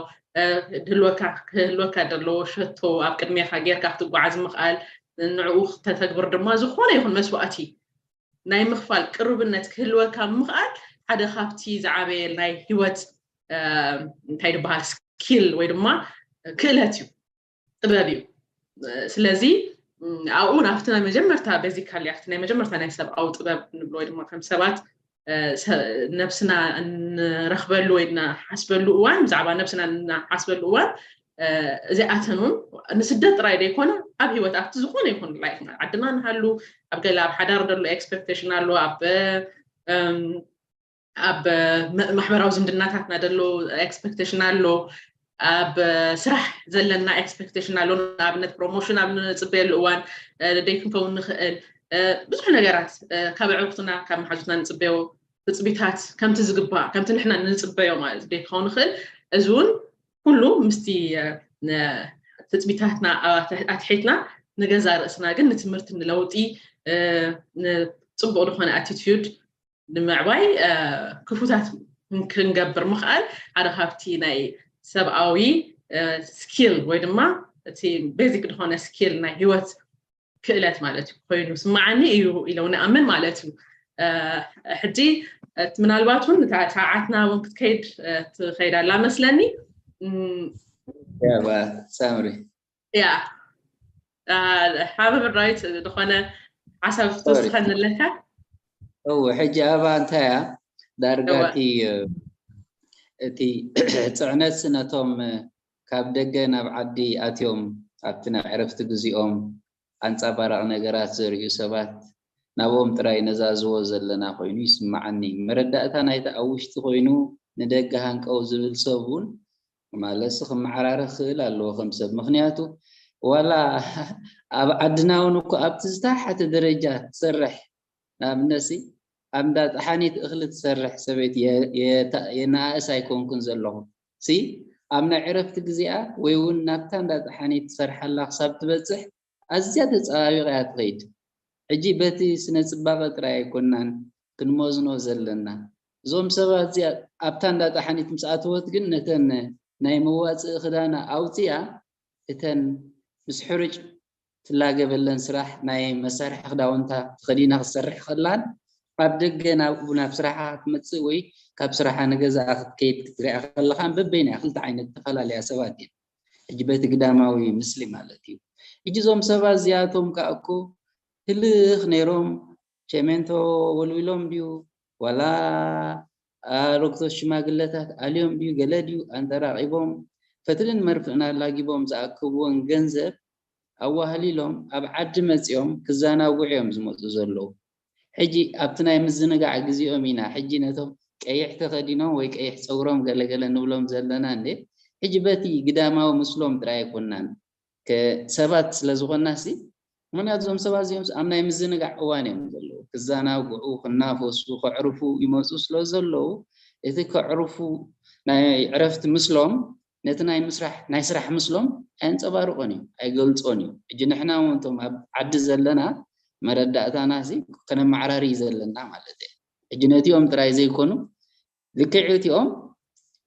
ድህልወካ ክህልወካ ዘለዎ ሸቶ ኣብ ቅድሜካ ጌርካ ክትጓዓዝ ምኽኣል፣ ንዕኡ ክተተግብር ድማ ዝኾነ ይኹን መስዋእቲ ናይ ምኽፋል ቅሩብነት ክህልወካ ምኽኣል ሓደ ካብቲ ዝዓበየ ናይ ህይወት እንታይ ዝበሃል ስኪል ወይ ድማ ክእለት እዩ፣ ጥበብ እዩ። ስለዚ ኣብኡ ናብቲ ናይ መጀመርታ ቤዚካሊ ኣብቲ ናይ መጀመርታ ናይ ሰብኣዊ ጥበብ ንብሎ ወይ ድማ ከም ሰባት ነብስና እንረኽበሉ ወይ እናሓስበሉ እዋን፣ ብዛዕባ ነብስና እናሓስበሉ እዋን እዚኣተን እውን ንስደት ጥራይ ዘይኮነ ኣብ ህይወት ኣብቲ ዝኾነ ይኹን ላይፍ ዓድና ንሃሉ ኣብ ገለ ኣብ ሓዳር ደሎ ኤክስፐክቴሽን ኣሎ ኣብ ኣብ ማሕበራዊ ዝምድናታትና ደሎ ኤክስፐክቴሽን ኣሎ ኣብ ስራሕ ዘለና ኤክስፐክቴሽን ኣሎ ንኣብነት ፕሮሞሽን ኣብ ንፅበየሉ እዋን ደይ ክንከውን ንኽእል ብዙሕ ነገራት ካብ ዕርክትና ካብ መሓዙትና ንፅበዮ ትፅቢታት ከምቲ ዝግባእ ከምቲ ንሕና ንፅበዮ ማለት ደይ ክኸውን ንኽእል እዚ እውን ኩሉ ምስቲ ትፅቢታትና ኣትሒትና ንገዛ ርእስና ግን ንትምህርቲ ንለውጢ ንፅቡቅ ዝኾነ ኣቲትዩድ ንምዕባይ ክፉታት ክንገብር ምኽኣል ሓደ ካብቲ ናይ ሰብኣዊ ስኪል ወይ ድማ እቲ ቤዚክ ዝኾነ ስኪል ናይ ህይወት ክእለት ማለት እዩ ኮይኑ ስማዓኒ እዩ ኢለው ንኣምን ማለት እዩ። ሕጂ ምናልባት እውን እታ ሰዓትና እውን ክትከይድ ትኸይድ ኣላ መስለኒ። ሳምሪ ያ ሓበ ምራዊት ዝኾነ ሓሳብ ክትወስኸኒ ኣለካ? እው ሕጂ ኣባ እንታይ እያ ዳርጋ እቲ እቲ ፅዕነት ነቶም ካብ ደገ ናብ ዓዲ ኣትዮም ኣብቲ ናይ ዕረፍቲ ግዜኦም ኣንፃባራቂ ነገራት ዘርእዩ ሰባት ናብኦም ጥራይ ነዛዝዎ ዘለና ኮይኑ ይስምዓኒ። መረዳእታ ናይቲ ኣብ ውሽጢ ኮይኑ ንደገ ሃንቀው ዝብል ሰብ እውን ማለት ክመዓራረ ክኽእል ኣለዎ ከም ሰብ። ምኽንያቱ ዋላ ኣብ ዓድና እውን እኮ ኣብቲ ዝተሓተ ደረጃ ትሰርሕ ንኣብነትሲ ኣብ እንዳ ጠሓኒት እኽሊ ትሰርሕ ሰበይቲ የነኣእስ ኣይኮንኩን ዘለኹ ሲ ኣብ ናይ ዕረፍቲ ግዜኣ ወይ እውን ናብታ እንዳ ጠሓኒት ትሰርሓላ ክሳብ ትበፅሕ ኣዝያ ተፀባቢቓ እያ ትኸይድ። ሕጂ በቲ ስነ ፅባቐ ጥራይ ኣይኮናን ክንመዝኖ ዘለና። እዞም ሰባት እዚኣ ኣብታ እንዳ ጠሓኒት ምስ ኣተወት ግን ነተን ናይ መዋፅኢ ክዳና ኣውፅኣ እተን ምስ ሕሩጭ ትላገበለን ስራሕ ናይ መሳርሒ ክዳውንታ ተኸዲና ክትሰርሕ ከላን ኣብ ደገ ናብ ናብ ስራሓ ክትመፅእ ወይ ካብ ስራሓ ንገዛኣ ክትከይድ ክትሪኣ ከለኻን በበይና ክልተ ዓይነት ተፈላለያ ሰባት እየን። ሕጂ በቲ ግዳማዊ ምስሊ ማለት እዩ። ሕጂ እዞም ሰባት እዚኣቶም ከዓ እኮ ህልኽ ነይሮም ቸሜንቶ ወልዊሎም ድዩ ዋላ ኣረግቶት ሽማግለታት ኣልዮም ድዩ ገለ ድዩ ኣንጠራቒቦም ፈትልን መርፍእን ኣላጊቦም ዝኣከብዎን ገንዘብ ኣዋህሊሎም ኣብ ዓዲ መፂኦም ክዘናግዑ እዮም ዝመፁ ዘለዉ። ሕጂ ኣብቲ ናይ ምዝንጋዕ ግዜኦም ኢና ሕጂ ነቶም ቀይሕ ተኸዲኖም ወይ ቀይሕ ፀጉሮም ገለገለ ንብሎም ዘለና እንዴ። ሕጂ በቲ ግዳማዊ ምስሎም ጥራይ ኣይኮናን ሰባት ስለዝኾና ሲ ምክንያቱ እዞም ሰባት እዚኦም ኣብ ናይ ምዝንጋዕ እዋን እዮም ዘለዉ። ክዘናግዑ፣ ክናፈሱ፣ ከዕርፉ ይመፁ ስለ ዘለዉ፣ እቲ ከዕርፉ ናይ ዕረፍቲ ምስሎም ነቲ ናይ ምስራሕ ናይ ስራሕ ምስሎም ኣየንፀባርቆን እዩ፣ ኣይገልፆን እዩ። ሕጂ ንሕና እውን እቶም ኣብ ዓዲ ዘለና መረዳእታና ሲ ከነመዓራሪ እዩ ዘለና ማለት እዩ። ሕጂ ነቲኦም ጥራይ ዘይኮኑ ልክዕ እቲኦም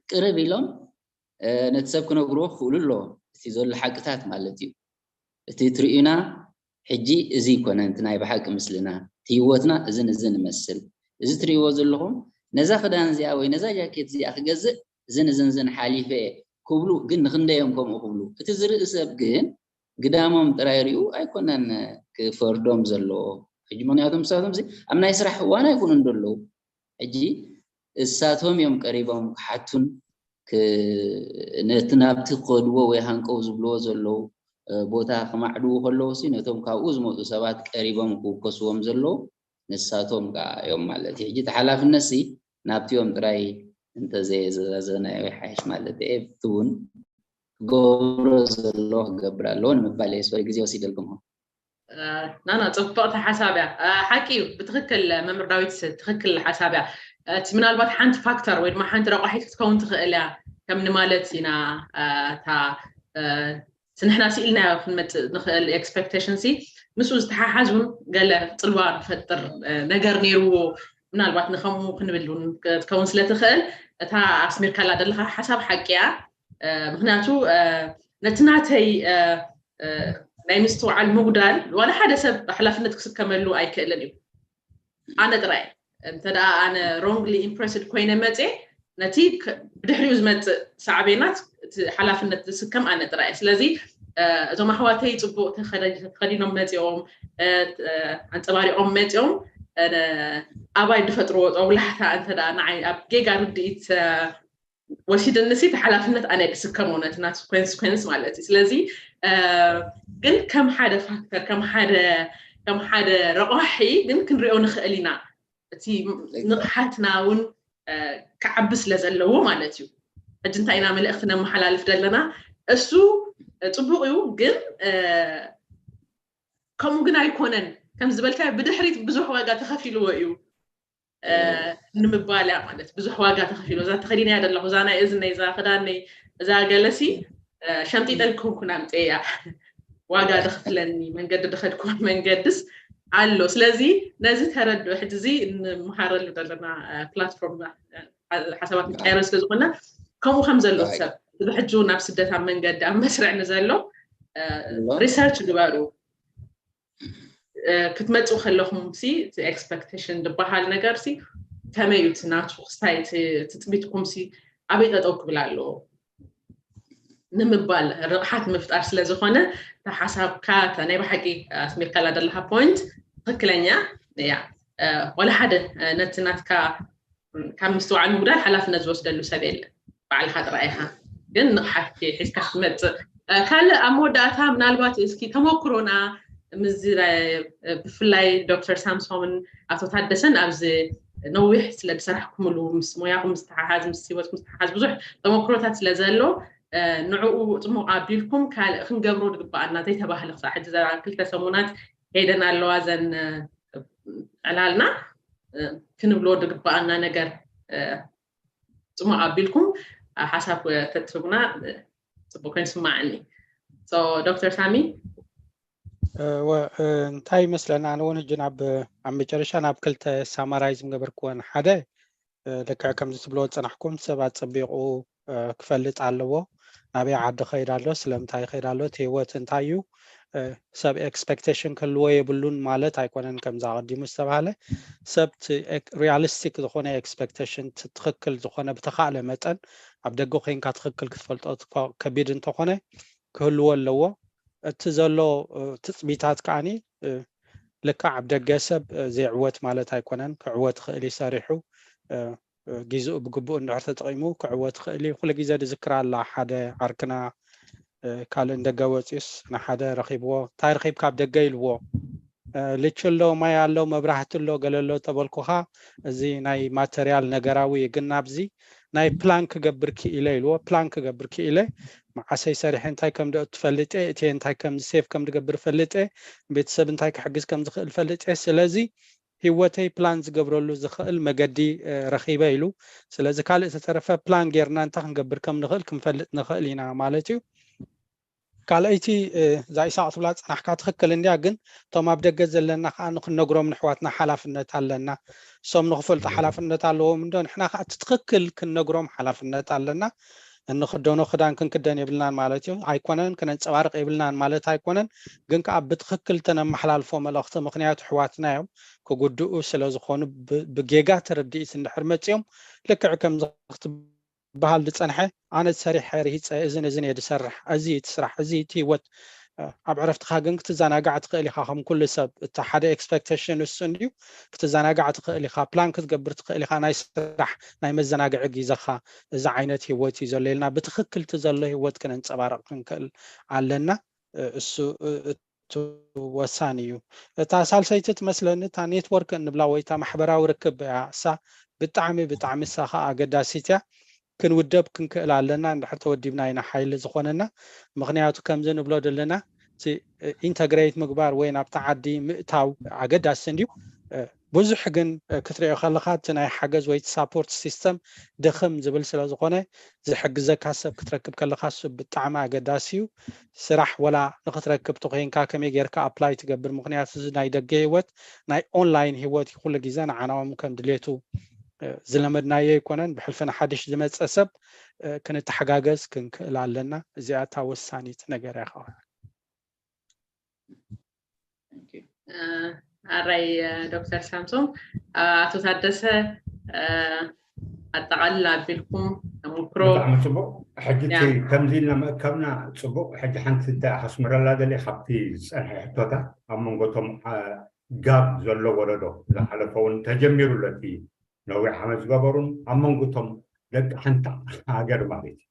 ቅርብ ኢሎም ነቲ ሰብ ክነግርዎ ክኽእሉ ኣለዎም። እቲ ዘሎ ሓቅታት ማለት እዩ። እቲ ትርእዩና ሕጂ እዚ ይኮነን እቲ ናይ ብሓቂ ምስልና፣ እቲ ህይወትና እዝን እዝን ይመስል። እዚ ትርእይዎ ዘለኹም ነዛ ክዳን እዚኣ ወይ ነዛ ጃኬት እዚኣ ክገዝእ እዝን እዝን እዝን ሓሊፈ ክብሉ ግን ንክንደዮም ከምኡ ክብሉ እቲ ዝርኢ ሰብ ግን ግዳሞም ጥራይ ሪኡ ኣይኮነን ክፈርዶም ዘለዎ። ሕጂ ምክንያቱ ንሳቶም ኣብ ናይ ስራሕ እዋን ኣይኮኑን ዘለዉ። ሕጂ እሳቶም እዮም ቀሪቦም ክሓቱን ነቲ ናብቲ ክኸድዎ ወይ ሃንቀው ዝብልዎ ዘለዉ ቦታ ክማዕድዉ ከለዉ ነቶም ካብኡ ዝመፁ ሰባት ቀሪቦም ክውከስዎም ዘለዉ ንሳቶም ከዓ እዮም ማለት እዩ። ሕጂ እቲ ሓላፍነት ሲ ናብቲኦም ጥራይ እንተዘየዘዛዘናዮ ይሓይሽ ማለት እየ። እቲ እውን ክገብሮ ዘለዎ ክገብር ኣለዎ ንምባል እየ። ሶሪ ግዜ ወሲደልኩም። ናና ፅብቕቲ ሓሳብ እያ። ሓቂ እዩ ብትኽክል መምህር ዳዊት ትኽክል ሓሳብ እያ። እቲ ምናልባት ሓንቲ ፋክተር ወይ ድማ ሓንቲ ረቋሒት ክትከውን ትኽእል እያ ከም ንማለት ኢና እታ ንሕና ስኢልናዮ ክንመፅእ ንኽእል ኤክስፔክቴሽን ሲ ምስኡ ዝተሓሓዝ እውን ገለ ፅልዋ ንፈጥር ነገር ነይርዎ ምናልባት ንከምኡ ክንብል እውን ክትከውን ስለትኽእል እታ ኣስሚርካላ ዘለካ ሓሳብ ሓቂ እያ። ምክንያቱ ነቲ ናተይ ናይ ምስትውዓል ምጉዳል ዋላ ሓደ ሰብ ሓላፍነት ክስከመሉ ኣይክእልን እዩ። ኣነ ጥራይ እንተ ኣነ wrongly impressed ኮይነ መፅየ ነቲ ብድሕሪኡ ዝመፅእ ሳዕቤናት እቲ ሓላፍነት ዝስከም ኣነ ጥራይ። ስለዚ እዞም ኣሕዋተይ ፅቡቅ ተኸዲኖም መፂኦም ኣንፀባሪቆም መፂኦም ኣባይ ዝፈጥርዎ ጦብላሕታ እንተ ንዓይ ኣብ ጌጋ ርድኢት ወሲድኒ ሲ ሓላፍነት ኣነ ክስከሞ ነቲ ናቱ ኮንስኮንስ ማለት እዩ። ስለዚ ግን ከም ሓደ ፋክተር ከም ሓደ ከም ሓደ ረቋሒ ግን ክንሪኦ ንኽእል ኢና። እቲ ንቕሓትና እውን ክዓቢ ስለ ዘለዎ ማለት እዩ። ሕጂ እንታይ ኢና መልእኽቲ ነመሓላልፍ ዘለና? እሱ ፅቡቅ እዩ፣ ግን ከምኡ ግን ኣይኮነን። ከም ዝበልካዮ ብድሕሪት ብዙሕ ዋጋ ተኸፊልዎ እዩ ንምባል እያ ማለት ብዙሕ ዋጋ ተኸፊሉ እዛ ተኸዲነያ ዘለኹ እዛ ናይ እዝነይ እዛ ክዳነይ እዛ ገለሲ ሸምጢጠ ኣይኮንኩን ኣምፅኤያ ዋጋ ዝኽፍለኒ መንገዲ ዝኸድኩዎ መንገድስ ኣሎ። ስለዚ ነዚ ተረድኡ። ሕጂ እዚ እንመሃረሉ ዘለና ፕላትፎርም ሓሳባት ንቀያየር ስለዝኮና ከምኡ ከም ዘሎ ሰብ እዚ ሕጂ ናብ ስደት ኣብ መንገዲ ኣብ መስርዕ ንዘሎ ሪሰርች ግበሩ። ክትመፁ ከለኹም ሲ እቲ ኤክስፐክቴሽን ዝበሃል ነገር ሲ ከመይ እዩ እቲ ናቱ ክስታይ ትፅቢትኩም ሲ ኣበይ ጠጠው ክብል ኣለዎ ንምባል ርቕሓት ምፍጣር ስለ ዝኾነ እታ ሓሳብካ እታ ናይ ብሓቂ ኣስሚርካላ ዘለካ ፖይንት ትኽክለኛ እያ። ዋላ ሓደ ነቲ ናትካ ካብ ምስትውዓል ምጉዳል ሓላፍነት ዝወስደሉ ሰብ የለን። ባዕልካ ጥራይ ኢኻ ግን ንቕሓት ሒዝካ ክትመፅእ ካልእ ኣብ መወዳእታ ምናልባት እስኪ ተመክሮና ምስዚ ብፍላይ ዶክተር ሳምሶምን ኣቶ ታደሰን ኣብዚ ነዊሕ ስለ ዝሰራሕኩምሉ ምስ ሞያኹም ዝተሓሓዝ ምስ ህይወትኩም ዝተሓሓዝ ብዙሕ ተመክሮታት ስለ ዘሎ ንዕኡ ፅሙቕ ኣቢልኩም ካልእ ክንገብሮ ዝግበኣና ዘይተባህለ ክሳዕ ሕጂ ዘ ክልተ ሰሙናት ከይደን ኣለዋ ዘን ዕላልና ክንብሎ ዝግበኣና ነገር ፅሙቕ ኣቢልኩም ሓሳብ ተትህቡና ፅቡቅ ኮይኑ ስማዓኒ። ዶክተር ሳሚ እንታይ ይመስለና ኣነ እውን ሕጂ ናብ ኣብ መጨረሻ ናብ ክልተ ሳማራይዝ ምገበርክወን ሓደ ልክዕ ከምዚ ትብሎ ዝፅናሕኩም ሰብ ኣፀቢቑ ክፈልጥ ኣለዎ ናበይ ዓዲ ከይድ ኣሎ ስለምንታይ ከይድ ኣሎ እቲ ህይወት እንታይ እዩ ሰብ ኤክስፐክቴሽን ክህልዎ የብሉን ማለት ኣይኮነን ከምዚ ኣቐዲሙ ዝተባሃለ ሰብ ሪያሊስቲክ ዝኾነ ኤክስፐክቴሽን ትኽክል ዝኾነ ብተኻእለ መጠን ኣብ ደገ ኮይንካ ትኽክል ክትፈልጦ ከቢድ እንተኾነ ክህልዎ ኣለዎ እቲ ዘሎ ትፅቢታት ከዓኒ ልክዕ ኣብ ደገ ሰብ ዘይዕወት ማለት ኣይኮነን ክዕወት ይኽእል እዩ ሰሪሑ ጊዜኡ ብግቡእ እንድሕር ተጠቒሙ ክዕወት ይኽእል እዩ። ኩሉ ግዜ ዝዝክር ኣላ ሓደ ዓርክና ካልእ እንደገ ወፂኡስ ንሓደ ረኺብዎ እንታይ ረኺብካ ኣብ ደገ ኢልዎ ልች ኣሎ፣ ማይ ኣሎ፣ መብራህቲ ኣሎ፣ ገለ ኣሎ ተበልኩኻ፣ እዚ ናይ ማተርያል ነገራዊ እዩ። ግን ናብዚ ናይ ፕላን ክገብር ክኢለ ኢልዎ። ፕላን ክገብር ክኢለ፣ መዓሰይ ሰሪሐ እንታይ ከም ደእቱ ፈልጠ፣ እቲ እንታይ ከም ሴፍ ከም ዝገብር ፈልጠ፣ ቤተሰብ እንታይ ክሕግዝ ከም ዝኽእል ፈልጠ። ስለዚ ህይወተይ ፕላን ዝገብረሉ ዝኽእል መገዲ ረኺበ ኢሉ። ስለዚ ካልእ ዝተረፈ ፕላን ጌርና እንታይ ክንገብር ከም ንኽእል ክንፈልጥ ንኽእል ኢና ማለት እዩ። ካልኣይቲ እዛ ኢሳቅ ትብላ ፀናሕካ ትኽክል እንዲያ፣ ግን እቶም ኣብ ደገ ዘለና ከዓ ንክነግሮም ንሕዋትና ሓላፍነት ኣለና። እሶም ንክፈልጡ ሓላፍነት ኣለዎም እንዶ፣ ንሕና ከዓ እቲ ትኽክል ክንነግሮም ሓላፍነት ኣለና። እንክደኖ ክዳን ክንክደን የብልናን ማለት እዩ ኣይኮነን፣ ክነንፀባርቅ የብልናን ማለት ኣይኮነን። ግን ከዓ ብትኽክል ተነመሓላልፎ መልእኽቲ፣ ምክንያቱ ኣሕዋትና እዮም፣ ክጉድኡ ስለዝኾኑ። ብጌጋ ትርድኢት እንድሕር መፂኦም፣ ልክዕ ከምዚ ክትበሃል ዝፀንሐ፣ ኣነ ሰሪሐ ርሂፀ እዝን እዝን እየ ዝሰርሕ፣ እዚ እቲ ስራሕ፣ እዚ እቲ ህይወት። ኣብ ዕረፍትኻ ግን ክትዘናጋዕ ትኽእል ኢኻ። ከም ኩሉ ሰብ እቲ ሓደ ኤክስፐክቴሽን እሱ እንድዩ። ክትዘናጋዕ ትኽእል ኢኻ፣ ፕላን ክትገብር ትኽእል ኢኻ፣ ናይ ስራሕ ናይ መዘናግዒ ግዜኻ። እዚ ዓይነት ህይወት እዩ ዘሎ ኢልና ብትኽክል እቲ ዘሎ ህይወት ክነንፀባርቕ ክንክእል ኣለና። እሱ እቲ ወሳኒ እዩ። እታ ሳልሰይቲ ትመስለኒ እታ ኔትወርክ እንብላ ወይ እታ ማሕበራዊ ርክብ እያ። እሳ ብጣዕሚ ብጣዕሚ እሳ ከዓ ኣገዳሲት እያ። ክንውደብ ክንክእል ኣለና እንድሕር ተወዲብና ኢና ሓይሊ ዝኾነና። ምክንያቱ ከምዚ ንብሎ ዘለና ኢንተግሬት ምግባር ወይ ናብቲ ዓዲ ምእታው ኣገዳሲ እንድዩ። ብዙሕ ግን ክትሪኦ ከለካ እቲ ናይ ሓገዝ ወይ ሳፖርት ሲስተም ድኽም ዝብል ስለ ዝኾነ፣ ዝሕግዘካ ሰብ ክትረክብ ከለካ እሱ ብጣዕሚ ኣገዳሲ እዩ። ስራሕ ወላ ንክትረክብ ተኮይንካ ከመይ ጌርካ ኣፕላይ ትገብር? ምክንያቱ እዚ ናይ ደገ ህይወት ናይ ኦንላይን ህይወት እዩ። ኩሉ ግዜ ንዓናኦም ከም ድሌቱ ዝለመድናዮ ኣይኮነን። ብሕልፊ ንሓድሽ ዝመፀ ሰብ ክንተሓጋገዝ ክንክእል ኣለና። እዚኣ እታ ወሳኒት ነገር እያ። ኣራይ ዶክተር ሳምሶም፣ ኣቶ ታደሰ ኣጠቃልል ኣቢልኩም ተሞክሮ። ብጣዕሚ ፅቡቅ። ሕጂ ከምዚ ኢልና ምእካብና ፅቡቅ። ሕጂ ሓንቲ እንታይ ከስምረላ ደልየ፣ ካብቲ ዝፀንሐ ሕቶታት ኣብ መንጎቶም ጋብ ዘሎ ወለዶ ዝሓለፈ እውን ተጀሚሩ ኣሎ። እቲ ነዊሕ ዓመት ዝገበሩን ኣብ መንጎ እቶም ደቂ ሓንቲ ሃገር ማለት እዩ።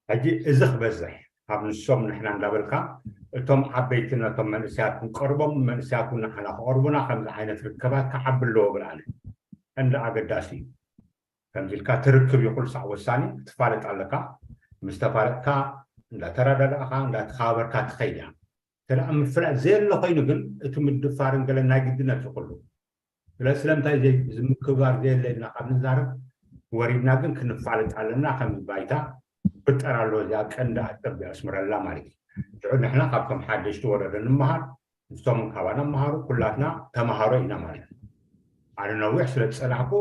ሕጂ እዚ ክበዝሕ ካብ ንሶም ንሕና እንዳበልካ እቶም ዓበይቲ ነቶም መንእሰያት ክንቀርቦም መንእሰያት እውን ንዓና ክቐርቡና ከምዚ ዓይነት ርክባት ክዓቢ ኣለዎ ብልኣነ እንደ ኣገዳሲ እዩ። ከምዚ ኢልካ ትርክብ እዩ ኩሉ ሳዕ ወሳኒ። ክትፋለጥ ኣለካ። ምስ ተፋለጥካ እንዳተረዳዳእካ እንዳተኸባበርካ ትኸይድ እያ። እንተ ደኣ ምፍላጥ ዘየለ ኮይኑ ግን እቲ ምድፋርን ገለን ናይ ግድነት እዩ ኩሉ። ስለዚ ስለምንታይ እዚ ምክብባር ዘየለ ኢልና ካብ ንዛረብ ወሪድና ግን ክንፋለጥ ኣለና። ከም ባይታ ክፍጠር ኣለዎ። እዚኣ ቀንዲ ኣጸቢቑ ኣስምረላ ማለት እዩ። ሽዑ ንሕና ካብቶም ሓደሽቲ ወለዶ ንምሃር፣ ንሶም ካባና ምሃሩ፣ ኩላትና ተምሃሮ ኢና ማለት እዩ። ኣነ ነዊሕ ስለ ዝጸናሕኩ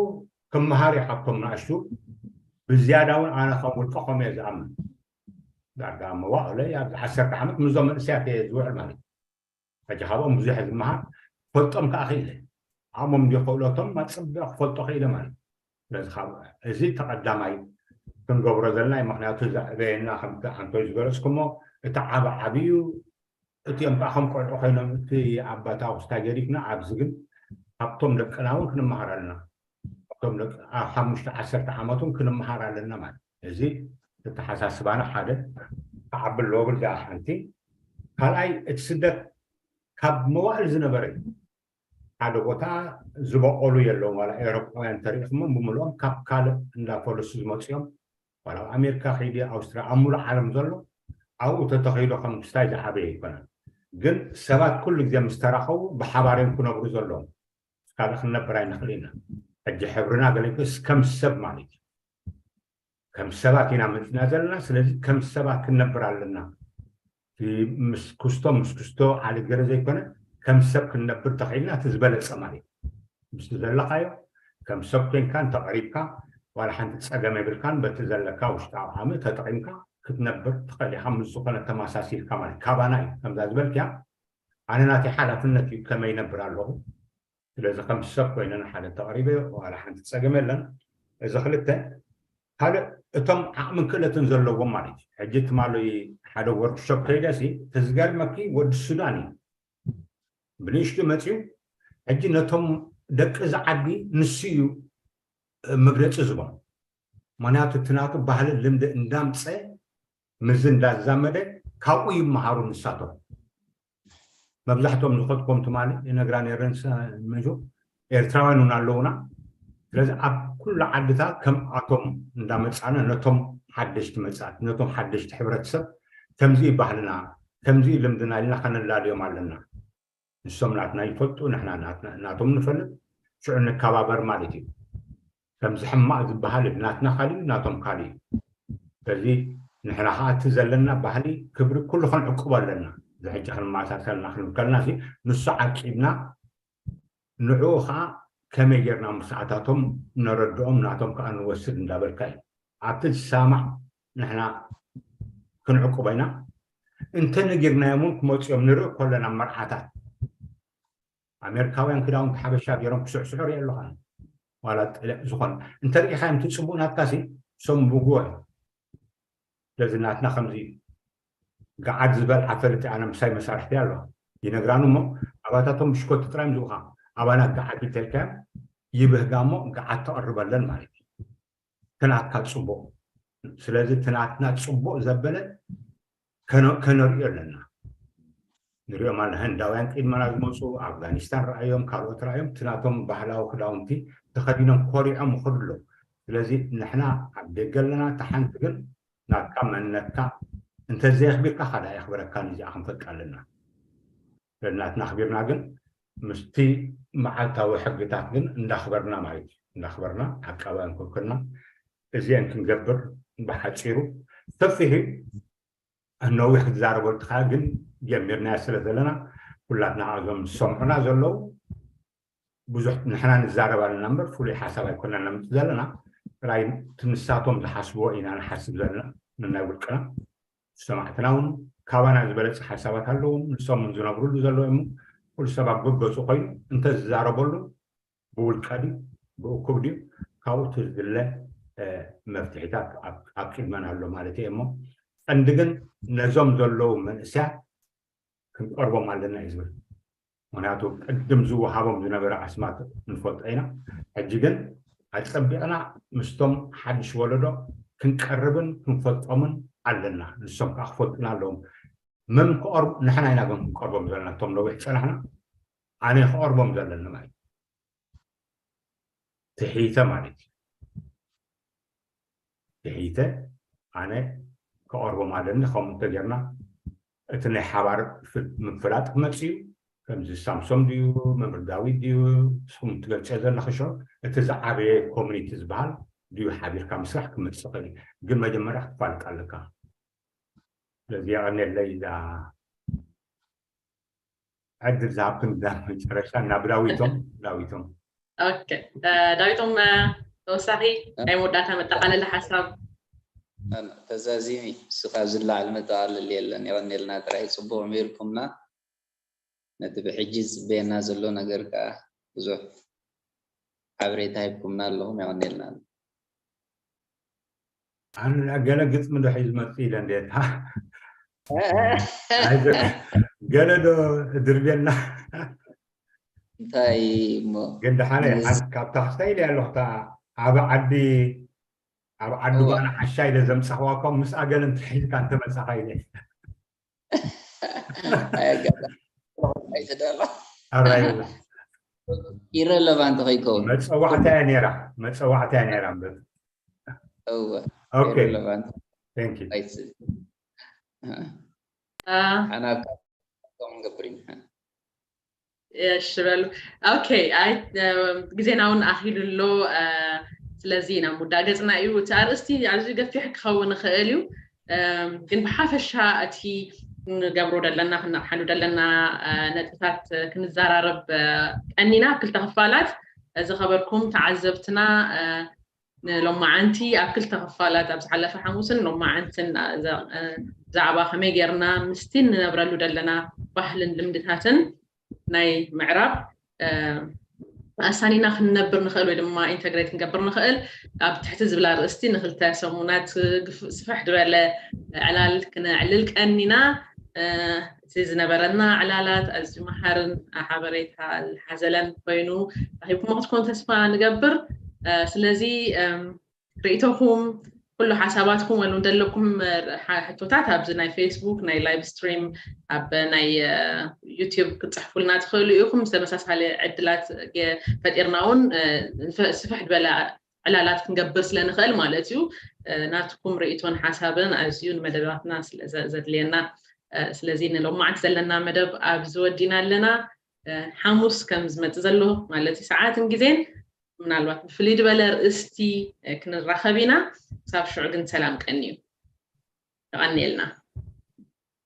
ክምሃር እየ ካብቶም ንኣሽቱ። ብዝያዳ እውን ኣነ ከም ውልቀ ከምኡ እየ ዝኣምን። ዳርጋ መዋእለይ ኣብዚ ዓሰርተ ዓመት ምስዞም መንእሰያት እየ ዝውዕል ማለት እዩ። ሕጂ ካብኦም ብዙሕ እየ ዝመሃር፣ ክፈልጦም ከዓ ክኢለ። ዓቕሞም ድዩ ክእለቶም ኣጸቢቐ ክፈልጦ ክኢለ ማለት እዩ። ስለዚ ካብ እዚ ተቐዳማይ ክንገብሮ ዘለና እዩ። ምክንያቱ ዘዕበየና ከምቲ ኣንቶይ ዝገለጽኩሞ እቲ ዓቢ ዓብዩ እቲኦም ከዓ ከም ቆልዑ ኮይኖም እቲ ኣባታ ውስታ ገዲፍና ኣብዚ ግን ካብቶም ደቅና እውን ክንመሃር ኣለና። ካብቶም ደቂ ኣብ ሓሙሽተ ዓሰርተ ዓመት እውን ክንመሃር ኣለና ማለት እዩ። እዚ እተሓሳስባና ሓደ ክዓቢ ኣለዎ ብል እዚኣ ሓንቲ። ካልኣይ እቲ ስደት ካብ መዋእል ዝነበረ እዩ። ሓደ ቦታ ዝበቆሉ የለውን። ዋላ ኤውሮጳውያን ተሪኢኹሞም ብምልኦም ካብ ካልእ እንዳፈለሱ ዝመፁ እዮም። ዋላ ኣብ ኣሜሪካ ከይዲ ኣውስትራያ ኣብ ሙሉእ ዓለም ዘሎ ኣብኡ ተተኺሉ ከም ክስታይ ዝዓበየ ኣይኮነን። ግን ሰባት ኩሉ ግዜ ምስ ተራኸቡ ብሓባር እዮም ክነብሩ ዘለዎም። ካልእ ክንነብር ኣይንኽእል ኢና። ሕጂ ሕብርና ገለ ከም ሰብ ማለት እዩ። ከም ሰባት ኢና መፂና ዘለና። ስለዚ ከም ሰባት ክንነብር ኣለና። ምስ ክስቶ ምስ ክስቶ ዓሌት ገለ ዘይኮነ ከም ሰብ ክንነብር ተኽኢልና እቲ ዝበለፀ ማለት እዩ። ምስቲ ዘለኻዮ ከም ሰብ ኮይንካ እንተቐሪብካ ዋላ ሓንቲ ፀገም የብልካን። በቲ ዘለካ ውሽጣዊ ዓቕሚ ተጠቒምካ ክትነብር ትኽእል ኢኻ። ምስ ዝኾነ ተመሳሲልካ ማለት ካባና እዩ። ከምዛ ዝበልክያ ኣነ ናተይ ሓላፍነት እዩ ከመይ ይነብር ኣለኹ። ስለዚ ከም ሰብ ኮይነ ንሓደ ተቕሪበ ዋላ ሓንቲ ፀገም የለን። እዚ ክልተ ካልእ እቶም ዓቕምን ክእለትን ዘለዎም ማለት እዩ። ሕጂ ትማሊ ሓደ ወርክሾፕ ከይደ ሲ ተዝገርመኪ ወዲ ሱዳን እዩ ብንእሽቱ መፅዩ። ሕጂ ነቶም ደቂ እዚ ዓዲ ንሱ እዩ መግለፂ ዝቦም። ምክንያቱ እቲ ናቱ ባህልን ልምዲ እንዳምፀ ምዚ እንዳዛመደ ካብኡ ይመሃሩ ንሳቶም። መብዛሕትኦም ዝኸድኩም ትማሊ ይነግራ ነረን መጆ ኤርትራውያን እውን ኣለውና። ስለዚ ኣብ ኩሉ ዓድታት ከም ኣቶም እንዳመፃና ነቶም ሓደሽቲ መፅኣት ነቶም ሓደሽቲ ሕብረተሰብ ከምዚ ባህልና ከምዚ ልምድና ኢልና ከነላልዮም ኣለና። ንሶም ናትና ይፈልጡ፣ ንሕና ናቶም ንፈልጥ፣ ሽዑ ንከባበር ማለት እዩ። ከምዚ ሕማቕ ዝበሃል ናትና ካልእ እዩ፣ ናቶም ካልእ እዩ። ስለዚ ንሕና ከዓ እቲ ዘለና ባህሊ ክብሪ ኩሉ ክንዕቅቦ ኣለና። እዚ ሕጂ ክንመሳሰል ኢና ክንብል ከለና ንሱ ዓቂብና ንዕኡ ከዓ ከመይ ጌርና ምስኣታቶም ነረድኦም ናቶም ከዓ ንወስድ እንዳበልካ እዩ። ኣብቲ ዝሰማዕ ንሕና ክንዕቅቦ ኢና። እንተ ነጊርናዮም እውን ክመፁ እዮም ንርኢ ከለና መርዓታት ኣሜሪካውያን ክዳውንቲ ሓበሻ ገይሮም ክስዕስዑ ርኢ ኣለኻ። ዋላ ጥልዕ ዝኾነ እንተ ርኢኻ እዮም ትፅቡእ ናትካሲ ሶም ብግወ ስለዚ ናትና ከምዚ ገዓት ዝበልዓ ፈልጥ ኣነ ምሳይ መሳርሕቲ ኣሎ ይነግራኑ እሞ ኣባታቶም ብሽኮቲ ጥራይ ዝብኻ ኣባና ገዓት ይተልካዮም ይብህጋ እሞ ገዓት ተቐርበለን ማለት እዩ። ትናትካ ፅቡቕ ስለዚ ትናትና ፅቡቕ ዘበለ ከነርእዮ ኣለና። ንሪኦም ኣለ ህንዳውያን ቅድመና ዝመፁ ኣፍጋኒስታን ረኣዮም ካልኦት ረኣዮም ትናቶም ባህላዊ ክዳውንቲ ተኸዲኖም ኮሪዖም ይኸዱ ኣለዉ። ስለዚ ንሕና ኣብ ደገ ኣለና እታ ሓንቲ ግን ናትካ መንነትካ እንተዘየኽቢርካ ካዳ የኽብረካ ንዚኣ ክንፈልጥ ኣለና። ናትና ኣኽቢርና ግን ምስቲ መዓልታዊ ሕግታት ግን እንዳኽበርና ማለት እዩ እንዳኽበርና ዓቃባን ኮንኮና እዚአን ክንገብር ብሓፂሩ ሰፊሕ እዩ። ነዊሕ ክትዛረበሉ ትኽእል ግን ጀሚርናዮ ስለ ዘለና ኩላትና እዞም ዝሰምዑና ዘለዉ ብዙሕ ንሕና ንዛረብ ኣለና እምበር ፍሉይ ሓሳብ ኣይኮነን ነምፅእ ዘለና ጥራይ ትንሳቶም ዝሓስብዎ ኢና ንሓስብ ዘለና ንናይ ውልቅና ሰማዕትና እውን ካባና ዝበለፀ ሓሳባት ኣለዎም ንሶም እውን ዝነብሩሉ ዘለዉ እሞ ኩሉ ሰብ ኣብ በገፁ ኮይኑ እንተዝዛረበሉ ብውልቀ ድዩ ብእኩብ ድዩ ካብኡ እቲ ዝድለ መፍትሒታት ኣብ ቅድመና ኣሎ ማለት እየ እሞ ቀንዲ ግን ነዞም ዘለዉ መንእስያት ክንቀርቦም ኣለና እዩ ዝብል ምክንያቱ ቅድም ዝወሃቦም ዝነበረ ኣስማት ንፈልጦ ኢና ሕጂ ግን ኣፀቢቕና ምስቶም ሓድሽ ወለዶ ክንቀርብን ክንፈልጦምን ኣለና ንሶም ከዓ ክፈልጡና ኣለዎም መን ክቐርቡ ንሕና ኢና ግን ክንቀርቦም ዘለና እቶም ነዊሕ ፀናሕና ኣነ ክቐርቦም ዘለኒ ማለት ትሒተ ማለት እዩ ትሒተ ኣነ ክቐርቦም ኣለኒ ከምኡ እንተጌርና እቲ ናይ ሓባር ምፍላጥ ክመፅ እዩ ከምዚ ሳምሶም ድዩ መምህር ዳዊት ድዩ ንስኹም ትገልፅዮ ዘለኺ ሾ እቲ ዝዓበየ ኮሚኒቲ ዝበሃል ድዩ ሓቢርካ ምስራሕ ክመፅእ ይኽእል እዩ ግን መጀመርያ ክትፋልጥ ኣለካ ስለዚ የቐንየለይ እዛ ዕድል ዝሃብክን እዛ መጨረሻ ናብ ዳዊቶም ዳዊቶም ኦኬ ዳዊቶም ተወሳኺ ናይ መወዳእታ መጠቓለሊ ሓሳብ ተዛዚሚ እሱ ካብ ዝለዓል መጠቓለሊ የለን የቐንየልና ጥራይ ፅቡቕ ሜርኩምና ነቲ ብሕጂ ዝፅበየና ዘሎ ነገር ከዓ ብዙሕ ሓበሬታ ሂብኩምና ኣለኹም የቐንየልና ኣሎ ኣነ ገለ ግጥሚ ዶ ሒዙ መፅእ ኢለ እንዴታ ገለ ዶ ድርብየልና እንታይ እሞ ግን ደሓነ ካብ ታክስታ ኢለ ኣለኹ ኣብ ዓዲ ኣብ ዓዲ ጓና ዓሻ ኢለ ዘምፃኽዋ እኳ ምስኣ ገለ እንተሒዝካ እንተመፃኻ ኢለ ኣይትደሎ ኢረለቫንት ከይከውን መፀዋዕታ እያ ነራ መፀዋዕታ እያ ነራ እምበር እወ ኦኬ ኢረለቫንት thank you ኣይትስል ኣና ካብቶም ንገብር ኢና እሺ በሉ ኦኬ ኣይ ግዜና እውን ኣኺሉ ኣሎ ስለዚ ኢና ሙዳ ገፅና እዩ እቲ ኣርእስቲ ኣዝዩ ገፊሕ ክኸውን ይኽእል እዩ ግን ብሓፈሻ እቲ ክንገብሮ ዘለና ክነቕሓሉ ዘለና ነጥብታት ክንዘራረብ ቀኒና ኣብ ክልተ ክፋላት ዝኸበርኩም ተዓዘብትና ንሎማዓንቲ ኣብ ክልተ ክፋላት ኣብ ዝሓለፈ ሓሙስን ሎማዓንትን ብዛዕባ ከመይ ጌርና ምስቲ ንነብረሉ ዘለና ባህልን ልምድታትን ናይ ምዕራብ ኣሳኒና ክንነብር ንኽእል ወይ ድማ ኢንተግሬት ክንገብር ንኽእል ኣብ ትሕቲ ዝብላ ርእስቲ ንክልተ ሰሙናት ስፍሕ ዝበለ ዕላል ክነዕልል ቀኒና እቲ ዝነበረና ዕላላት ኣዝዩ መሃርን ሓበሬታ ዝሓዘለን ኮይኑ ረኪብኩሞ ክትኮኑ ተስፋ ንገብር ስለዚ ርእይቶኹም ኩሉ ሓሳባትኩም ወሉ ዘለኩም ሕቶታት ኣብዚ ናይ ፌስቡክ ናይ ላይቭ ስትሪም ኣብ ናይ ዩቲዩብ ክትፅሕፉልና ትኽእሉ ኢኹም። ዝተመሳሳለ ዕድላት ፈጢርና እውን ስፍሕ ዝበለ ዕላላት ክንገብር ስለ ንኽእል ማለት እዩ። ናትኩም ርእቶን ሓሳብን ኣዝዩ ንመደባትና ዘድልየና። ስለዚ ንሎማዓንቲ ዘለና መደብ ኣብዚ ወዲና ኣለና። ሓሙስ ከም ዝመፅእ ዘሎ ማለት እዩ ሰዓትን ግዜን ምናልባት ብፍልይ ዝበለ ርእስቲ ክንራኸብ ኢና። ክሳብ ሽዑ ግን ሰላም ቀንዩ። የቐንየልና።